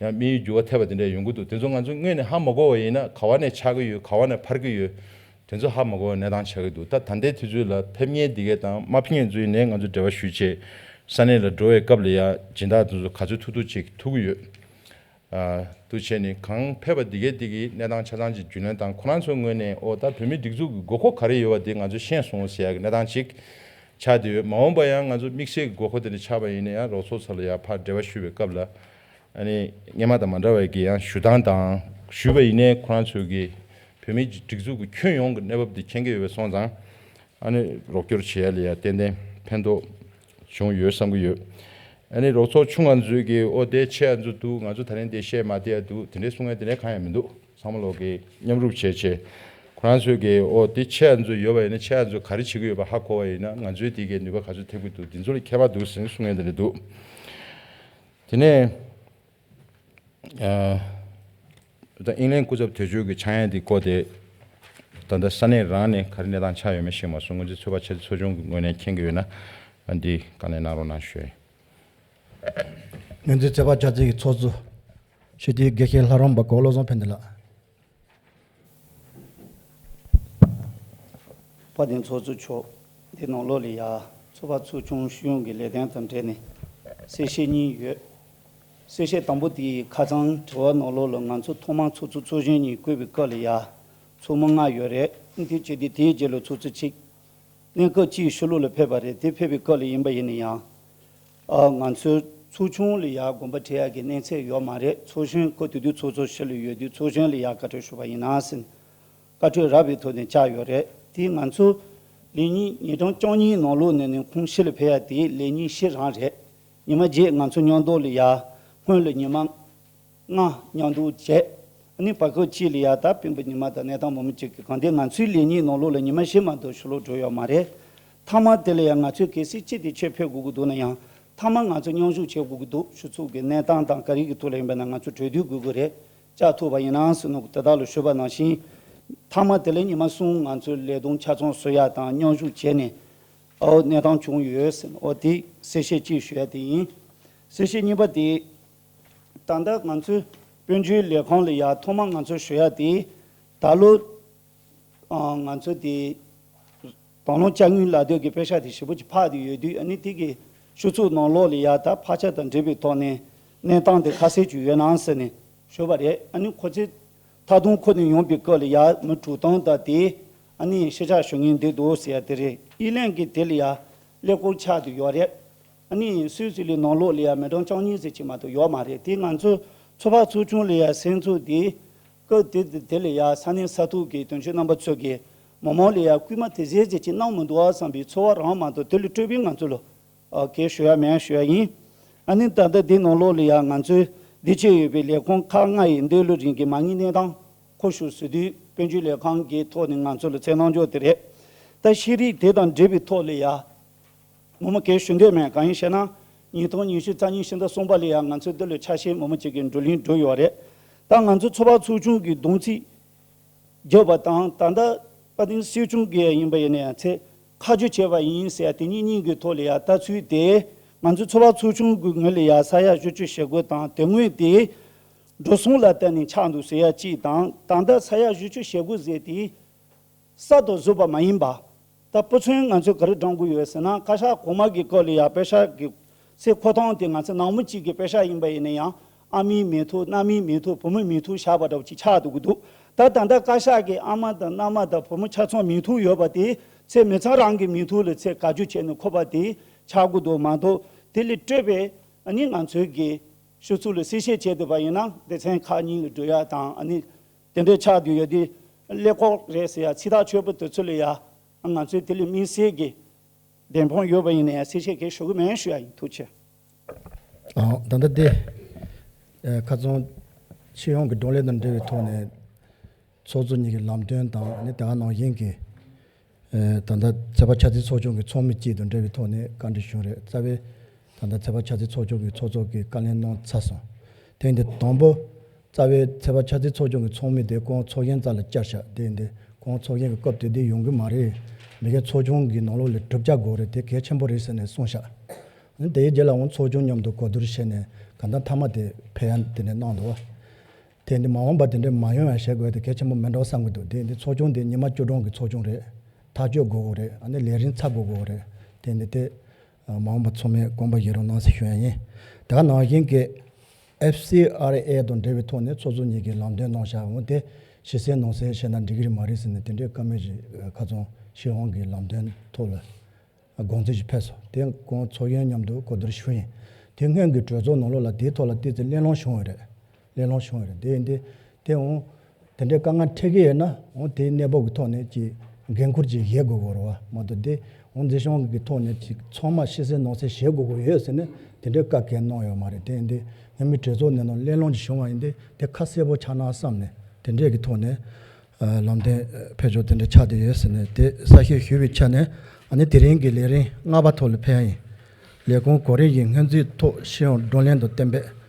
ཡང་དམིགས་ཡུལ་འགྱུར་བ་ཐེབས་པ་དེ་འདྲ་ཡོང་གི་འདུག། དེ་ཚོ་ང་ཚོ་སྔོན་ནས་ཧ་མ་གོ་བ་ཡིན་ན། ག་བ་ནས་ཆགས་ཀྱི་ཡོད། ག་བ་ནས་འཕར་གྱི་ཡོད། དེ་ཚོ་ཧ་མ་གོ་བའི་གནས་སྟངས་ཆགས་ཀྱི་འདུག། ད་ད་ལྟའི་དུས་ཚོད་ལ་ཕེབས་མཁན་འདི་གས་དང་མ་ཕེབས་མཁན་ཚོ་ཡིན་ནའི་ང་ཚོ་འབྲེལ་བ་ཞུས་བྱས། ས་གནས་ལ་འགྲོ་བའི་སྐབས་ལ་ཡ་སྦྱིན་བདག་དེ་ཚོ་ག་ཚོད་ཐུབ་ཐུབ་ཅིག་ཐུབ་ཀྱི་ཡོད། ཨ། འདུག་བྱས་ནས་གང་ཕེབས་པ་འདི་གས་འདི་གི་གནས་སྟངས་ཆ་ཚང་ཅིག་རྒྱུས་ལོན་དང་། ཁོ་རང་ཚོའི་ངོས་ནས་ཨོ་ད་བོད་མིའི་སྒྲིག་འཛུགས་ཀྱི་དགོས་མཁོ་ག་རེ་ཡོད་པ་དེ་ང་ཚོས་ཤེས་སོང་ཟེར་ཡ་གི་གནས་སྟངས་ཅིག་ཆགས་བསྡད་ཡོད། མ་འོངས་པ་ཡང་ང་ཚོ་དམིགས་བསལ་གྱི་དགོས་མཁོ་དེ་འདྲ་ཆགས་པ་ཡིན་ན་ཡང་རོགས་ཚོགས་ཚོ་ལ་ཡ་ཕར་འབྲེལ་བ་ཞུ་བའི་སྐབས་ལ། ཨ་ནི་སྔོན་མ་དང་མ་འདྲ་བའི་གི་ཡང་ཞུ་སྟངས་དང་། ཞུས་པ་ཡིན་ནའི་ཁོ་རང་ཚོའི་གི་བོད་མིའི་སྒྲིག་འཛུགས་ཀྱི་ཁྱོན་ཡོངས་ཀྱི་གནས་བབ་འདི་མཁྱེན་གྱི་ཡོད་པ་སོང་ཙང་། ཨ་ནི་རོགས་སྐྱོར་བྱེད་ཡ་ལ་ཡ་ཏན་ཏན་ཕན་ཐོགས་བྱུང་ཡོད་བསམ་གྱི་ཡོད། ཨ་ནི་རོགས་ཚོགས་ཆུང་བ་ཚོས་གི་ཨོ་དེ་ཆེ་བ་ཚོ་འདུག། ང་ཚོ་ད་རིང་དེ་བཤད་མ་བསྡད་ཡ་འདུག། དེ་འདྲའི་གསུང་ཡ་དེ་འདྲའི་གང་ཡང་མི་འདུག། ཚང་མ་ལོག་གི་མཉམ་རུབ་བྱས་བྱས། ཁོ་རང་ཚོས་གི་ཨོ་དེ་ཆེ་བ་ཚོ་ཡོད་པ་ཡིན་ན་ཆེ་བ་ཚོ་ག་རེ་བྱེད་ཀྱི་ཡོད་པ་ཧ་གོ་བ་ཡིན་ན་ང་ཚོའི་དེ་གའི་ནུས་པ་ག་ཚོད་ཐེབས་ཀྱི་འདུག། དེ་ཚོ་ལ་ཁྱད་པར་འདུག་ཟེར་གསུང་ཡ་དེ་འདྲ་འདུག། དེ་ནས། ཨ། ད་དབྱིན་ལན་སྐུ་ཚབ་དོན་གཅོད་ཀྱི་ཆག་ཡང་འདི་བསྐོ་སྟེ། ད་ལྟ་ས་གནས་རང་ནས་ག་རེ་གནས་སྟངས་ཆགས་ཡོད་མེད་ཤེས་མ་སོང་། སྔོན་རྩིས་ཚོད་དཔག་ཆེད་ཚོགས་ཆུང་གི་ངོས་ནས་མཁྱེན་གྱི་ཡོད་ན། ཨ། འདི་བཀའ་ལན་གནང་རོགས་གནང་ཞུ། སྔོན་རྩིས་ཚོད་དཔག་ཆེད་ཀྱི་ཚོགས་གཙོ། སྤྱི་འཐུས་དགེ་བཤེས་ལྷ་རམས་པ་གོ་བློ་བཟང་ཕན་བདེ་ལགས། དཔལ་ལྡན་ཚོགས་གཙོ་མཆོག། འདི་ནང་ལོགས་ལ་ཡ་ཚོད་དཔག་ཚོགས་ཆུང་ཤེས་ཡོན་གྱི་ལས་དོན་དང་འབྲེལ་ནས་གསལ་བཤད་གཉིས་ཡོད། གསལ་བཤད་དང་པོ་དེ་ཁ་སང་དྲི་བ་ནང་ལོགས་ལ་ང་ཚོ་ཐོག་མར་ཚོགས་གཙོ་ཚོགས་གཞོན་གཉིས་བསྐོས་པའི་སྐབས་ལ་ཡ་ཚོགས་མི་ལྔ་ཡོད་རེད། དེ་བྱས་ཏེ་དེའི་རྗེས་ལ་ཚོགས་གཙོ་གཅིག། གནས་སྐབས་གཅིག་ཕྱི་ལོགས་ལ་ཕེབས་པ་རེད། དེ་ཕེབས་པའི་སྐབས་ལ་ཡིན་པ་ཡིན་ན་ཡང་། ཨ། ང་ཚོའི་ཚོགས་ཆུང་ལ་ཡ་དགོངས་པ་འགྲེལ་ཡག་གི་གནས་ཚད་ཡོད་མ་རེད། ཚོགས་གཞོན་ཁོ་དེ་དུས་ཚོགས་གཙོ་ཕྱི་ལ་ཡོད་དུས་ཚོགས་གཞོན་ལ་ཡ་བཀའ་འཁྲོལ་ཞུས་པ་ཡིན་ན་ཟེར་ནས། བཀའ་འཁྲོལ་རག་པའི་ཐོག་ནས་བཅར་ཡོད་རེད། དེ་ང་ཚོ་ལས་ཉིན་ཉིན་གྲངས་བཅུ་གཉིས་ནང་ལོགས་ནས་ནས་ཁོང་ཕྱི་ལ་ཕེབས་ཡ་དེ་ལས་ཉིན་བཞི་རང་རེད། ཉི་མ་བརྒྱད་ང་ཚོ་མཉམ་དུ་ལ་ཡ་སྔོན་ལ་ཉི་མ་ལྔ་མཉམ་དུ་བྱས། ཨ་ནི་བར་སྐབས་གཅིག་ལ་ཡ་ད་སྤེན་པ་ཉི་མ་དང་གནས་སྟངས་མང་པོ་ཅིག་གི་གང་དེ་ང་ཚོའི་ལས་ཉིན་ནང་ལོགས་ལ་ཉི་མ་བཞི་མ་གཏོགས་ཕྱི་ལོགས་འགྲོ་ཡོད་མ་རེད། མཐའ་མ་དེ་ལ་ཡང་ང་ཚོས་གལ་སྲིད་ཅི་སྟེ་ཁྱེད་ཕེབས་དགོས་ཀྱི་འདུག་ན་ཡང་མཐའ་མ་ང་ཚོ་མཉམ་ཞུགས་བྱེད་དགོས་ཀྱི་འདུག། ཆུ་ཚོད་ཀྱི་གནས་སྟངས་དང་ག་རེ་གི་ཐོག་ལ་ཡིན་པ་ན་ང་ཚོ་གྲོས་བསྡུར་དགོས་ཀྱི་རེད། བཅར་ཐུབ་པ་ཡིན་ན་ཟེར་ནས་དེ་དག་ལ་ཞུས་པ་ནང་བཞིན། མཐའ་མ་དེ་ལས་ཉི་མ་གསུམ་ང་ཚོས་ལས་དོན་ཆ་ཚང་བཟོ་ཡ་དང་མཉམ་ཞུགས་བྱས་ནས་ཨོ་གནས་སྟངས་བྱུང་ཡོད་ཟེར་ནས་ཨོ་དེ་གསལ་བཤད་ཅིག་ཞུ་ཡ་དེ་ཡིན། གསལ་བཤད་གཉིས་པ་དེ་ད་ལྟ་ང་ཚོའི་དཔལ་འབྱོར་ལས་ཁང་ལ་ཡ་ཐོག་མ་ང་ཚོས་ཞུ་ཡ་དེ་ད་ལོ་ཨ་ང་ཚོ་དེ་དང་བླངས་དཔྱ་དངུལ་ལག་དེབ་ཀྱི་པེ་ཤག་དེ་ཞེ་པོ་ཅིག་ཕར་དུ་ཡོད་དུས་ཨ་ནི་དེ་གི་ཤོག་ཚོགས་ནང་ལོགས་ལ་ཡ་ད་ཕར་ཆེར་དང་འབྲེལ་བའི་ཐོག་ནས་གནས་སྟངས་དེ་ཁ་གསལ་ཅིག་ཡོད་ན་ཟེར་ནས་ཞུས་པ་རེད། ཨ་ནི་ཁོ་ཚོས་མཐའ་སྡོམ་ཁོ་ནས་ཡོང་པའི་སྐབས་ལ་ཡ་མི་དྲུག་སྟོང་དང་དེ་ཨ་ནི་ཤེས་བྱ་ཞུ་མཁན་འདི་འདུག་ཟེར་ཡ་དེ་རེད། ཨི་ལན་གྱི་དེ་ལ་ཡ་ཀླད་ཀོར་ཆགས་བསྡད་ཡོད་རེད། ཨ་ནི་སུད་སི་ལི་ནང་ལོགས་ལ་ཡ་མི་གྲངས་བཅུ་གཉིས་ཙམ་ཅིག་མ་གཏོགས་ཡོད་མ་རེད། དེ་ང་ཚོ་ཚོགས་པ་ཚོགས་ཆུང་ལ་ཡ་སེམས་ཚོར་དེ་སྐབས་དེ་དེ་ལ་ཡ་ས་གནས་ས་ཐོག་གི་དོན་གཅོད་རྣམ་པ་ཚོ་གིས་མི་མང་ལ་ཡ་སྐུལ་མ་དེ་ཟེར་ཅིག་ཅིག་གནང་མི་འདུག་བསམ་པའི་ཚོར་བ་རང་མ་གཏོགས་དེ་ལས་སྤྲོས་པའི་ང་ཚོ་ལ་ཨ་གལ་ཞུ་ཡ་མེད་ཞུ་ཡ་ཡིན། ཨ་ནི་ད་ལྟ་འདི་ནང་ལོགས་ལ་ཡ་ང་ཚོའི་འདི་བྱས་ཡོད་པའི་ལས་ཁུངས་ཁག་ལྔ་ཡི་འདོད་བློ་རིང་གི་མ་དངུལ་གནས་སྟངས་ཁོ་ཞུ་ཟེར་དུས་དཔལ་འབྱོར་ལས་ཁང་གི་ཐོག་ནས་ང་ཚོ་ལ་ཚད་གནང་འཇོག་དེ་རེད། ད་ཤེས་རིག་དེ་དང་འབྲེལ་བའི་ཐོག་ལ་ཡ་ངོ་མ་གལ་ཞུ་འདོད་མེད། གང་ཡིན་ཞེ་ན་ཉིས་སྟོང་ཉི་ཤུ་རྩ་གཉིས་ཕྱི་ཟླ་གསུམ་པ་ལ་ཡ་ང་ཚོའི་འདི་ལ་ཆ་ཤས་མི་མང་ཅིག་གིས་བགྲོ་གླེང་གྲུབ་ཡོད་རེད། ད་ང་ཚོ་ཚོགས་པ་ཚོགས་ཆུང་གི་བསྡོམས་རྩིས་བརྒྱབ་པ་དང་ད་ལྟ་པ་ཏིང་སྲིད་སྐྱོང་གིས་ཡིན་པ་ཡིན་ན་ཡང་ཚད་ཁ་རྒྱུ་བྱས་པ་ཡིན་ཟེར་ཡ་དེ་གཉིས་གཉིས་ཀྱི་ཐོག་ལ་ཡ་ལྟ་ཚུལ་དེ་ང་ཚོ་ཚོགས་པ་ཚོགས་ཆུང་གི་ངོས་ལ་ཡ་ས་ཡ་བཞི་བཅུ་ཞེ་དགུ་དང་དེ་སྔོན་དེ་འགྲོ་སོང་ལ་བལྟས་ནས་ཆགས་འདུག་ཟེར་ཡ་གཅིག་དང་ད་ལྟ་ས་ཡ་བཞི་བཅུ་ཞེ་དགུ་ཟེར་དེ་གསར་དུ་བཟོས་པ་མ་ཡིན་པ། ད་དཔེ་མཚོན་ང་ཚོས་ག་རེ་བགྲང་དགོས་ཡོད་ཟེར་ན་བཀའ་ཤག་གོང་མ་གི་སྐབས་ལ་ཡ་པེ་ཤག་གི་ཚེ་མཁོ་སྟངས་དེ་ང་ཚོ་ནང་མི་གཅིག་གི་པེ་ཤག་ཡིན་པ་ཡིན་ན་ཡང་ཨ་མའི་མིང་ཐོ་མནའ་མའི་མིང་ཐོ་བུ་མོའི་མིང་ཐོ་བཞག་པ་འདྲ་བོ་ཅིག་ཆགས་འདུག་གི་འདུག་ད་ད་ལྟ་བཀའ་ཤག་གི་ཨ་མ་དང་མནའ་མ་དང་བུ་མོ་ཆ་ཚང་མིང་ཐོ་ཡོད་པ་དེ་ཚེ་མི་ཚང་རང་གི་མིང་ཐོ་ལ་ཚེ་བཀའ་བརྒྱུད་བྱས་ནས་འཁོད་པ་དེ་ཆགས་དགོས་འདུག་མ་གཏོགས་དེ་ལས་སྤྲོས་པའི་ཨ་ནི་ང་ཚོའི་གི་ཤོག་ཚོགས་ལ་གསལ་བཤད་བྱས་འདུག་པ་ཡིན་ན་སྡེ་ཚན་ཁག་གཉིས་ལ་འགྲོ་ཡ་དང་ཨ་ནི་དེ་འདྲའི་ཆགས་བསྡད་ཡོད་དེ་ཀླད་ཀོར་རེད་ཟེར་ཡ་ཚིག་ཐག་ཆོད་པོ་དེ་ཚོ་ལ་ཡ་ང་ཚོས་དེ་ལས་དམིགས་བསལ་གྱི་བདེན་དཔང་ཡོད་པ་ཡིན་ན་ཡང་གསལ་བཤད་གལ་ཞུ་གི་མེད་ཞུ་ཡ་ཡིན། ཐུགས་རྗེ་ཆེ། ཨ། ད་ལྟ་དེ་ཨ་ཁ་སང་སྤྱི་ཡོངས་ཀྱི་བགྲོ་གླེང་དང་འབྲེལ་བའི་ཐོག་ནས་ཚོགས་གཙོ་གཉིས་ཀྱི་ལམ་སྟོན་དང་ནི་དེ་ག་ནང་བཞིན་གྱི་ཨ་ད་ལྟ་ཚོད་དཔག་ཆ་ཚད་ཚོགས་ཆུང་གི་ཚོགས་མི་བཅས་དང་འབྲེལ་བའི་ཐོག་ནས་བཀའ་འདྲི་ཞུས་རེད། རྩ་བའི་ད་ལྟ་ཚོད་དཔག་ཆ་ཚད་ཚོགས་ཆུང་གི་ཚོགས་གཙོ་གིས་བཀའ་ལན་གནང་ཚར་སོང་། དེ་འདི་དང་པོ། རྩ་བའི་ཚོད་དཔག་ཆ་ཚད་ཚོགས་ཆུང་གི་ཚོགས་མི་དེ་སྐུ་ངོ་ཚོགས་གཞོན་རྩ་ལ་བཅར་ཤག་དེ་ཡིན་དུས་སྐུ་ངོ་ཚོགས་གཞོན་གྱིས་སྐབས་དེ་དུས་ཡོང་གི་མ་རེད། མི་སྒེར་ཚོགས་ཆུང་གི་ནང་ལོགས་ལ་གྲུབ་ཆ་དགོས་རེད། དེ་གལ་ཆེན་པོ་རེད་ཟེར་ནས་གསུངས་ཤག་དེའི་རྗེས་ལ་ངོ་ཚོགས་ཆུང་མཉམ་དུ་གོ་བསྡུར་བྱས་ནས་གང་ལྟར་མཐའ་མ་དེ་ཕེབས་ཡ་དེ་འདྲ་གནང་འདུག་བ། དེ་འདི་མ་འོངས་པ་དེ་འདྲ་མ་ཡོང་ཡ་བྱེད་དགོས་དེ་གལ་ཆེན་པོ་མིན་འགྲོ་བསམ་གྱི་འདུག་དེ་འདི་ཚོགས་ཆུང་དེ་ཉི་མ་བཅུ་གྲངས་ཀྱི་ཚོགས་ཆུང་རེད། ཐག་གཅོད་དགོས་དགོས་རེད། ཨ་ནི་ལས་རིམ་ཚར་དགོས་དགོས་རེད། དེ་འདི་དེ། མ་འོངས་པ་ཚང་མས་དགོངས་པ་བཞེས་རོགས་གནང་ཟེར་ཞུ་ཡ་ཡིན། དེ་ག་ནང་བཞིན་གྱི་ཨེཕ་སི་ཨར་ཨེ་དང་འབྲེལ་བའི་ཐོག་ནས་ཚོགས་གཙོ་གཉིས་ཀྱིས་ལམ་སྟོན་གནང་བཞག་འོང་དེ་ཕྱི་གསལ་ནང་གསལ་བྱས་ན་འགྲིག་གི་རེད་མ་རེད་ཟེར་ནས་དེ་འདྲའི་བཀའ་མོལ་ཞིག་ཁ་སང་ཤེས་དབང་གི་ལམ་སྟོན་ཐོག་ལ་དགོངས་ཚུལ་ཞིག་ཕེབས་སོང་། དེ་སྐུ་ངོ་ཚོགས་གཞོན་མཉམ་དུ་གོ་བསྡུར་ཞུས་ཡིན། དེ་སྔོན་གྱི་གྲོས་ཚོགས་ནང་ལོགས་ལ་དེའི་ཐོག་ལ་ཏོག་ཙམ་གླེང་སློང་བྱུང་ཡོད་རེད། གླེང་སློང་བྱུང་ཡོད་རེད། དེ་ཡིན་དུས་དེ་འོང་། དེ་འདྲའི་དཀའ་ངལ་འཕྲད་ཀྱི་ཡོད་ན་འོང་དེའི་གནས་བབ་ཀྱི་ཐོག་ནས་ཀྱི་འགན་འཁུར་ཅིག་བཞེས་དགོས་ཀྱི་རེད་བ། མ་གཏོགས་དེ་འོང་མཛད་གཞུང་གི་ཐོག་ནས་ཀྱི་ཚང་མ་ཕྱི་གསལ་ནང་གསལ་བྱེད་དགོས་ཀྱི་ཡོད་ཟེར་ནས་དེ་འདྲའི་བཀའ་གང་གནང་ཡོད་མ་རེད། དེ་ཡིན་དུས་སྔོན་མའི་གྲོས་ཚོགས་ནས་ནང་གླེང་སློང་ཅིག་བྱུང་བ་ཡིན་དུས་དེ་ཁ་གསལ་པོ་ཆགས་ན་བསམ་ནས་དེ་འདྲའི་གི་ཐོག་ནས་ལམ་སྟོན་ཕེབས་ཕྱོགས་དེ་འདྲ་ཆགས་བསྡད་ཡོད་ཟེར་ནས་དེ་གསལ་བཤད་ཞུས་པའི་ཆ་ནས་ཨ་ནི་དེ་རིང་གི་ལས་རིམ་ལྔ་པ་ཐོག་ལ་ཕེབས་ཡ་ཡིན། ལས་ཁུངས་གོ་རིམ་བཞིན་སྔོན་རྩིས་ཐོག་ཤེས་ཡོན་བགྲོ་གླེང་དང་གཏན་འབེབས།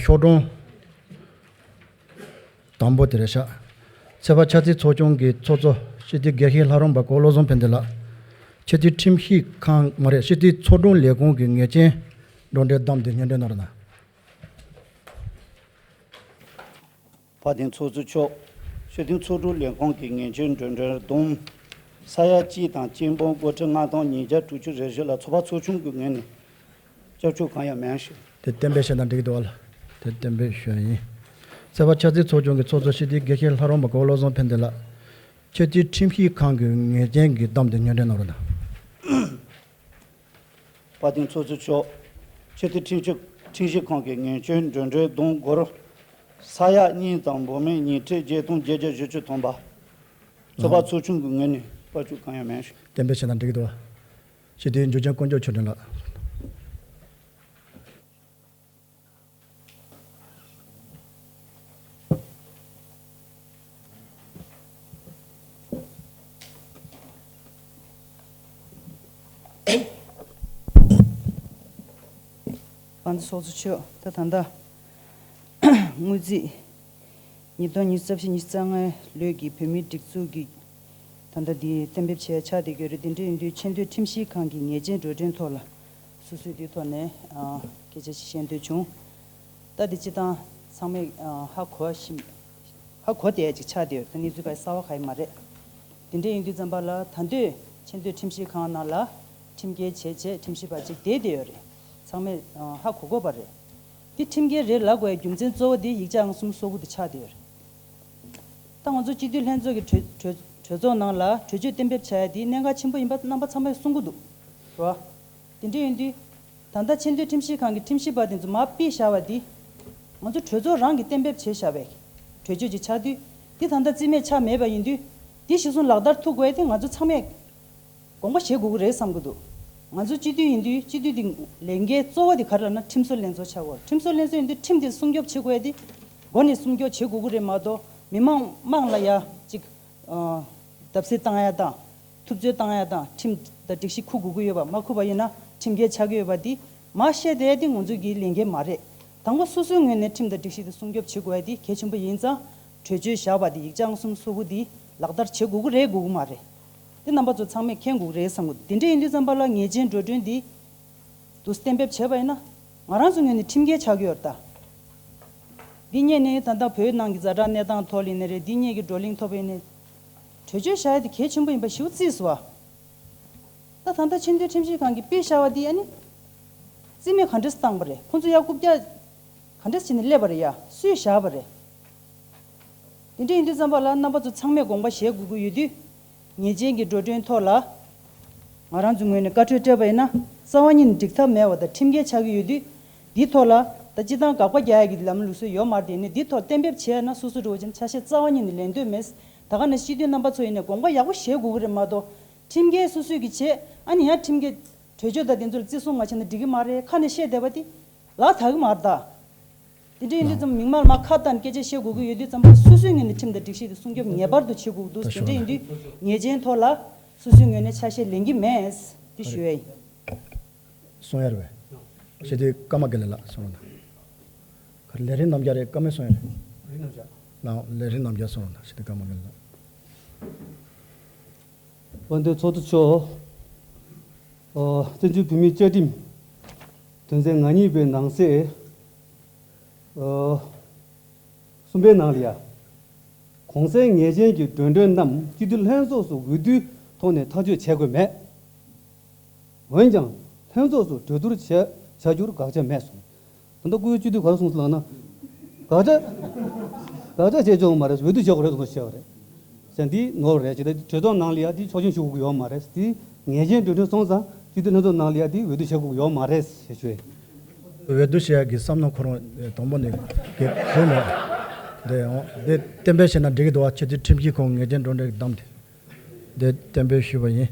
ཤོག་གྲངས་དང་པོ་དེ་རེད་ཤག་ཚོད་དཔག་ཆ་ཚད་ཚོགས་ཆུང་གི་ཚོགས་གཙོ་སྤྱི་འཐུས་དགེ་བཤེས་ལྷ་རམས་པ་གོ་བློ་བཟང་ཕན་བདེ་ལགས། ཆེས་མཐོའི་ཁྲིམས་ཞིབ་ཁང་མ་རེད། སྤྱི་འཐུས་ཚོགས་དྲུང་ལས་ཁུངས་ཀྱི་ངེས་ཅན་འགྲོ་གྲོན་བདམས་ཏེ་སྙན་སྒྲོན་གནང་རོགས་གནང་། དཔལ་ལྡན་ཚོགས་གཙོ་མཆོག་སྤྱི་འཐུས་ཚོགས་དྲུང་ལས་ཁུངས་ཀྱི་ངེས་ཅན་འགྲོ་གྲོན་བསྡོམས། ས་ཡ་གཅིག་དང་སྤྱི་འབངས་སྒོར་ཁྲི་ལྔ་སྟོང་ཉིས་བརྒྱ་དྲུག་ཅུ་རེ་བཞི་ལ་ཚོགས་པ་ཚོགས་ཆུང་གི་ངོས་ནས་སྐྱབས་འཇུག་གང་ཡང་མེད་ཞུ། དེ་གཏན་འབེབས་བྱས་ན་འགྲིག་གི་འདུག་བ་ལ། དེ་གཏན་འབེབས་ཞུ་ཡ་ཡིན། ཚོད་དཔག་ཆ་ཚད་ཚོགས་ཆུང་གི་ཚོགས་གཙོ་སྤྱི་འཐུས་དགེ་བཤེས་ལྷ་རམས་པ་གོ་བློ་བཟང་ཕན་བདེ་ལགས། ཆེས་མཐོའི་ཁྲིམས་ཞིབ་ཁང་གི་ངེས་ཅན་གྱི་བདམས་ཏེ་སྙན་སྒྲོན་གནང་རོགས་གནང་། དཔལ་ལྡན་ཚོགས་གཙོ་མཆོག་སྤྱི་འཐུས་ཁྲིམས་ཞིབ་ཁྲིམས་ཞིབ་ཁང་གི་ངེས་ཅན་འགྲོ་གྲོན་བསྡོམས་སྒོར་ས་ཡ་གཉིས་དང་འབུམ་མེད་ཉིས་ཁྲི་བརྒྱད་སྟོང་བརྒྱད་བརྒྱ་བཞི་བཅུ་ཐམ་པ། ཚོགས་པ་ཚོགས་ཆུང་གི་ངོས་ནས་དཔལ་འབྱོར་གང་ཡང་མེད་ཞུ། གཏན་འབེབས་བྱས་ན་འགྲིག་གི་འདུག་བ། སྤྱི་འཐུས་འཇུ་ཆེན་དཀོན་མཆོག་ཆོས་སྒྲོན་ལགས། ཚོགས་གཙོ་མཆོག་ད་ད་ལྟ་དངུལ་རྩིས་ཉིས་སྟོང་ཉི་ཤུ་རྩ་བཞི་ཉི་ཤུ་རྩ་ལྔའི་ལོའི་གི་བོད་མིའི་སྒྲིག་འཛུགས་ཀྱི་ད་ལྟ་འདི་གཏན་འབེབས་བྱས་ཆགས་བསྡད་ཀྱི་ཡོད་རེད། དེ་འདྲ་ཡིན་དུས་ཆེས་མཐོའི་ཁྲིམས་ཞིབ་ཁང་གི་ཉེས་ཅན་འགྲོ་གྲོན་ཐོག་ལ་སོ་སོའི་དེའི་ཐོག་ནས་ཨ་སྐད་ཆ་ཞིག་བཤད་འདོད་བྱུང་། ད་འདི་སྤྱི་བཏང་ཚང་མས་ཨ་ཧ་གོ་བཞིན་ཧ་གོ་བསྡད་ཡ་ཅིག་ཆགས་བསྡད་ཡོད། ད་གནས་ཚུལ་ག་གསར་བ་ག་ཡི་མ་རེད། དེ་འདྲ་ཡིན་དུས་ཙམ་པ་ལ་ད་འདོད་ཆེས་མཐོའི་ཁྲིམས་ཞིབ་ཁང་ནང་ལ་ཁྲིམས་འགལ་བྱས་བྱས་ཁྲིམས་ཞིབ་པ་ཅིག་བསྡད་བསྡད་ཡོད་རེད། ཚང་མས་ཨ་ཧ་གོ་དགོས་པ་རེད། འདི་ཁྲིམས་འགལ་རེད་ལབ་དགོས་ཡ་རྒྱུ་མཚན་གཙོ་བོ་དེ་ཡིག་ཆ་ཨང་གསུམ་སོ་དགུ་དེ་ཆགས་བསྡད་ཡོད་རེད། ད་ང་ཚོ་སྤྱི་འཐུས་ལྷན་ཚོགས་ཀྱི་གྲོས་གྲོས་གྲོས་ཚོགས་ནང་ལ་གྲོས་ཆོད་གཏན་འབེབས་བྱ་ཡ་དེ་གནད་འགག་ཆེན་པོ་ཡིན་པ་རྣམ་པ་ཚང་མས་གསུང་གི་འདུག་རེད་བ། དེ་འདྲ་ཡིན་དུས། ད་ལྟ་ཆེས་མཐོའི་ཁྲིམས་ཞིབ་ཁང་གི་ཁྲིམས་ཞིབ་པ་དེ་ཚོ་མར་ཕུད་བཞག་པ་འདི། ང་ཚོ་གྲོས་ཚོགས་རང་གིས་གཏན་འབེབས་བྱས་བཞག་པའི་གྲོས་ཆོད་ཅིག་ཆགས་དུས། འདི་ད་ལྟ་རྩིས་མེད་ཆགས་མེད་པ་ཡིན་དུས། འདི་གཞི་བཟུང་ལག་བསྟར་ཐུབ་དགོས་དེ་ང་ཚོ་ཚང་མས་དགོངས་པ་བཞེས་དགོས་ཀྱི་རེད་བསམ་གྱི་འདུག་ང་ཚོ་སྤྱི་འཐུས་ཡིན་དུས་སྤྱི་འཐུས་དེ་ལས་འགན་གཙོ་བོ་དེ་ག་རེ་ལབ་ན་ཁྲིམས་བཟོ་ལྷན་ཚོགས་ཆགས་དགོས། ཁྲིམས་བཟོ་ལྷན་ཚོགས་ཡིན་དུས་ཁྲིམས་དེ་སྲུང་སྐྱོབ་བྱེད་དགོས་དེ་སྒོ་ནས་སྲུང་སྐྱོབ་བྱེད་དགོས་ཀྱི་རེད་མ་གཏོགས་མི་མང་དམངས་ལ་ཡ་གཅིག་བརྡབ་གསིག་བཏང་ཡ་དང་། ཐུབ་ཚོད་བཏང་ཡ་དང་ཁྲིམས་དང་སྒྲིག་གཞི་འཁུར་དགོས་ཀྱི་ཡོད་པ། མ་འཁུར་བ་ཡིན་ན་ཁྲིམས་འགལ་ཆགས་ཀྱི་ཡོད་པ་འདི་མར་བཤད་བསྡད་ཡ་འདི་ང་ཚོ་གི་ལས་འགན་མ་རེད། དང་པོ་སོ་སོའི་ངོས་ནས་ཁྲིམས་དང་སྒྲིག་གཞི་དེ་སྲུང་སྐྱོབ་བྱེད་དགོས་ཡ་འདི་གལ་ཆེན་པོ་ཡིན་ཙང་། གྲོས་ཆོད་བཞག་པ་འདི་ཡིག་ཆ་ཨང་གསུམ་སོ་དགུ་འདི་ལག་བསྟར་བྱེད་དགོས་ཀྱི་རེད་དགོས་ཀྱི་མ་རེད། འདི་རྣམ་པ་ཚོ་ཚང་མས་མཁྱེན་དགོས་ཀྱི་རེད་བསམ་གྱི་འདུག་དེ་འདྲ་ཡིན་དུས་ཙམ་པ་ལ་ཉེས་ཅན་འགྲོ་གྲོན་འདི་འདུག་སེ་གཏན་འབེབས་བྱས་པ་ཡིན་ན། ང་རང་ཚོའི་ངོས་ནས་ཁྲིམས་འགལ་ཆགས་ཀྱི་ཡོད་རེད་ད། འདི་སྔོན་ནས་ད་ལྟ་བོད་ནང་གི་ཛ་དྲག་གནས་སྟངས་ཐོག་ལ་ཡིན་ན་རེད། འདི་སྔོན་གྱི་བགྲོ་གླེང་ཐོག་ཡིན་ནའི། གྲོས་ཆོད་བཞག་ཡ་དེ་གལ་ཆེན་པོ་ཡིན་པ་ཞེ་པོ་བརྩིས་སོང་བ། ད་ད་ལྟ་ཆེས་མཐོའི་ཁྲིམས་ཞིབ་ཁང་གིས་ཕུད་བཞག་པ་འདི་ཨ་ནི། རྩིས་མེད་ག་འདྲས་བཏང་བ་རེད། ཁོང་ཚོ་ཡ་རྐུབ་བཀྱག་ག་འདྲས་བྱས་ནས་སླེབས་པ་རེད། ཡ་སུས་བཞག་པ་རེད། དེ་འདྲ་ཡིན་དུས་ཙམ་པ་ལ་རྣམ་པ་ཚོ་ཚང་མས་དགོངས་པ་བཞེས་དགོས་ཀྱི་ཡོད་དུས། ཉེས་ཅན་གྱི་འགྲོ་གྲོན་ཐོག་ལ། ང་རང་ཚོའི་ངོས་ནས་བཀའ་འཁྲོལ་སྤྲད་པ་ཡིན་ན་རྩ་བ་ཉིད་ནས་འགྲིག་ཐབས་མེད་པ་དང་ཁྲིམས་འགལ་ཆགས་ཀྱི་ཡོད་དུས། འདིའི་ཐོག་ལ་ད་སྤྱི་བཏང་དགག་པ་རྒྱག་ཡ་གི་ལམ་ལུགས་སྲོལ་ཡོད་མ་རེད། དེ་ནས་འདིའི་ཐོག་གཏན་འབེབས་བྱས་ན་སོ་སོ་འགྲོ་བ་ཅན་ཆ་ཤས་རྩ་བ་ཉིད་ནས་ལེན་འདོད་མེད། ད་ག་ནང་བཞིན་སྤྱི་འཐུས་རྣམ་པ་ཚོ་ཡིན་ནའི་དགོངས་པ་ཡག་པོ་བཞེས་དགོས་ཀྱི་རེད་མ་གཏོགས། ཁྲིམས་འགལ་སོ་སོས་ཀྱི་བྱས་ཨ་ནི་ཡང་ཁྲིམས་འགལ་གྲོས་ཆོད་དང་དེ་ཚོ་ལ་བརྩི་སྲུང་མ་བྱས་ན་འགྲིག་གི་མ་རེད། ཁ་ནས་བཤད་བསྡད་པ་དེ་ལག་ཐག་གི་མ་རེད་ད། དེ་འདྲ་ཡིན་དུས་ཙམ་མིག་དམར་མ་ཁ་བཏང་སྐད་ཆ་བཤད་དགོས་ཀྱི་ཡོད་དུས་ཙམ་པ་སོ་སོའི་ངོས་ནས་ཁྲིམས་དང་སྒྲིག་གཞི་དེ་སྲུང་སྐྱོབ་ངེས་པར་དུ་བྱེད་དགོས་འདུག་དེ་འདྲ་ཡིན་དུས་ཉེས་ཅན་ཐོག་ལ་སོ་སོའི་ངོས་ནས་ཆ་ཤས་ལེན་གྱི་མེད། དེ་ཞུ་ཡ་ཡིན། གསུང་ཡ་རེད་པས། ཞེས་དུས་ཀརྨ་དགེ་ལེགས་ལགས་གསུང་རོགས་གནང་། ག་རེ་ལས་རིགས་རྣམ་རྒྱལ་རེད། ཀརྨས་གསུང་ཡ་རེད། ལགས་ལས་རིགས་རྣམ་རྒྱལ་གསུང་རོགས་གནང་། ཞེས་དུས་ཀརྨ་དགེ་ལེགས་ལགས། དཔལ་ལྡན་ཚོགས་གཙོ་མཆོག་ཨོ། བཙན་བྱོལ་བོད་མིའི་བཅའ་ཁྲིམས་དོན་ཚན་ང་གཉིས་པའི་ནང་གསེས་ཨོ་གསུམ་པའི་ནང་ལ་ཡ། གོང་གསལ་ཉེས་ཅན་གྱི་འགྲོ་གྲོན་རྣམས་སྤྱི་འཐུས་ལྷན་ཚོགས་སུ་འོས་བསྡུའི་ཐོག་ནས་ཐག་གཅོད་བྱེད་དགོས་མེད། འོན་ཀྱང་ལྷན་ཚོགས་སུ་གྲོས་བསྡུར་བྱ་བྱ་རྒྱུར་དགག་བྱ་མེད་གསུངས། ད་ལྟ་སྐུ་ཡོད་སྤྱི་འཐུས་ག་རེ་གསུངས་སོང་ལབ་ན། དགག་བྱ། དགག་བྱ་བྱེད་ཆོག་གི་མ་རེད། འོས་བསྡུ་བྱེད་དགོས་རེད་གསུངས་བྱས་པ་རེད། ཟེར་འདི་ནོར་རེད། ཇི་ལྟར་གྲོས་ཚོགས་ནང་ལ་ཡ་འདི་ཆོག་མཆན་ཞུ་དགོས་ཀྱི་ཡོད་མ་རེད། འདི་ངེས་ཅན་འགྲོ་གྲོན་སོང་ཙང་སྤྱི་འཐུས་ལྷན་ཚོགས་ནང་ལ་ཡ་འདི་འོས་བསྡུ་བྱེད་དགོས་ཀྱི་ཡོད་མ་རེད་ཞེས་ཞུ་ཡ་ཡིན། འོས་བསྡུ་བྱེད་ཡ་གི་བསམ་མནོ་ཁོ་རང་དང་པོ་ནས་གི་བཟོས་མེད། འདི་འོང་འདི་གཏན་འབེབས་བྱས་ན་འགྲིག་གི་འདུག་བ། ཆེས་མཐོའི་ཁྲིམས་ཞིབ་ཁང་ངེས་ཅན་འགྲོ་གྲོན་གྱི་བདམས་ཏེ། འདི་གཏན་འབེབས་ཞུས་པ་ཡིན།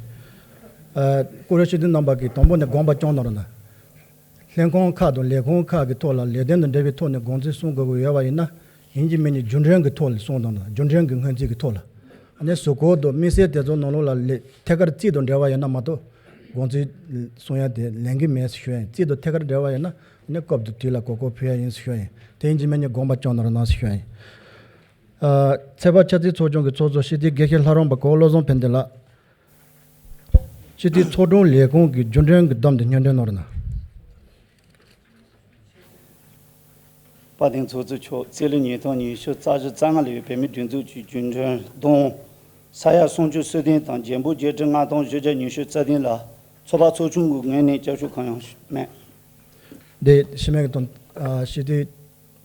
ཨ། སྐུ་ངོ་སྤྱི་འཐུས་རྣམ་པ་གིས་དང་པོ་ནས་དགོངས་པ་སྐྱོང་གནང་རོགས་གནང་། ལྷན་ཁང་ཁག་དང་ལས་ཁུངས་ཁག་གི་ཐོག་ལ་ལས་དོན་དང་འབྲེལ་བའི་ཐོག་ནས་དགོངས་ཚུལ་གསུང་དགོས་ཀྱི་ཡོད་པ་ཡིན་ན། ཡིན་གཅིག་མིན་གཅིག་རྒྱུན་གྲོན་གྱི་ཐོག་ལ་གསུང་དང་། རྒྱུན་གྲོན་གྱི་སྔོན་རྩིས་ཀྱི་ཐོག་ལ། ཨ་ནི་གཟུགས་སྐོར་དང་དམིགས་བསལ་དེ་ཚོ་ནང་ལོགས་ལ་ལས་ཐད་ཀར་རྩིས་དང་འབྲེལ་བ་ཡོད་ན་མ་གཏོགས། དགོངས་ཚུལ་གསུང་ཡ་དེ་ལེན་གྱི་མེད་ཟེར་ཞུ་ཡ་ཡིན། རྩིས་དང་ཐད་ཀར་འབྲེལ་བ་ཡོད་ན་ཨ་ནི་སྐབས་དང་དུས་ལ་གོ་སྐབས་ཕུལ་ཡ་ཡིན་ཟེར་ཞུ་ཡ་ཡིན། དེ་ཡིན་གཅིག་མིན་གཅིག་དགོངས་པ་སྐྱོང་གནང་རོགས་གནང་ཟེར་ཞུ་ཡ་ཡིན། ཨ། ཚན་པ་ཆབ་སྲིད་ཚོགས་ཆུང་གི་ཚོགས་གཙོ་སྤྱི་འཐུས་དགེ་བཤེས་ལྷ་རམས་པ་གོ་བློ་བཟང་ཕན་བདེ་ལགས། སྤྱི་འཐུས་ཚོགས་དྲུང་ལས་ཁུངས་ཀྱི་རྒྱུན་གྲོན་གྱི་བདམས་ཏེ་སྙན་སྒྲོན་གནང་རོགས་གནང་། དཔལ་ལྡན་ཚོགས་གཙོ་མཆོག་རྩིས་ལོ་ཉིས་སྟོང་ཉི་ཤུ་རྩ་བཞི་རྩ་ལྔ་ལོའི་བོད་མིའི་སྒྲིག་འཛུགས་ཀྱི་རྒྱུན་གྲོན་བསྡོམས། ས་ཡ་སུམ་ཅུ་སོ་བདུན་དང་རྒྱན་པོ་བརྒྱད་ཁྲི་ལྔ་སྟོང་བཞི་བརྒྱ་ཉི་ཤུ་རྩ་བདུན་ལ་ཚོགས་པ་ཚོགས་ཆུང་གི་ངོས་ནས་བསྐྱར་ཞུ་གང་ཡང་མེད། འདི་ཤི་མེད་ཀྱི་དོན། ཨ། སྤྱི་འཐུས་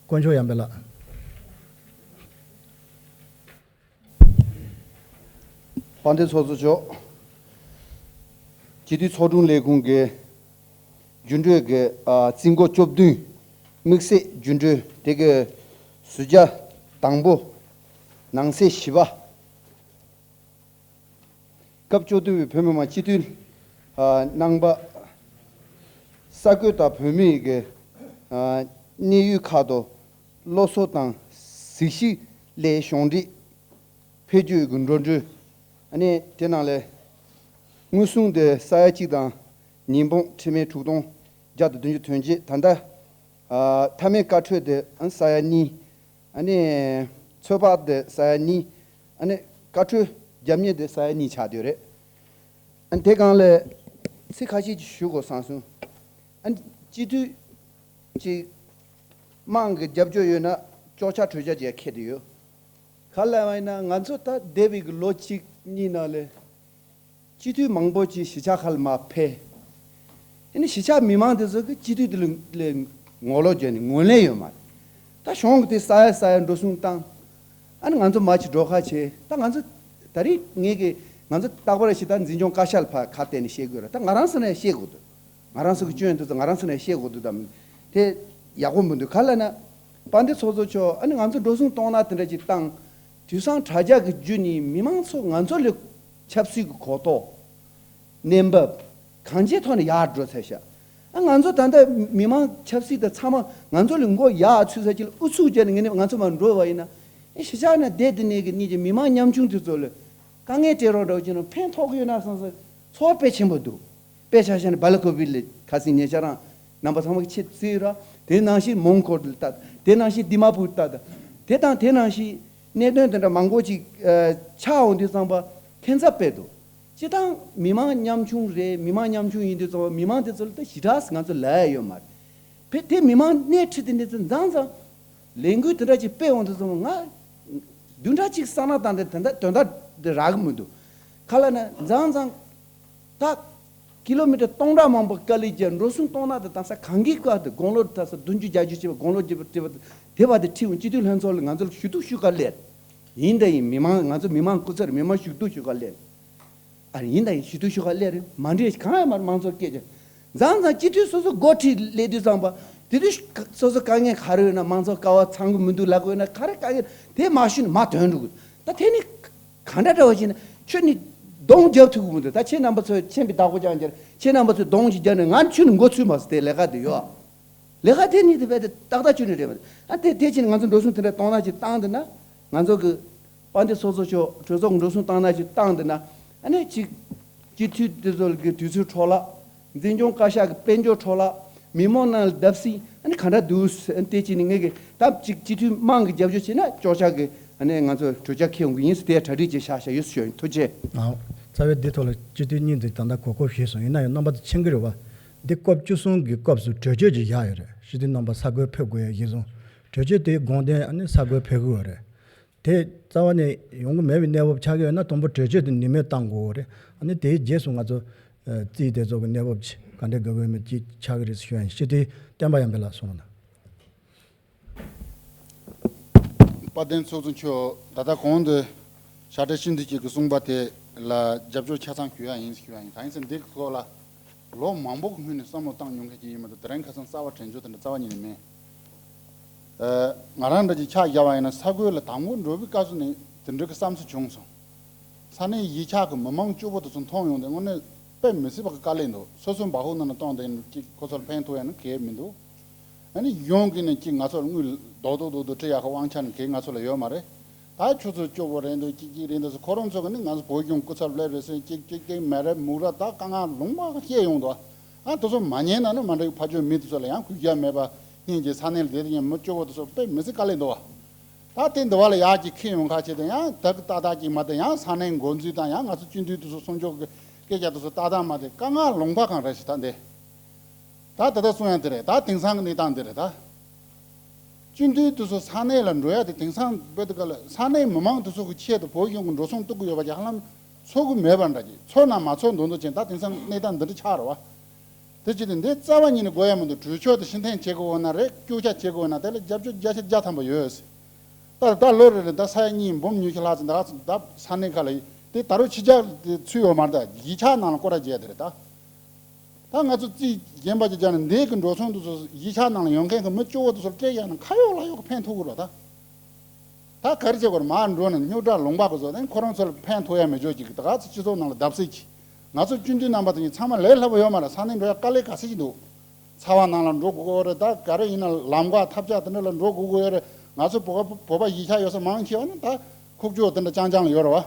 དཀོན་མཆོག་ཡར་འཕེལ་ལགས། དཔལ་ལྡན་ཚོགས་གཙོ་མཆོག་སྤྱི་འཐུས་ཚོགས་དྲུང་ལས་ཁུངས་ཀྱི་རྒྱུན་གྲོན་གྱི། ཨ། རྩིས་འགོ་བཅུ་བདུན། དམིགས་བསལ་རྒྱུན་གྲོན་དེ་གའི་ཟུར་བརྒྱ་དང་པོ། ནང་གསེས་བཞི་པ། སྐབས་བཅུ་བདུན་པའི་བོད་མི་མང་སྤྱི་འཐུས། ཨ། གནང་བ། ས་ཁུལ་དང་བོད་མིའི་གི། ཨ། གནས་ཡུལ་ཁག་ཏུ་སློབ་གསོ་དང་གཟིགས་ཞིབ་སླད་གཞུང་འབྲེལ་འཕེལ་རྒྱས་ཀྱི་འགྲོ་གྲོན། ཨ་ནི་དེ་ནང་ལས་དངུལ་སྲུང་དེ་ས་ཡ་གཅིག་དང་ཉིས་འབུམ་ཁྲི་མེད་དྲུག་སྟོང་བརྒྱ་དང་བདུན་ཅུ་དོན་གཅིག་ད་ལྟ་ ཨ། མཐའ་མའི་བཀའ་འཁྲོལ་དེ་ཨ་ནི་ས་ཡ་གཉིས། ཨ་ནི་ཚོད་དཔག་དེ་ས་ཡ་གཉིས། ཨ་ནི་བཀའ་འཁྲོལ་རྒྱབ་གཉེར་དེ་ས་ཡ་གཉིས་ཆགས་བསྡད་ཡོད་རེད། ཨ་ནི་དེ་སྒང་ལ་ཚིག་ཁ་ཤས་ཅིག་ཞུ་དགོས་བསམ་སོང་། ཨ་ནི་སྤྱི་འཐུས་ཅིག་དམངས་ཀྱི་རྒྱབ་སྐྱོར་ཡོད་ན་ཅོག་ཆ་གྲོས་འཆར་ཅིག་འཁྱེར་བསྡད་ཡོད། ག་རེ་ལབ་པ་ཡིན་ན་ང་ཚོ་ད་འདས་པའི་གི་ལོ་གཅིག་གཉིས་ནང་ལ་སྤྱི་འཐུས་མང་པོ་ཅིག་གཞིས་ཆགས་ཁག་ལ་མར་ཕེབས། ཨ་ནི་གཞིས་ཆགས་མི་མང་དེ་ཚོ་གིས་སྤྱི་འཐུས་དེ་ལ་ལ་ངོ་ལོག་བརྒྱབ་ནས་ངོས་ལེན་ཡོད་མ་རེད། ད་གཞུང་གིས་དེ་ས་ཡ་ས་ཡ་འགྲོ་སོང་བཏང་། ཨ་ནི་ང་ཚོ་མར་ཅིག་འགྲོ་ཁ་བྱས། ད་ང་ཚོ་ད་རེས་ངས་གི་ང་ཚོ་རྟག་པར་ཞིག་ད་འཛིན་སྐྱོང་བཀའ་ཤག་ལ་ཕར་ཁ་གཏད་ནས་བཤད་དགོས་རེད། ད་ང་རང་ཚོ་ནས་བཤད་དགོས་འདུག་ང་རང་ཚོ་གི་སྐྱོན་དེ་ཚོ་ང་རང་ཚོ་ནས་བཤད་དགོས་འདུག་དམ། དེ་ཡག་པོ་མི་འདུག་ག་རེ་ལབ་ན། དཔལ་ལྡན་ཚོགས་གཙོ་མཆོག་ཨ་ནི་ང་ཚོ་འགྲོ་སོང་གཏོང་ན་དེ་འདྲ་ཅིག་བཏང་། དུས་སང་དྲ་རྒྱ་གི་བརྒྱུད་ནས་མི་མང་ཚོ་ང་ཚོ་ལ་ཆབ་སྲིད་ཀྱི་གོ་རྟོགས། གནས་བབ། གང་ཅིའི་ཐོག་ནས་ཡར་འགྲོ་ཚར་ཤག་ཨ་ང་ཚོ་ད་ལྟ་མི་མང་ཆབ་སྲིད་དང་ཚང་མ་ང་ཚོ་ལ་མགོ་ཡར་ཚུད་ས་ཅིག་ལ་ཨུ་ཚུགས་བརྒྱབ་ནས་ངས་ནས་ང་ཚོ་མར་འགྲོ་བ་ཡིན་ན། ཨེ་གཞིས་ཆགས་ནས་བསྡད་དེ་ནས་ཀྱི་གཉིས་ཀྱི་མི་མང་ཉམ་ཆུང་དེ་ཚོ་ལ་དཀའ་ངལ་སྤྲད་རོགས་འདྲ་བོ་བྱས་ན་ཕན་ཐོགས་ཀྱི་ཡོད་ན་བསམ་སོང་། ཚོར་བ་དཔེ་ཆེན་པོ་འདུག་དཔེ་ཆ་བཞག་ན་སྦེལ་ཀོབ་ལ་ཁ་སང་ཉེ་ཆར་རང་རྣམ་པ་ཚང་མ་གི་ཆེད་བརྩིས་ར། དེ་ནང་བཞིན་མོན་གྷོ་ལ་ལྟ། དེ་ནང་བཞིན་དི་མ་པུར་ལྟ། དེ་དང་དེ་ནང་བཞིན་གནད་དོན་དེ་འདྲ་མང་པོ་ཅིག་ཨ་ཆགས་འོང་དུས་ཙམ་པ་ཁྱད་མཚར་དཔེ་འདུག་སྤྱིར་བཏང་མི་མང་ཉམ་ཆུང་རེད། མི་མང་ཉམ་ཆུང་ཡིན་དུས་ཙམ་པ་མི་མང་དེ་ཚོ་ལ་ད་ཞེ་དྲག་ང་ཚོ་ལབ་ཡ་ཡོད་མ་རེད། དེ་དེ་མི་མང་སྣེ་ཁྲིད་དེ་འདི་ཚོ་མཛངས་མཛངས་ལས་འགུལ་དེ་འདྲ་ཅིག་སྤེལ་འོང་དུས་ཙམ་པ་ང་བདུན་ཕྲག་གཅིག་བསམ་བློ་བཏང་སྟེ་དོན་དག་དོན་དག་འདི་རག་གི་མི་འདུག་ག་རེ་ལབ་ན་མཛངས་མཛངས་ད་ཀི་ལོ་མི་ཊར་སྟོང་ཕྲག་མང་པོ་དཀའ་ལས་བརྒྱབ། འགྲོ་སོང་གཏོང་ན་དང་དང་ས་གང་གི་བཀའ་དེ་དགུང་ལོ་ད་ས་བདུན་ཅུ་བརྒྱད་ཅུ་བྱས་པ་དགུང་ལོ་བརྒྱད་པ་བརྒྱད་པ་དེ་བ་དེ་ཁྲིད་འོང་། སྤྱི་འཐུས་ལྷན་ཚོགས་ལ་ང་ཚོ་ལ་ཞུ་གཏུག་ཞུ་ག་སླེབས། ཡིན་ད་ཡིན་མི་མང་ང་ཚོ་མི་མང་སྐུ་ཚེ་རིང་མི་མང་ཞུ་གཏུག་ཞུ་ག་སླེབས། ཨ་རེ་ཡིན་ད་ཡིན་ཞུ་གཏུག་ཞུ་ག་སླེབས་རེད། མ་འདྲེས་གང་ཡང་མ་རེད། མང་ཚོགས་སྐད་ཆ་མཛངས་མཛངས་སྤྱི་འཐུས་སོ་སོ་འགོ་ཁྲིད་སླེབས་དུས་ཙམ་པ་དེ་དུས་སོ་སོ་དཀའ་ངལ་ག་རེ་ཡོད་ན་མང་ཚོགས་ཀ་བ་ཚང་གི་མི་འདུག་ལབ་དགོས་ན་ག་རེ་དཀའ་ངལ་དེ་མ་ཞུས་ན་མ་ཐོན་འགྲོ་གི། ད་དེ་ནི་ག་འདྲ་འདྲ་བ་ཞིག་ན་ཁྱོད་ནི་གདོང་རྒྱབ་ཐུབ་ཀྱི་མི་འདུག་ད་ཁྱེད་རྣམ་པ་ཚོས་མཁྱེན་པའི་བདག་པོ་རྐྱང་རྐྱང་ཁྱེད་རྣམ་པ་ཚོས་གདོང་ཞིག་རྒྱབ་ནས་ང་ཁྱོད་ནི་མགོ་ཚུད་མ་སོང་། དེ་ལས་ཀ་དེ་ཡོད། ལས་ཀ་དེ་ནི་དེ་བས་དེ་ཏག་ཏག་ཁྱོད་ནི་རེད་པ། ཨ་དེ་དེ་ཕྱིན་ང་ཚོ་འགྲོ་སོང་དེ་འདྲ་གཏོང་ན་ཅིག་བཏང་དེ་ན་ང་ཚོ་གི་དཔལ་ལྡན་ཚོགས་གཙོ་མཆོག་གྲོས་ཚོགས་འགྲོ་སོང་བཏང་ན་ཅིག་བཏང་དེ་ན་ཨ་ནི་ཅིག་སྤྱི་འཐུས་དེ་ཚོ་གི་དུས་ཚོད་འཕྲོ་བརླག་འཛིན་སྐྱོང་བཀའ་ཤག་གི་དཔལ་འབྱོར་འཕྲོ་བརླག་མི་མང་ནང་ལ་བརྡབ་གསིག་ཨ་ནི་ག་འདྲ་འདུག་ཨ་ནི་དེ་ཅི་ནི་ངས་གི་ད་ཅིག་སྤྱི་འཐུས་དམངས་ཀྱི་རྒྱབ་སྐྱོར་བྱས་ན་ཅོག་ཆ་གི་ཨ་ནི་ང་ཚོ་གྲོས་འཆར་འཁྱེར་ཡོང་གི་ཡིན་ཟེར་དེ་གྲ་སྒྲིག་བྱས་བཞག་བཞག་ཡོད་ཟེར་ཞུ་ཡིན། ཐུགས་རྗེ་ཆེ། ཨའོ། རྩ་བའི་འདི་ཐོག་ལ་སྤྱི་འཐུས་གཉིས་འདི་ད་ལྟ་གོ་སྐབས་ཞུས་སོང་། ཡིན་ན་ཡང་རྣམ་པ་ཚོ་མཁྱེན་གྱི་རེད་བ། འདི་སྐབས་བཅུ་གསུམ་གྱི་སྐབས་སུ་གྲོས་ཆོད་ཅིག་བཞག་ཡོད་རེད། སྤྱི་འཐུས་རྣམ་པ་ས་ཁུལ་ཕེབས་དགོས་ཡ་གཞི་བཟུང་། གྲོས་ཆོད་དེའི་དགོངས་དོན་ཨ་ནི་ས་ཁུལ་ཕེབས་དགོས་པ་རེད། དེ་རྩ་བ་ནས་ཡོང་གི་མེད་པའི་གནས་བབ་ཆགས་ཀྱི་ཡོད་ན་དང་པོ་གྲོས་ཆོད་དེ་ནུས་མེད་བཏང་དགོས་པ་རེད། ཨ་ནི་དེའི་རྗེས་སུ་ང་ཚོ་ཨ་རྩིས་དེ་ཚོ་གི་གནས་བབ་ཅིག་ག་འདྲ་དགོས་ཀྱི་ཡོད་མེད་ཅིག་ཆགས་ཀྱི་རེད་ཞུ་ཡ་ཡིན། སྤྱི་འཐུས་བསྟན་པ་ཡར་འཕེལ་ལགས་གསུངས་རོགས་གནང་། དཔལ་ལྡན་ཚོགས་གཙོ་མཆོག་ད་ལྟ་གོང་དུ་ཤར་ཏི་ཤིན་ཏུ་ཅིག་གིས་གསུངས་པ་དེ་ལ་རྒྱབ་སྐྱོར་ཆ་ཚང་ཞུ་ཡ་ཡིན་ཞུ་ཡ་ཡིན། ད་ཡིན་ཙང་འདི་གི་ཐོག་ལ་ལོ་མང་པོ་གི་སྔོན་ནས་བསམ་བློ་བཏང་མྱོང་མཁན་ཅིག་ཡིན་མ་གཏོགས་དེ་རིང་ཁ་སང་རྩ་བ་དྲན་རྒྱུ་དེ་འདྲ་རྩ་བ་ཉིད་ནས་མེད། ཨ་ང་རང་འདྲ་ཅིག་ཆ་བཞག་པ་ཡིན་ན་ས་ཁུལ་ལ་དང་པོ་འགྲོ་བའི་སྐབས་སུ་ནས་དེ་འདྲ་གི་བསམ་ཚུལ་བྱུང་སོང་། ས་གནས་གཞིས་ཆགས་ཀྱི་མི་མང་སྐྱོ་པོ་དེ་ཚོ་མཐོང་ཡོང་དུས་དངོས་གནས་དཔེ་མི་སྲིད་པ་གི་དཀའ་ལས་འདུག་སོ་སོའི་འབའ་ཧུ་ནང་ལ་གཏོང་དེ་ཅིག་ཁོ་ཚོར་ཕན་ཐོགས་ཡ་ནི་གལ་མི་འདུག་ཨ་ནི་གཞུང་གིས་ནི་ཅིག་ང་ཚོར་དངུལ་རྡོག་རྡོག་རྡོག་རྡོག་སྤྲད་ཡག་གི་དབང་ཆ་ནི་གལ་ང་ཚོ་ལ་ཡོད་མ་རེད། ད་ཁྱོད་ཚོ་སྐྱོ་པོ་རེད་འདུག་ཅིག་ཅིག་རེད་འདུག་ཁོ་རང་ཚོ་གིས་ནི་ང་ཚོ་བོད་གཞུང་སྐུ་ཚབ་སླེབས་རེད་ཟེར་ཅིག་ཅིག་ཅིག་མེད་རེད་མུག་ར་ད་དཀའ་ངལ་ལུང་པ་བཤད་ཡོང་འདུག་ཨ་དེ་ཚོ་མ་ཉན་ན་ནི་མ་འགྲིག་ཕ་ཆོས་མི་དེ་ཚོ་ལ་ཡང་གུས་ཞབས་མེད་པ་སྙིང་རྗེ་ས་གནས་ལ་བསྡད་དེ་ཉན་མི་སྐྱོ་པོ་དེ་ཚོ་དཔེ་མི་སྲིད་དཀའ་ལས་འདུག་བ། ད་དེ་འདི་བ་ལ་ཡག་ཅིག་ཁེལ་ཡོང་ཁ་ཆེ་དེ་ཡང་ད་གི་ཏག་ཏག་ཅིག་མ་དེ་ཡང་ས་གནས་འགོ་འཛིན་དང་ཡང་ང་ཚོ་སྤྱི་འཐུས་དེ་ཚོ་གསུང་ཆོག་གི་སྐད་ཆ་དེ་ཚོ་ཏག་ཏག་མ་དེ་དཀའ་ངལ་ལུང་པ་གང་རེད་ཞིག་ད་འདི། ད་ད་ལྟ་གསུང་ཡང་དེ་རེད། ད་དེང་སང་གི་གནས་སྟངས་འདི་རེད་ད། སྤྱི་འཐུས་དེ་ཚོ་ས་གནས་ལ་འགྲོ་ཡ་དེ་དེང་སང་བོད་དུ་ག་ལ་ས་གནས་མི་མང་དེ་ཚོ་གི་ཆེད་དུ་བོད་གཞུང་གི་འགྲོ་སོང་གཏོང་གི་ཡོད་པ་ཅིག་ཧ་ལམ་ཚོར་གི་མེད་པ་འདྲ་ཅིག་ཚོར་ན་མ་ཚོར་མདོག་མདོག་ཅན་ད་དེང་སང་གནས་སྟངས་འདི་འདྲ་ཆགས་རེད་བ། དེ་ཅི་སྟེ་འདི་རྩ་བ་ཉིད་ནས་དགོས་ཡ་མི་འདུག་གྲོས་ཆོད་དེ་ཕྱིར་འཐེན་བྱེད་དགོས་ན་རེད། སྐྱོ་ཆ་བྱེད་དགོས་ན་དེ་ལ་རྒྱབ་སྐྱོར་བརྒྱ་ཆ་བརྒྱ་ཐམ་པ་ཡོད། ད་ད་ལོ་རེ་རེ་ད་ས་ཡ་གཉིས་འབུམ་ཉི་ཤུ་ལྷག་ཙམ་ད་ད་ས་གནས་ཁག་ལ་དེ་ད་རུང་ཕྱི་རྒྱལ་དེ་ཚུད་ཡོད་མ་རེད། ད་གཞིས་ཆགས་ནང་ལ་སྐོར་ར་བྱས་དེ་རེད་ད། ད་ང་ཚོ་རྩིས་རྒན་པ་ཅིག་བྱས་ན་འདི་གི་འགྲོ་སོང་དེ་ཚོ་གཞིས་ཆགས་ནང་ལ་ཡོང་མཁན་གི་མི་སྐྱོ་བོ་དེ་ཚོར་སྤྲད་ཡག་ན་ཁ་ཡོག་ལག་ཡོག་གི་ཕན་ཐོགས་གི་རེད་ད། ད་ག་རེ་བྱེད་དགོས་རེད། མར་འགྲོ་ནས་རྙོག་དྲ་ལུང་པ་གི་བཟོ་དེ་ཁོ་རང་ཚོ་ལ་ཕན་ཐོགས་ཡ་མེད་ཆོག་ཅིག་ད་ག་ཚོད་སྤྱི་ཚོགས་ནང་ལ་བརྡབ་གསིག་གི། ང་ཚོ་སྤྱི་འཐུས་རྣམ་པ་དེ་གཉིས་ཚང་མ་ལས་སླ་པོ་ཡོད་མ་རེད། ས་གནས་འགྲོ་ཡ་དཀའ་ལས་ག་ཚོད་ཅིག་འདུག་ཚ་བ་ནང་ལ་འགྲོ་དགོས་ཀྱི་ཡོད་རེད། ད་ག་རེ་ཡིན་ན་ལམ་ཀ་ཐབས་ཆག་དེ་འདྲ་ལ་འགྲོ་དགོས་ཀྱི་ཡོད་རེད། ང་ཚོ་བོད་པ་བོད་པ་གཞིས་ཆགས་ཡོད་ས་མང་ཆེ་བ་ནི་ད་ཁུག་ཀྱོག་དེ་འདྲ་རྐྱང་རྐྱང་ལ་ཡོད་རེད་བ།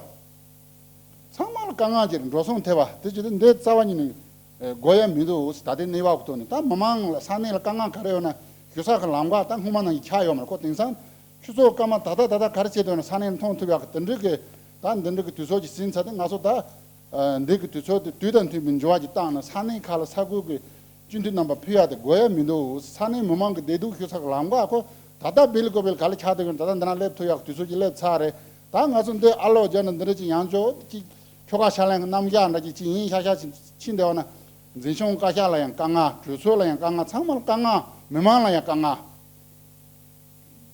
ཚང་མ་ལ་དཀའ་ངལ་ཅིག་རེད། འགྲོ་སོང་ཐེབས་པ་དེ་ཅི་སྟེ་འདི་རྩ་བ་ཉིད་ནས་དགོས་ཡ་མི་འདུག་ད་ལྟའི་གནས་བབ་ཐོག་ནས་ད་མི་མང་ལ་ས་གནས་ལ་དཀའ་ངལ་ག་རེ་ཡོད་ན་ ཞུ་ས་གི་ལམ་ཁ་ད་སྔོན་མ་ནང་བཞིན་ཆགས་ཡོད་མ་རེད། ཁོ་དེང་སང་ཆུ་ཚོད་སྐར་མ་ད་ལྟ་ད་ལྟ་ག་རེ་བྱེད་འདོད་ན་ས་གནས་མཐོང་ཐུབ་ཡག་གི་དེ་འདྲའི་གི་ད་འདི་འདྲའི་གི་དུས་ཚོད་ཅིག་ཟིན་ཚར་ཏེ། ང་ཚོ་ད་འདི་གི་དུས་ཚོད་དེ་དུས་དང་མཐུན་པའི་འགྱུར་བ་ཅིག་བཏང་ན་ས་གནས་ཁག་ལ་ས་ཁུལ་གི་སྤྱི་འཐུས་རྣམ་པ་ཕུལ་ཡག་དེ་དགོས་ཡ་མི་འདུག་ས་གནས་མི་མང་གི་བདེ་སྡུག་ཞུ་ས་གི་ལམ་ཁ་ཁོ་ད་ལྟ་བིལ་ཀོ་བིལ་ག་ལ་ཆགས་བསྡད་ཡོད་ན། ད་ལྟ་འདི་ན་སླེབས་ཐུབ་ཡག་གི་དུས་ཚོད་ཅིག་སླེབས་ཚར་རེད། ད་ང་ཚོ་འདི་ཨ་ལོ་རྒྱ་ནས་འདི་འདྲ་ཅིག་ཡང་ཅོ་ཅིག་ཁྱོ་ག་ཤ་ལན་གི་རྣམ་གཞག་འདྲ་ཅིག་ཅིག་ཡིན་ཤག་ཤག་ཅིག་ཕྱིན་བསྡད་པ་ན། འཛིན་སྐྱོང་བཀའ་ཤག་ལ་ཡང་དཀའ་ངལ། གྲོས་ཚོགས་ལ་ཡང་དཀའ་ངལ། ཚང་མ་ལ་དཀའ་ངལ། མི་མང་ལ་ཡང་དཀའ་ངལ།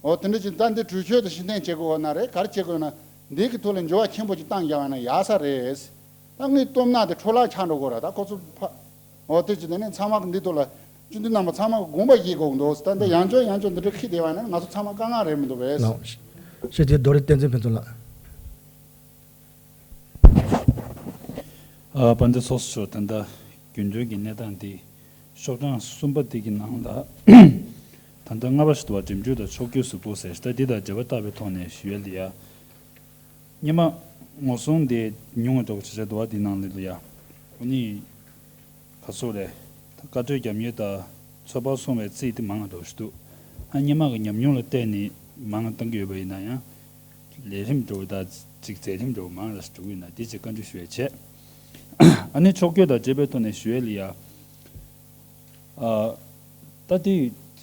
འོ་དེ་འདྲ་ཅིག་ད་འདི་གྲོས་ཆོད་དུ་ཕྱིར་འཐེན་བྱེད་དགོས་ན་རེད། ག་རེ་བྱེད་དགོས་ན་འདི་གི་ཐོག་ལ་འགྱུར་བ་ཆེན་པོ་ཅིག་བཏང་རྒྱག་པ་ན་ཡག་ས་རེད། ད་ངའི་སྟོབས་ན་དེ་འཕྲོ་བརླག་ཆགས་འགྲོ་གི་རེད། ད་ཁོ་ཚོ་ཕ་འོ་དེ་ཅིག་དེ་ནས་ཚང་མ་གི་འདི་ཐོག་ལ་སྤྱི་འཐུས་རྣམ་པ་ཚང་མ་གི་དགོངས་པ་བཞེས་དགོས་འདུག་ད་འདི་ཡང་ཅོ་ཡང་ཅོ་འདི་འདྲ་ཁྱེར་བསྡད་པ་ན་ང་ཚོ་ཚང་མ་དཀའ་ངལ་རེད་མི་འདུག་བས། ལགས། ཞེས་དེ་རྡོ་རི་བསྟན་འཛིན་ཕུན་ཚོགས་ལགས། ཨ། དཔལ་ལྡན་ཚོགས་གཙོ་མཆོག་ད་ལྟ་རྒྱུན་གྲོན་གྱི་གནས་སྟངས་འདི་ཤོག་གྲངས་གསུམ་པ་འདི་གི་ནང་ལ་ད་ལྟ་ལྔ་པ་ཞིག་འདུག་པ། འགྲིམ་འགྲུལ་དང་ཕྱོགས་བསྐྱོད་གཟུགས་པོ་ཟེར། ད་འདི་དང་འབྲེལ་བ་བཏགས་པའི་ཐོག་ནས་ཞུ་ཡས་ལ་ཡ། སྔོན་མ་ངོ་སྲུང་དེ་ཉུང་བ་འདྲ་བོ་བྱེད་ས་འདུག་པ། འདི་ནང་ལ་ཡ། ཨ་ནི། ག་ཚོད་རེད། ད་བཀའ་གྲོས་རྒྱབ་མཁན་དང་ཚོད་དཔག་སོང་བའི་རྩིས་དེ་མང་བ་འདྲ་བོ་ཞིག་འདུག་ཨ། སྔོན་མ་གི་ཉམས་མྱོང་ལ་བལྟས་ནས་མང་བ་བཏང་གི་ཡོད་པ་ཡིན་ན་ཡང་། ལས་རིམ་འདྲ་བོ་དང་ཅིག་མཛད་རིམ་འདྲ་བོ་མང་ར་ཞིག་འགྲོ་གི་ཡོད་ན་དེ་ཅིག་བཀའ་འདྲི་ཞུ་ཡས་བྱས། ཨ་ནི་ཕྱོགས་བསྐྱོད་དང་འབྲེལ་བའི་ཐོག་ནས་ཞུ་ཡས་ལ་ཡ། ཨ། ད་དེ་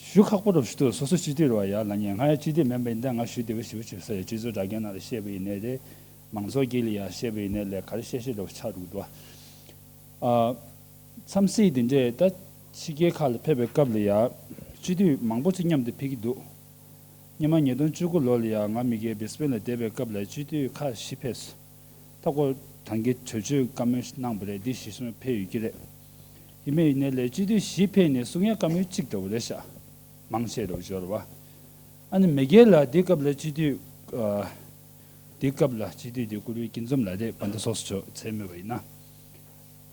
ཞུ་ཁག་པོ་འདྲ་བོ་ཞིག་འདུག་སོ་སོ་སྤྱི་འཐུས་རེད་པ་ཡ། ལབ་མཁན་ང་ཡ་སྤྱི་འཐུས་མིན་པ་ཡིན་ད་ང་ཞུ་བདེ་པོ་ཞེ་པོ་ཅིག་ཟེར་ཡ། སྤྱི་ཚོགས་དྲ་རྒྱ་ནང་ལ་བཤད་པ་ཡིན་ནའི་རེད། མང་ཚོགས་དཀྱིལ་ལ་ཡ་བཤད་པ་ཡིན་ནའི་ལས་ག་རེ་བཤད་བཤད་འདྲ་བོ་ཆགས་འགྲོ་གི་འདུག་པ། ཨ། འཚམས་གཟིགས་འདི་འདྲས་ད་ཕྱི་རྒྱལ་ཁག་ལ་ཕེབས་པའི་སྐབས་ལ་ཡ། སྤྱི་འཐུས་མང་པོ་ཅིག་མཉམ་དུ་ཕེབས་ཀྱི་འདུག་སྔོན་མ་ཉིས་སྟོང་བཅུ་དགུ་ལོ་ལ་ཡ་ང་མི་རྒན་བྷི་སི་པན་ལ་བསྡད་པའི་སྐབས་ལ་སྤྱི་འཐུས་ཁག་བཞི་ཕེབས་སོང་། ད་ཁོ་ད་གིན་གྲོས་ཆོད་བཀའ་མོལ་གནང་བ་རེད། འདི་གཞི་བཟུང་ཕེབས་ཡོད་ཀྱི་རེད། ཡིན་མིན་ཡིན་ནའི་ལས་སྤྱི་འཐུས་བཞི་ཕེབས་ནས་གསུང་ཡ་བཀའ་མོལ་གཅིག་འདྲ་བོ་རེད་ཤག་མང་ཆེ་འདྲ་བོ་འབྱོར་བ། ཨ་ནི་མི་རྒན་ལགས་འདི་སྐབས་ལ་སྤྱི་འཐུས། ཨ། འདི་སྐབས་ལ་སྤྱི་འཐུས་འདི་བཀུར་འོས་སྐྱིད་འཛོམས་ལགས་རེད། དཔལ་ལྡན་ཚོགས་གཙོ་མཆོག་མཚན་སྨོས་པ་ཡིན་ན།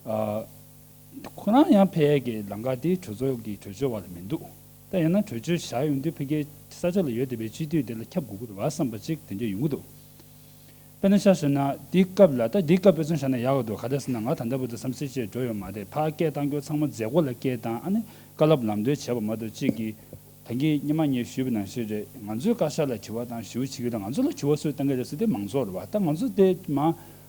ཨ། ཁོ་རང་ཡང་ཕེབས་ཡས་ཀྱི་ལམ་ཁ་དེ་གྲོས་ཚོགས་ཀྱི་གྲོས་ཆོད་བར་ལ་མི་འདུག་ད་ཡང་ན་གྲོས་ཆོད་བཞག་ཡོང་དུས་ཕ་གིའི་ས་ཕྱོགས་ལ་ཡོད་བསྡད་པའི་སྤྱི་འཐུས་དེ་ལ་ཁྱབ་དགོས་ཀྱི་རེད་པ་བསམ་པ་ཅིག་དེ་འདྲ་ཡོང་གི་འདུག་དཔེར་ན་ཆ་བཞག་ན་དེའི་སྐབས་ལ། ད་དེའི་སྐབས་དཔེ་མཚོན་བཞག་ན་ཡག་གི་འདུག་ག་རེ་ཟེར་ན་ང་ད་ལྟ་བར་དུ་བསམ་ཚུལ་བཤད་འགྲོ་ཡོད་མ་རེད། ཕར་སྐད་བཏང་རྒྱུ་ཚང་མ་མཛད་སྒོ་ལ་སྐད་བཏང་། ཨ་ནི་བཀའ་སློབ་ལམ་སྟོན་བྱས་པ་མ་གཏོགས་གཅིག་གིས། ད་གིན་སྔོན་མ་ངས་ཞུས་པ་ནང་བཞིན་རེད། ང་ཚོའི་བཀའ་ཤག་ལ་དྲི་བ་བཏང་ཞུ་བྱེད་ཀྱི་རེད། ང་ཚོ་ལ་དྲི་བ་སུས་བཏང་གི་རེད་ཟེར་དེ་མང་ཚོགས་རེད་པ། ད་ང་ཚོ་དེ་མ་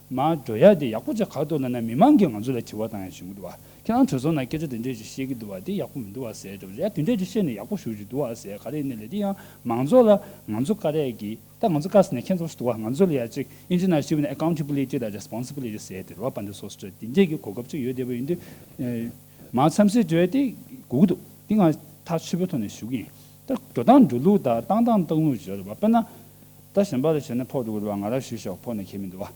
མ་འགྲོ་ཡ་དེ་ཡག་པོ་ཅིག་ག་འདུག་ལབ་ན་མི་མང་གིས་ང་ཚོ་ལ་དྲི་བ་བཏང་ཡ་བྱུང་གི་འདུག་པ། ཁྱེད་རང་གྲོས་ཚོགས་ནང་སྐད་ཆ་དེ་འདྲས་ཅིག་བཤད་ཀྱི་འདུག་པ། དེ་ཡག་པོ་མི་འདུག་པ་ཟེར་འགྲོ་རེད། དེ་འདྲས་ཅིག་བཤད་ནས་ཡག་པོ་ཞེ་པོ་ཅིག་འདུག་པ་ཟེར། ག་རེ་ཡིན་ནའི་ལས་དེ་ཡང་མང་ཚོགས་ལ་ང་ཚོ་བཀའ་རེད་ཀྱི། ད་ང་ཚོ་བཀའ་ཟེར་ན་ཁྱེད་ཚོ་ཞིག་འདུག་པ། ང་ཚོ་ལ་ཡ་ཅིག་དབྱིན་ཇི་ནང་ཞུས་པ་ན་ཨེ་ཀའུན་ཊེ་བི་ལི་ཊི་དང་རེ་སི་པོན་སི་བི་ལི་ཊི་ཟེར་དེ་རེད་པ། དཔལ་ལྡན་ཚོགས་གཙོ་དེ་འདྲས་ཀྱི་གོ་སྐབས་ཅིག་ཡོད་བསྡད་པ་ཡིན་དུས། ཨེ། མར་འཚམས་གཟིགས་འགྲོ་ཡ་དེ་དགོས་ཀྱི་འདུག་དེ་ང་ཐག་ཆོད་པོའི་ཐོག་ནས་ཞུ་གི་ཡིན། ད་འགྲོ་སྟངས་འགྲོ་ལུགས་དང་བཏང་སྟངས་བཏང་ལུགས་བརྗོད་རེད་པ། དཔེར་ན། ད་གཞན་པ་ལ་བྱས་ན་ཕོག་འགྲོ་གི་རེད་པ། ང་རང་ཞུས་བཞག་ཕོག་ན་ཁྱད་མི་འདུག་པ།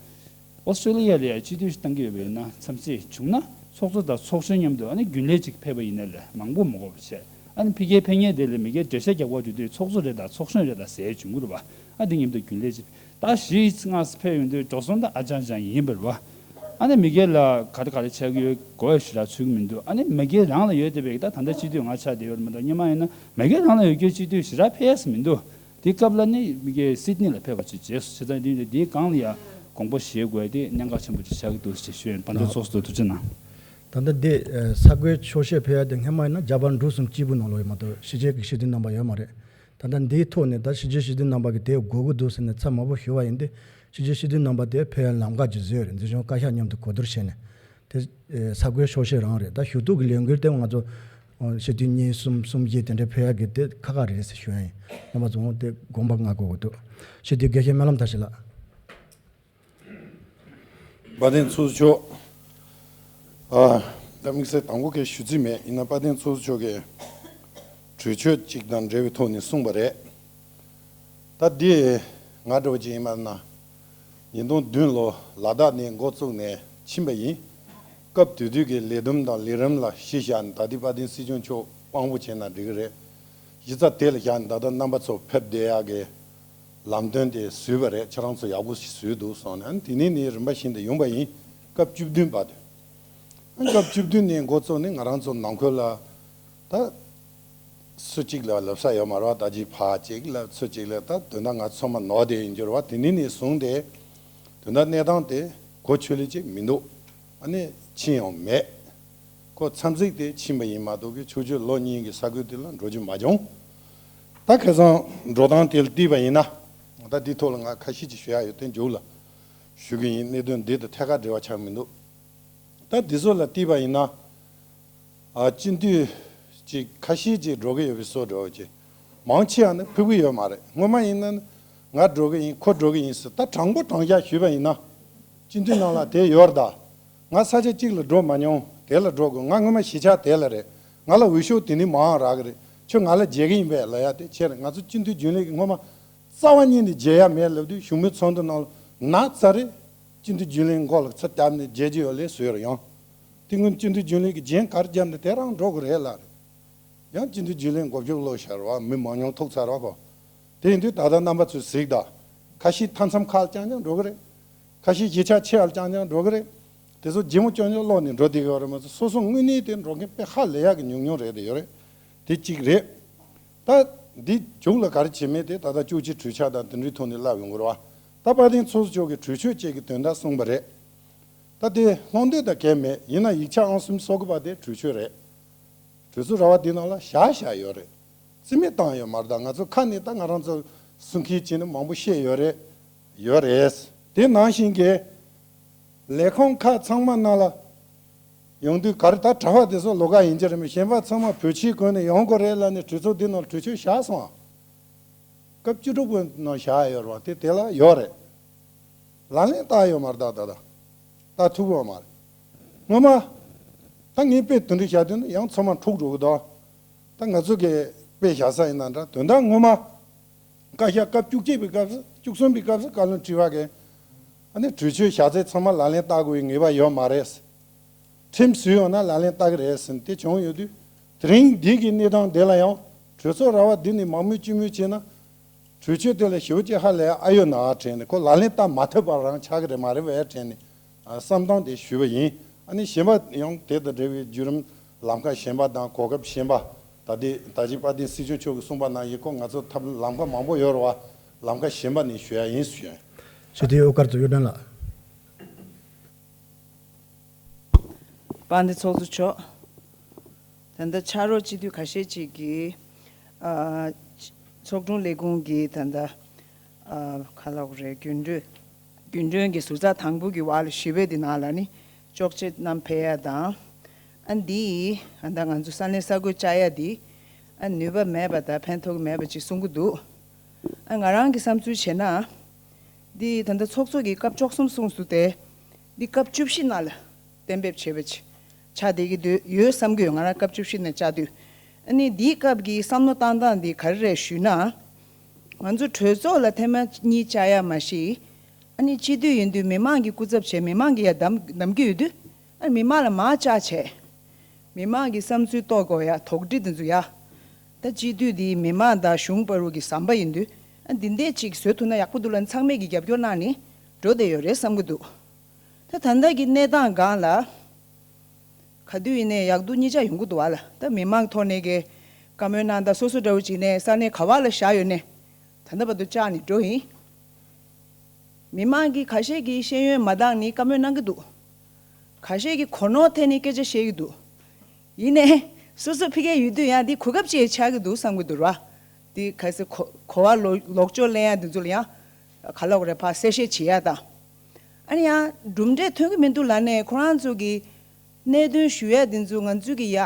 ཨོ་སི་ཀྲོ་ལི་ཡ་ལ་ཡ་སྤྱི་འཐུས་ཤིག་བཏང་གི་ཡོད་པ་ཡིན་ན་འཚམས་གཟིགས་བྱུང་ན་ཚོགས་གཙོ་དང་ཚོགས་གཞོན་མཉམ་དུ་ཨ་ནི་རྒྱུན་ལས་གཅིག་ཕེབས་པ་ཡིན་ན་ལས་མང་པོ་མི་དགོས་པ་བྱས། ཨ་ནི་ཕ་གིའི་ཕེབས་མཁན་དེ་ལ་མི་སྒེར་འགྲེལ་བཤད་རྒྱག་པར་འགྲོ་དུས་ཚོགས་གཙོ་རེད་དང་ཚོགས་གཞོན་རེད་དང་ཟེར་བྱུང་གི་རེད་པ། ཨ་དེ་མཉམ་དུ་རྒྱུན་ལས་གཅིག་ད་གཞི་ལྔ་ཕེབས་ཡོང་དུས་འགྲོ་སོང་ད་ཨ་ཅང་ཅང་ཡིན་པ་རེད་པ། ཨ་ནི་མི་སྒེར་ལ་ག་རེ་ག་རེ་ཆགས་ཀྱི་ཡོད་དགོས་ཞེ་དྲག་ཚུལ་གྱི་མི་འདུག་ཨ་ནི་མི་སྒེར་རང་ལ་ཡོད་བསྡད་པའི་ད་ད་ལྟ་སྤྱི་འཐུས་ང་ཆགས་བསྡད་ཡོད་རེད་མ་གཏོགས་སྔོན་མ་ཡིན་ན་མི་སྒེར་རང་ལ་ཡོད་རྒྱུའི་སྤྱི་འཐུས་ཞེ་དྲག་ཕེབས་ཡས་མི་འདུག་དེའི་སྐབས་ལ་ནི་མི་སྒེར་སིད་ནི་ལ་ཕེབས་པ་ཅིག་བྱས་སོང་། བྱས་ཙང་དེ་ཡིན་དུས་དེའི་སྒང་ལ་ཡ་དགོངས་པ་བཞེས་དགོས་དེ་གནད་འགག་ཆེན་པོ་ཅིག་ཆགས་ཀྱི་འདུག་ཅེས་ཞུ་ཡིན། དཔལ་ལྡན་ཚོགས་གཙོ་ཐུགས་རྗེ་གནང་། ད་ལྟ་འདི་ས་བགོས་ཆོག་ཤེས་ཕེབས་ཡ་དེ་སྔོན་མ་ཡིན་ན་རྒྱ་བལ་འབྲུག་གསུམ་གཅིག་པུ་ནང་ལོགས་ཡོད་མ་གཏོགས་ཕྱི་རྒྱལ་གྱི་སྤྱི་འཐུས་རྣམ་པ་ཡོད་མ་རེད། ད་ལྟ་འདིའི་ཐོག་ནས་ད་ཕྱི་རྒྱལ་སྤྱི་འཐུས་རྣམ་པ་གིས་དེ་དགོས་ཀྱི་འདུག་ཟེར་ནས་ཚབ་མང་པོ་ཞུ་བ་ཡིན་ཏེ། ཕྱི་རྒྱལ་སྤྱི་འཐུས་རྣམ་པ་དེ་ཕེབས་ཡ་ལམ་ཁ་ཅིག་བཟོས་རེད། འཛིན་སྐྱོང་བཀའ་ཤག་མཉམ་དུ་གོ་བསྡུར་བྱས་ནས། དེ་ས་བགོས་ཆོག་ཤེས་རང་རེད། ད་ཞུ་གཏུག་གི་ལས་འགུལ་དེ་ང་ཚོ་སྤྱི་འཐུས་གཉིས་གསུམ་གསུམ་བཞི་དེ་འདྲ་ཕེབས་ཡ་གི་དེ་ཁག་ཁག་རེད་ཟེར་ཞུ་ཡ་ཡིན། རྣམ་པ་ཚོ་དེ་དགོངས་པ་མངའ་དགོས་ཀྱི་འདུག་སྤྱི་འཐུས་དགེ་བཤེས་སྨོན་ལམ་བཀྲ་ཤིས་ལགས། དཔལ་ལྡན་ཚོགས་གཙོ་མཆོག་ཨ། ད་དམིགས་བསལ་དང་པོ་གའི་ཞུ་རྩིས་མེད། ཡིན་ན་དཔལ་ལྡན་ཚོགས་གཙོ་མཆོག་གིས་གྲོས་ཆོད་ཅིག་དང་འབྲེལ་བའི་ཐོག་ནས་གསུངས་པ་རེད། ད་འདི་ང་འདྲ་བོ་ཅིག་ཡིན་པ་ན། ཉིས་སྟོང་བདུན་ལོ་ལ་དྭགས་ནས་འགོ་བཙུགས་ནས་ཕྱིན་པ་ཡིན། སྐབས་དེ་དུས་ཀྱི་ལས་བསྡོམས་དང་ལས་རིམ་ལ་གཞི་བཞག་ནས་ད་ལྟའི་དཔལ་ལྡན་སྲིད་སྐྱོང་མཆོག་དབང་པོ་བྱས་ན་འགྲིག་གི་རེད། གཞི་རྩ་དེ་ལ་བཞག་ནས་ད་ལྟ་རྣམ་པ་ཚོ་ཕེབས་བསྡད་ཡག་གི་ལམ་སྟོན་དེ་བཟོས་པ་རེད། ཁྱེད་རང་ཚོ་ཡག་པོ་ཞིག་བཟོས་འདུག་གསུངས་ནས། ཨ་ནི་དེ་ནས་ནི་རིམ་པ་བཞིན་དུ་ཡོང་པ་ཡིན། སྐབས་བཅུ་བདུན་བར་དུ། ཨ་ནི་སྐབས་བཅུ་བདུན་ནས་འགོ་བཙུགས་ནས་ང་རང་ཚོ་ནང་ཁུལ་ལ་ད་སུ་གཅིག་ལ་ལབ་ས་ཡོད་མ་རེད་པ། ད་ཅིག་ཕར་གཅིག་ལབ་ཚུར་གཅིག་ལབ། ད་དོན་དག་ང་ཚང་མ་ནོར་བསྡད་ཡིན་རྒྱུ་རེད་པ། དེ་ནས་ནས་བཟུང་སྟེ་དོན་དག་གནས་སྟངས་དེ་གོ་ཆོད་ལེ་གཅིག་མི་འདུག་ཨ་ནི་ཕྱིན་ཡང་མེད། ཁོ་འཚམས་གཟིགས་དེ་ཕྱིན་པ་ཡིན་མ་གཏོགས་ཀྱི་ཆོས་ཕྱོགས་ལོ་གཉིས་ཀྱི་ས་ཁུལ་དེ་ལ་འགྲོ་རྒྱུ་མ་བྱུང་ ད་ཁ་སང་འགྲོ་སྟངས་དེ་ལ་བལྟས་པ་ཡིན་ན། ད་འདི་ཐོག་ལ་ང་ཁ་ཤས་ཅིག་ཞུ་ཡ་ཡོད་དེ་མཇུག་ལ་ཞུ་གི་ཡིན། གནད་དོན་འདི་དང་ཐད་ཀར་འབྲེལ་བ་ཆགས་མི་འདུག་ད་འདི་ཚོ་ལ་བལྟས་པ་ཡིན་ན། ཨ་སྤྱི་འཐུས་ཅིག་ཁ་ཤས་ཅིག་འགྲོ་གི་ཡོད་པའི་བཟོ་འདྲ་བོ་ཅིག་མང་ཆེ་བ་ནི་ཕུག་གི་ཡོད་མ་རེད། སྔོན་མ་ཡིན་ན་ང་འགྲོ་གི་ཡིན། ཁོ་འགྲོ་གི་ཡིན་ཟེར། ད་དྲང་པོ་དྲང་བཞག་ཞུས་པ་ཡིན་ན། སྤྱི་འཐུས་ནང་ལ་དེ་ཡོད་རེད་ད། ང་ས་ཆ་གཅིག་ལ་འགྲོ་མ་མྱོང་། དེ་ལ་འགྲོ་དགོས། ང་སྔོན་མ་གཞིས་ཆགས་དེ་ལ་རེད། ང་ལ་འོས་ཤོག་དེ་ནི་མང་རག་གི་རེད། ཁྱོད་ང་ལ་མཇལ་གི་ཡིན་པས་ལབ་ཡ་དེ་ཁྱེད་རེད། ང་ཚོ་སྤྱི་འཐུས་རྒྱུན་ལས་ཀྱི་སྔོན་མ་རྩ་བ་ཉིད་ནས་མཇལ་ཡ་མེད་ལབ་དུས། བཞུགས་མོལ་ཚོགས་འདུ་ནང་ལ་ན་ཚ་རེད། སྤྱི་འཐུས་རྒྱུན་ལས་མགོ་ལ་ཚ་བརྒྱབ་ནས་མཇལ་རྒྱུ་ཡོད་ལས་བཟོས་རེད། ཡང་དེ་སྔོན་སྤྱི་འཐུས་རྒྱུན་ལས་ཀྱི་རྒྱན་ག་རེ་བརྒྱབ་ནས་དེ་རང་འགྲོ་དགོས་རེད་ལ་རེད། ཡང་སྤྱི་འཐུས་རྒྱུན་ལས་མགོ་མཇུག་ལོག་ཤར་བ། མི་མང་ཉུང་ཐུག་ཚར་བ་གོ། དེ་ཡིན་དུས་ད་ལྟ་རྣམ་པ་ཚོས་གཟིགས་དང་། ཁ་ཤས་མཐའ་མཚམས་ཁག་རྐྱང་རྐྱང་འགྲོ་གི་རེད། ཁ་ཤས་གཞིས་ཆགས་ཆེ་བ་རྐྱང་རྐྱང་འགྲོ་གི་རེད། དེ་ཚོ་ལྗིད་མོ་རྐྱང་རྐྱང་སློག་ནས་འགྲོ་བསྡད་ཀྱི་ཡོད་རེད་མ་གཏོགས། སོ་སོ་དངོས་གནས་དེ་འགྲོ་མཁན་དཔེ་ཧ་ལས་ཡག་གི་ཉུང་ཉུང་རེད་དེ་ཡོད་རེད། དེ་གཅིག་རེད། ད་འདི་མཇུག་ལ་ག་རེ་བྱེད་མིན་དེ་ད་ལྟ་བཅུ་གཅིག་གྲོས་འཆར་དང་དེ་འདྲའི་ཐོག་ནས་ལབ་ཡོང་གི་རེད་བ། ད་དཔལ་ལྡན་ཚོགས་གཙོ་མཆོག་གིས་གྲོས་ཆོད་ཅིག་གི་དོན་དག་གསུངས་པ་རེད། ད་དེ་ལྷུང་འདོད་ད་གས་མེད། ཡིན་ན་ཡིག་ཆ་ཨང་གསུམ་སོ་དགུ་པ་དེ་གྲོས་ཆོད་རེད། གྲོས་ཚོགས་ར་བ་འདི་ནང་ལ་བཞག་བཞག་ཡོད་རེད། རྩིས་མེད་བཏང་ཡོད་མ་རེད། ད་ང་ཚོ་ཁ་ནས་ད་ང་རང་ཚོ་གསུང་མཁན་བྱས་ན་མང་པོ་བཤད་ཡོད་རེད། ཡོད་རེད། དེ་ནང་བཞིན་གྱི་ལས་ཁུངས་ཁག་ཚང་མ་ནང་ལ་ཡོང་དུས། ག་རེ་ད་གྲྭ་པ་དེ་ཚོ་ལོགས་ཀ་ཡིན་གྱི་རེད་མོད། གཞན་པ་ཚང་མ་བོད་ཆས་གོན་ནས་ཡོང་དགོས་རེད་ལབ་ནས་གྲོས་ཚོགས་འདི་ནང་ལ་གྲོས་ཆོད་བཞག་སོང་ཨ། སྐབས་བཅུ་དྲུག་པའི་ནང་བཞག་ཡོད་རེད་བ། དེ་དེ་ལ་ཡོད་རེད། ལག་ལེན་བསྟར་ཡོད་མ་རེད། ད་ད་ད་བསྟར་ཐུབ་ཡོད་མ་རེད། སྔོན་མ་ད་ངས་དཔེ་དེ་འདྲ་བཞག་དུས་ན་ཡང་ཚང་མ་འཁྲུག་འགྲོ་གི་འདུག་ད་ང་ཚོ་གི་དཔེ་བཞག་ས་ཡིན་ན་འདྲ། དོན་དག་སྔོན་མ་བཀའ་ཤག་སྐབས་བཅུ་གཅིག་པའི་སྐབས་སུ། བཅུ་གསུམ་པའི་སྐབས་སུ་བཀའ་བློན་ཁྲི་པ་གིས་ཨ་ནི་གྲོས་ཆོད་བཞག་ཚད་ཚང་མ་ལག་ལེན་བསྟར་དགོས་པའི་ངེས་པ་ཡོད་མ་རེད། ཁྲིམས་བཟོས་ཡོང་ན་ལག་ལེན་བསྟར་གི་རེད་ཟེར་ནས་དེ་བྱུང་ཡོད་དུས། དེ་རིང་འདི་གི་གནས་སྟངས་འདི་ལ་ཡང་གྲོས་ཚོགས་ར་བ་འདི་ནས་མང་མོས་ཅི་མོས་བྱས་ན། གྲོས་ཆོད་དེ་ལ་ཞེ་པོ་ཅིག་ཧ་ལས་ཨ་ཡོད་ན་དྲན་ནས། ཁོ་ལག་ལེན་བསྟར་མ་ཐུབ་པ་རང་ཆགས་ཀྱི་རེད་མ་རེད་པས་དྲན་ནས། ཨ་བསམ་སྟངས་དེ་ཞུས་པ་ཡིན། ཨ་ནི་གཞན་པ་ཡང་དེ་དང་འབྲེལ་བའི་བརྒྱུད་རིམ་ལམ་ཁ་གཞན་པ་དང་གོ་སྐབས་གཞན་པ། ད་ལྟའི་ད་ཅི་དཔལ་ལྡན་སྲིད་སྐྱོང་མཆོག་གིས་གསུངས་པ་ནང་བཞིན། ཁོ་ང་ཚོ་ཐབས་ལམ་ཁ་མང་པོ་ཡོད་རེད་བ། ལམ་ཁ་གཞན་པ་ནས་ཞུ་ཡ་ཡིན་ཞུ་ཡ་ཡིན། ཞུ་དེ་ཨོ་དཀར་ཚོ་གཡུ་སྒྲོན་ལགས། དཔལ་ལྡན་ཚོགས་གཙོ་མཆོག་ད་ལྟ་ཕྱག་རོགས་སྤྱི་འཐུས་ཁ་ཤས་ཅིག་གིས། ཨ་ཚོགས་དྲུང་ལས་ཁུངས་ཀྱི་ད་ལྟ་ཨ་ག་ལབ་དགོས་རེད། རྒྱུན་གྲོས། རྒྱུན་གྲོས་ཀྱི་ཟུར་ཚགས་དང་པོ་གི་འོག་ལ་ཞུས་པའི་དེ་ནང་ལ་ནི་གཅོག་ཆ་བསྣམས་ཕེབས་ཡ་དང་། ཨ་འདི་ཨ་ད་ང་ཚོ་ས་གནས་ས་ཁུལ་བཅའ་ཡ་འདི་ཨ་ནུས་པ་མེད་པ་དང་ཕན་ཐོགས་མེད་པ་ཅིག་གསུང་གི་འདུག་ཨ་ང་རང་གི་བསམ་ཚུལ་བྱས་ན། འདི་ད་ལྟ་ཚོགས་གཙོ་གིས་སྐབས་བཅུ་གསུམ་གསུངས་སོང་སྟེ། འདི་སྐབས་བཅུ་བཞི་ནང་ལ་གཏན་འབེབས་བྱས་པ་ཅིག་ཆགས་བསྡད་ཀྱི་འདུག་ཡོད་བསམ་གྱི་ཡོད། ང་རང་སྐབས་བཅུ་བཞི་ནང་བཅའ་དུས། ཨ་ནི་འདིའི་སྐབས་ཀྱི་བསམ་བློ་བཏང་སྟངས་འདི་ག་རེ་རེད་ཞུས་ན། ང་ཚོ་གྲོས་ཚོགས་ལ་ཐེངས་མ་གཉིས་བཅར་ཡ་མ་གཞི། ཨ་ནི་སྤྱི་འཐུས་ཡིན་དུས་མི་མང་གི་སྐུ་ཚབ་བྱས། མི་མང་གིས་ཡར་གདམ་གདམ་གྱི་ཡོད་དུས། ཨ་མི་མང་ལ་མར་བཅར་བྱས། མི་མང་གི་བསམ་ཚུལ་རྟོགས་དགོས་ཡ། དོགས་འདྲི་འདི་ཚོ་ཡ། ད་སྤྱི་འཐུས་འདི་མི་མང་དང་གཞུང་བར་གྱི་ཟམ་པ་ཡིན་དུས། ཨ་འདི་འདྲས་ཅིག་བཟོ་ཐུབ་ན་ཡག་པོ་འདུག་ལབ་ཚང་མས་ཀྱི་རྒྱབ་སྐྱོར་གནང་ནས་འགྲོ་བསྡད་ཡོད་རེད་བསམ་གྱི་འདུག་ད་ད་ལྟ་གི་གནས་སྟངས་སྒང་ལ། ག་དུས་ཡིན་ནའི་ཡག་སྡུག་གཉིས་ཆ་ཡོང་གི་འདུག་བ་ལ། ད་མི་མང་ཐོག་ནས་ཀྱི་བཀའ་མོལ་གནང་དང་སོ་སོ་འདྲ་བོ་ཅིག་ནས་ས་གནས་ག་བ་ལ་བཞག་ཡོད་ནའི་ད་ལྟ་བར་དུ་བཅར་ནས་འགྲོ་ཡིན། མི་མང་གི་ཁ་ཤས་ཀྱིས་ཤེས་ཡོན་མ་འདང་ནས་བཀའ་མོལ་གནང་གི་འདུག་ཁ་ཤས་ཀྱིས་གོ་ནོར་ཐེབས་ནས་སྐད་ཆ་བཤད་ཀྱི་འདུག་ཡིན་ནའི་སོ་སོ་ཕ་གིར་ཡོད་དུས་ཡང་འདི་གོ་སྐབས་ཅིག་ཆགས་ཀྱི་འདུག་བསམ་གྱི་འདུག་ར། འདི་གལ་སྲིད་གོ་གོ་བ་ལོག་ལོག་སྤྱོད་ལེན་ཡ་འདི་ཚོ་ལ་ཡང་ག་ལབ་དགོས་རེད། ཕར་གསལ་བཤད་བྱེད་ཡ་དང་། ཨ་ནི་ཡང་གྲུབ་འབྲས་ཐོན་གྱི་མི་འདུག་ལབ་ནས་ཁོ་རང་ཚོ་གི་གནད་དོན་ཞུ་ཡ་འདི་ཚོ་ང་ཚོ་གི་ཡ་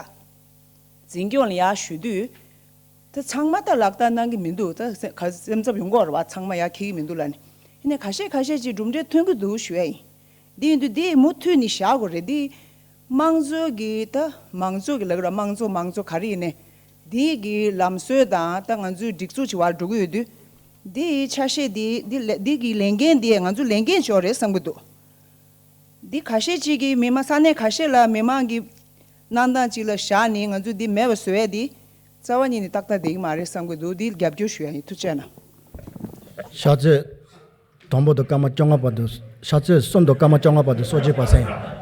འཛིན་སྐྱོང་ལ་ཡར་ཞུ་དུས། ད་ཚང་མ་ད་ལག་བསྟར་གནང་གི་མི་འདུག་ད་སེ་ག་སེམས་འཚབ་ཡོང་གི་ཡོད་རེད་བ། ཚང་མ་ཡར་འཁྱེར་གྱི་མི་འདུག་ལབ་ནས། ཡིན་ནའི་ཁ་ཤས་ཁ་ཤས་ཅིག་གྲུབ་འབྲས་ཐོན་གྱི་འདུག་ཞུ་ཡ་ཡིན། འདི་ཡིན་དུས་འདི་མུ་མཐུད་ནས་བཞག་དགོས་རེད། འདི་དམངས་གཙོ་གི་ད་མང་གཙོ་གི་ལབ་ཀྱི་རེད། དམངས་གཙོ་མང་གཙོ་ག་རེ་ཡིན་ནའི་འདི་གི་ལམ་སྲོལ་དང་ད་ང་ཚོའི་སྒྲིག་འཛུགས་ཀྱི་བར་འགྲོ་གི་ཡོད་དུས། འདི་ཡི་ཆ་ཤས་འདི་འདི་ལས་འདི་གི་ལས་འགན་འདི་ང་ཚོ་ལས་འགན་ཅིག་ཡོད་རེད་བསམ་གྱི་འདུག་འདི་ཁ་ཤས་ཅིག་གིས་མི་མང་ས་གནས་ཁ་ཤས་ལ་མི་མང་གི་གནང་སྟངས་ཅིག་ལ་བཞག་ནས་ང་ཚོས་འདི་མེད་པ་བཟོ་ཡས་འདི་རྩ་བ་ཉིད་ནས་ཏག་ཏག་བསྡད་ཀྱི་མ་རེད་བསམ་གྱི་འདུག་འདི་རྒྱབ་སྐྱོར་ཞུ་ཡ་ཡིན། ཐུགས་རྗེ་གནང་། ཕྱག་ཚོད་དང་པོ་དང་སྐར་མ་བཅོ་ལྔ་བར་དུ། ཕྱག་ཚོད་གསུམ་དང་སྐར་མ་བཅོ་ལྔ་བར་དུ་གསོལ་ཇ་ཕར་གསན།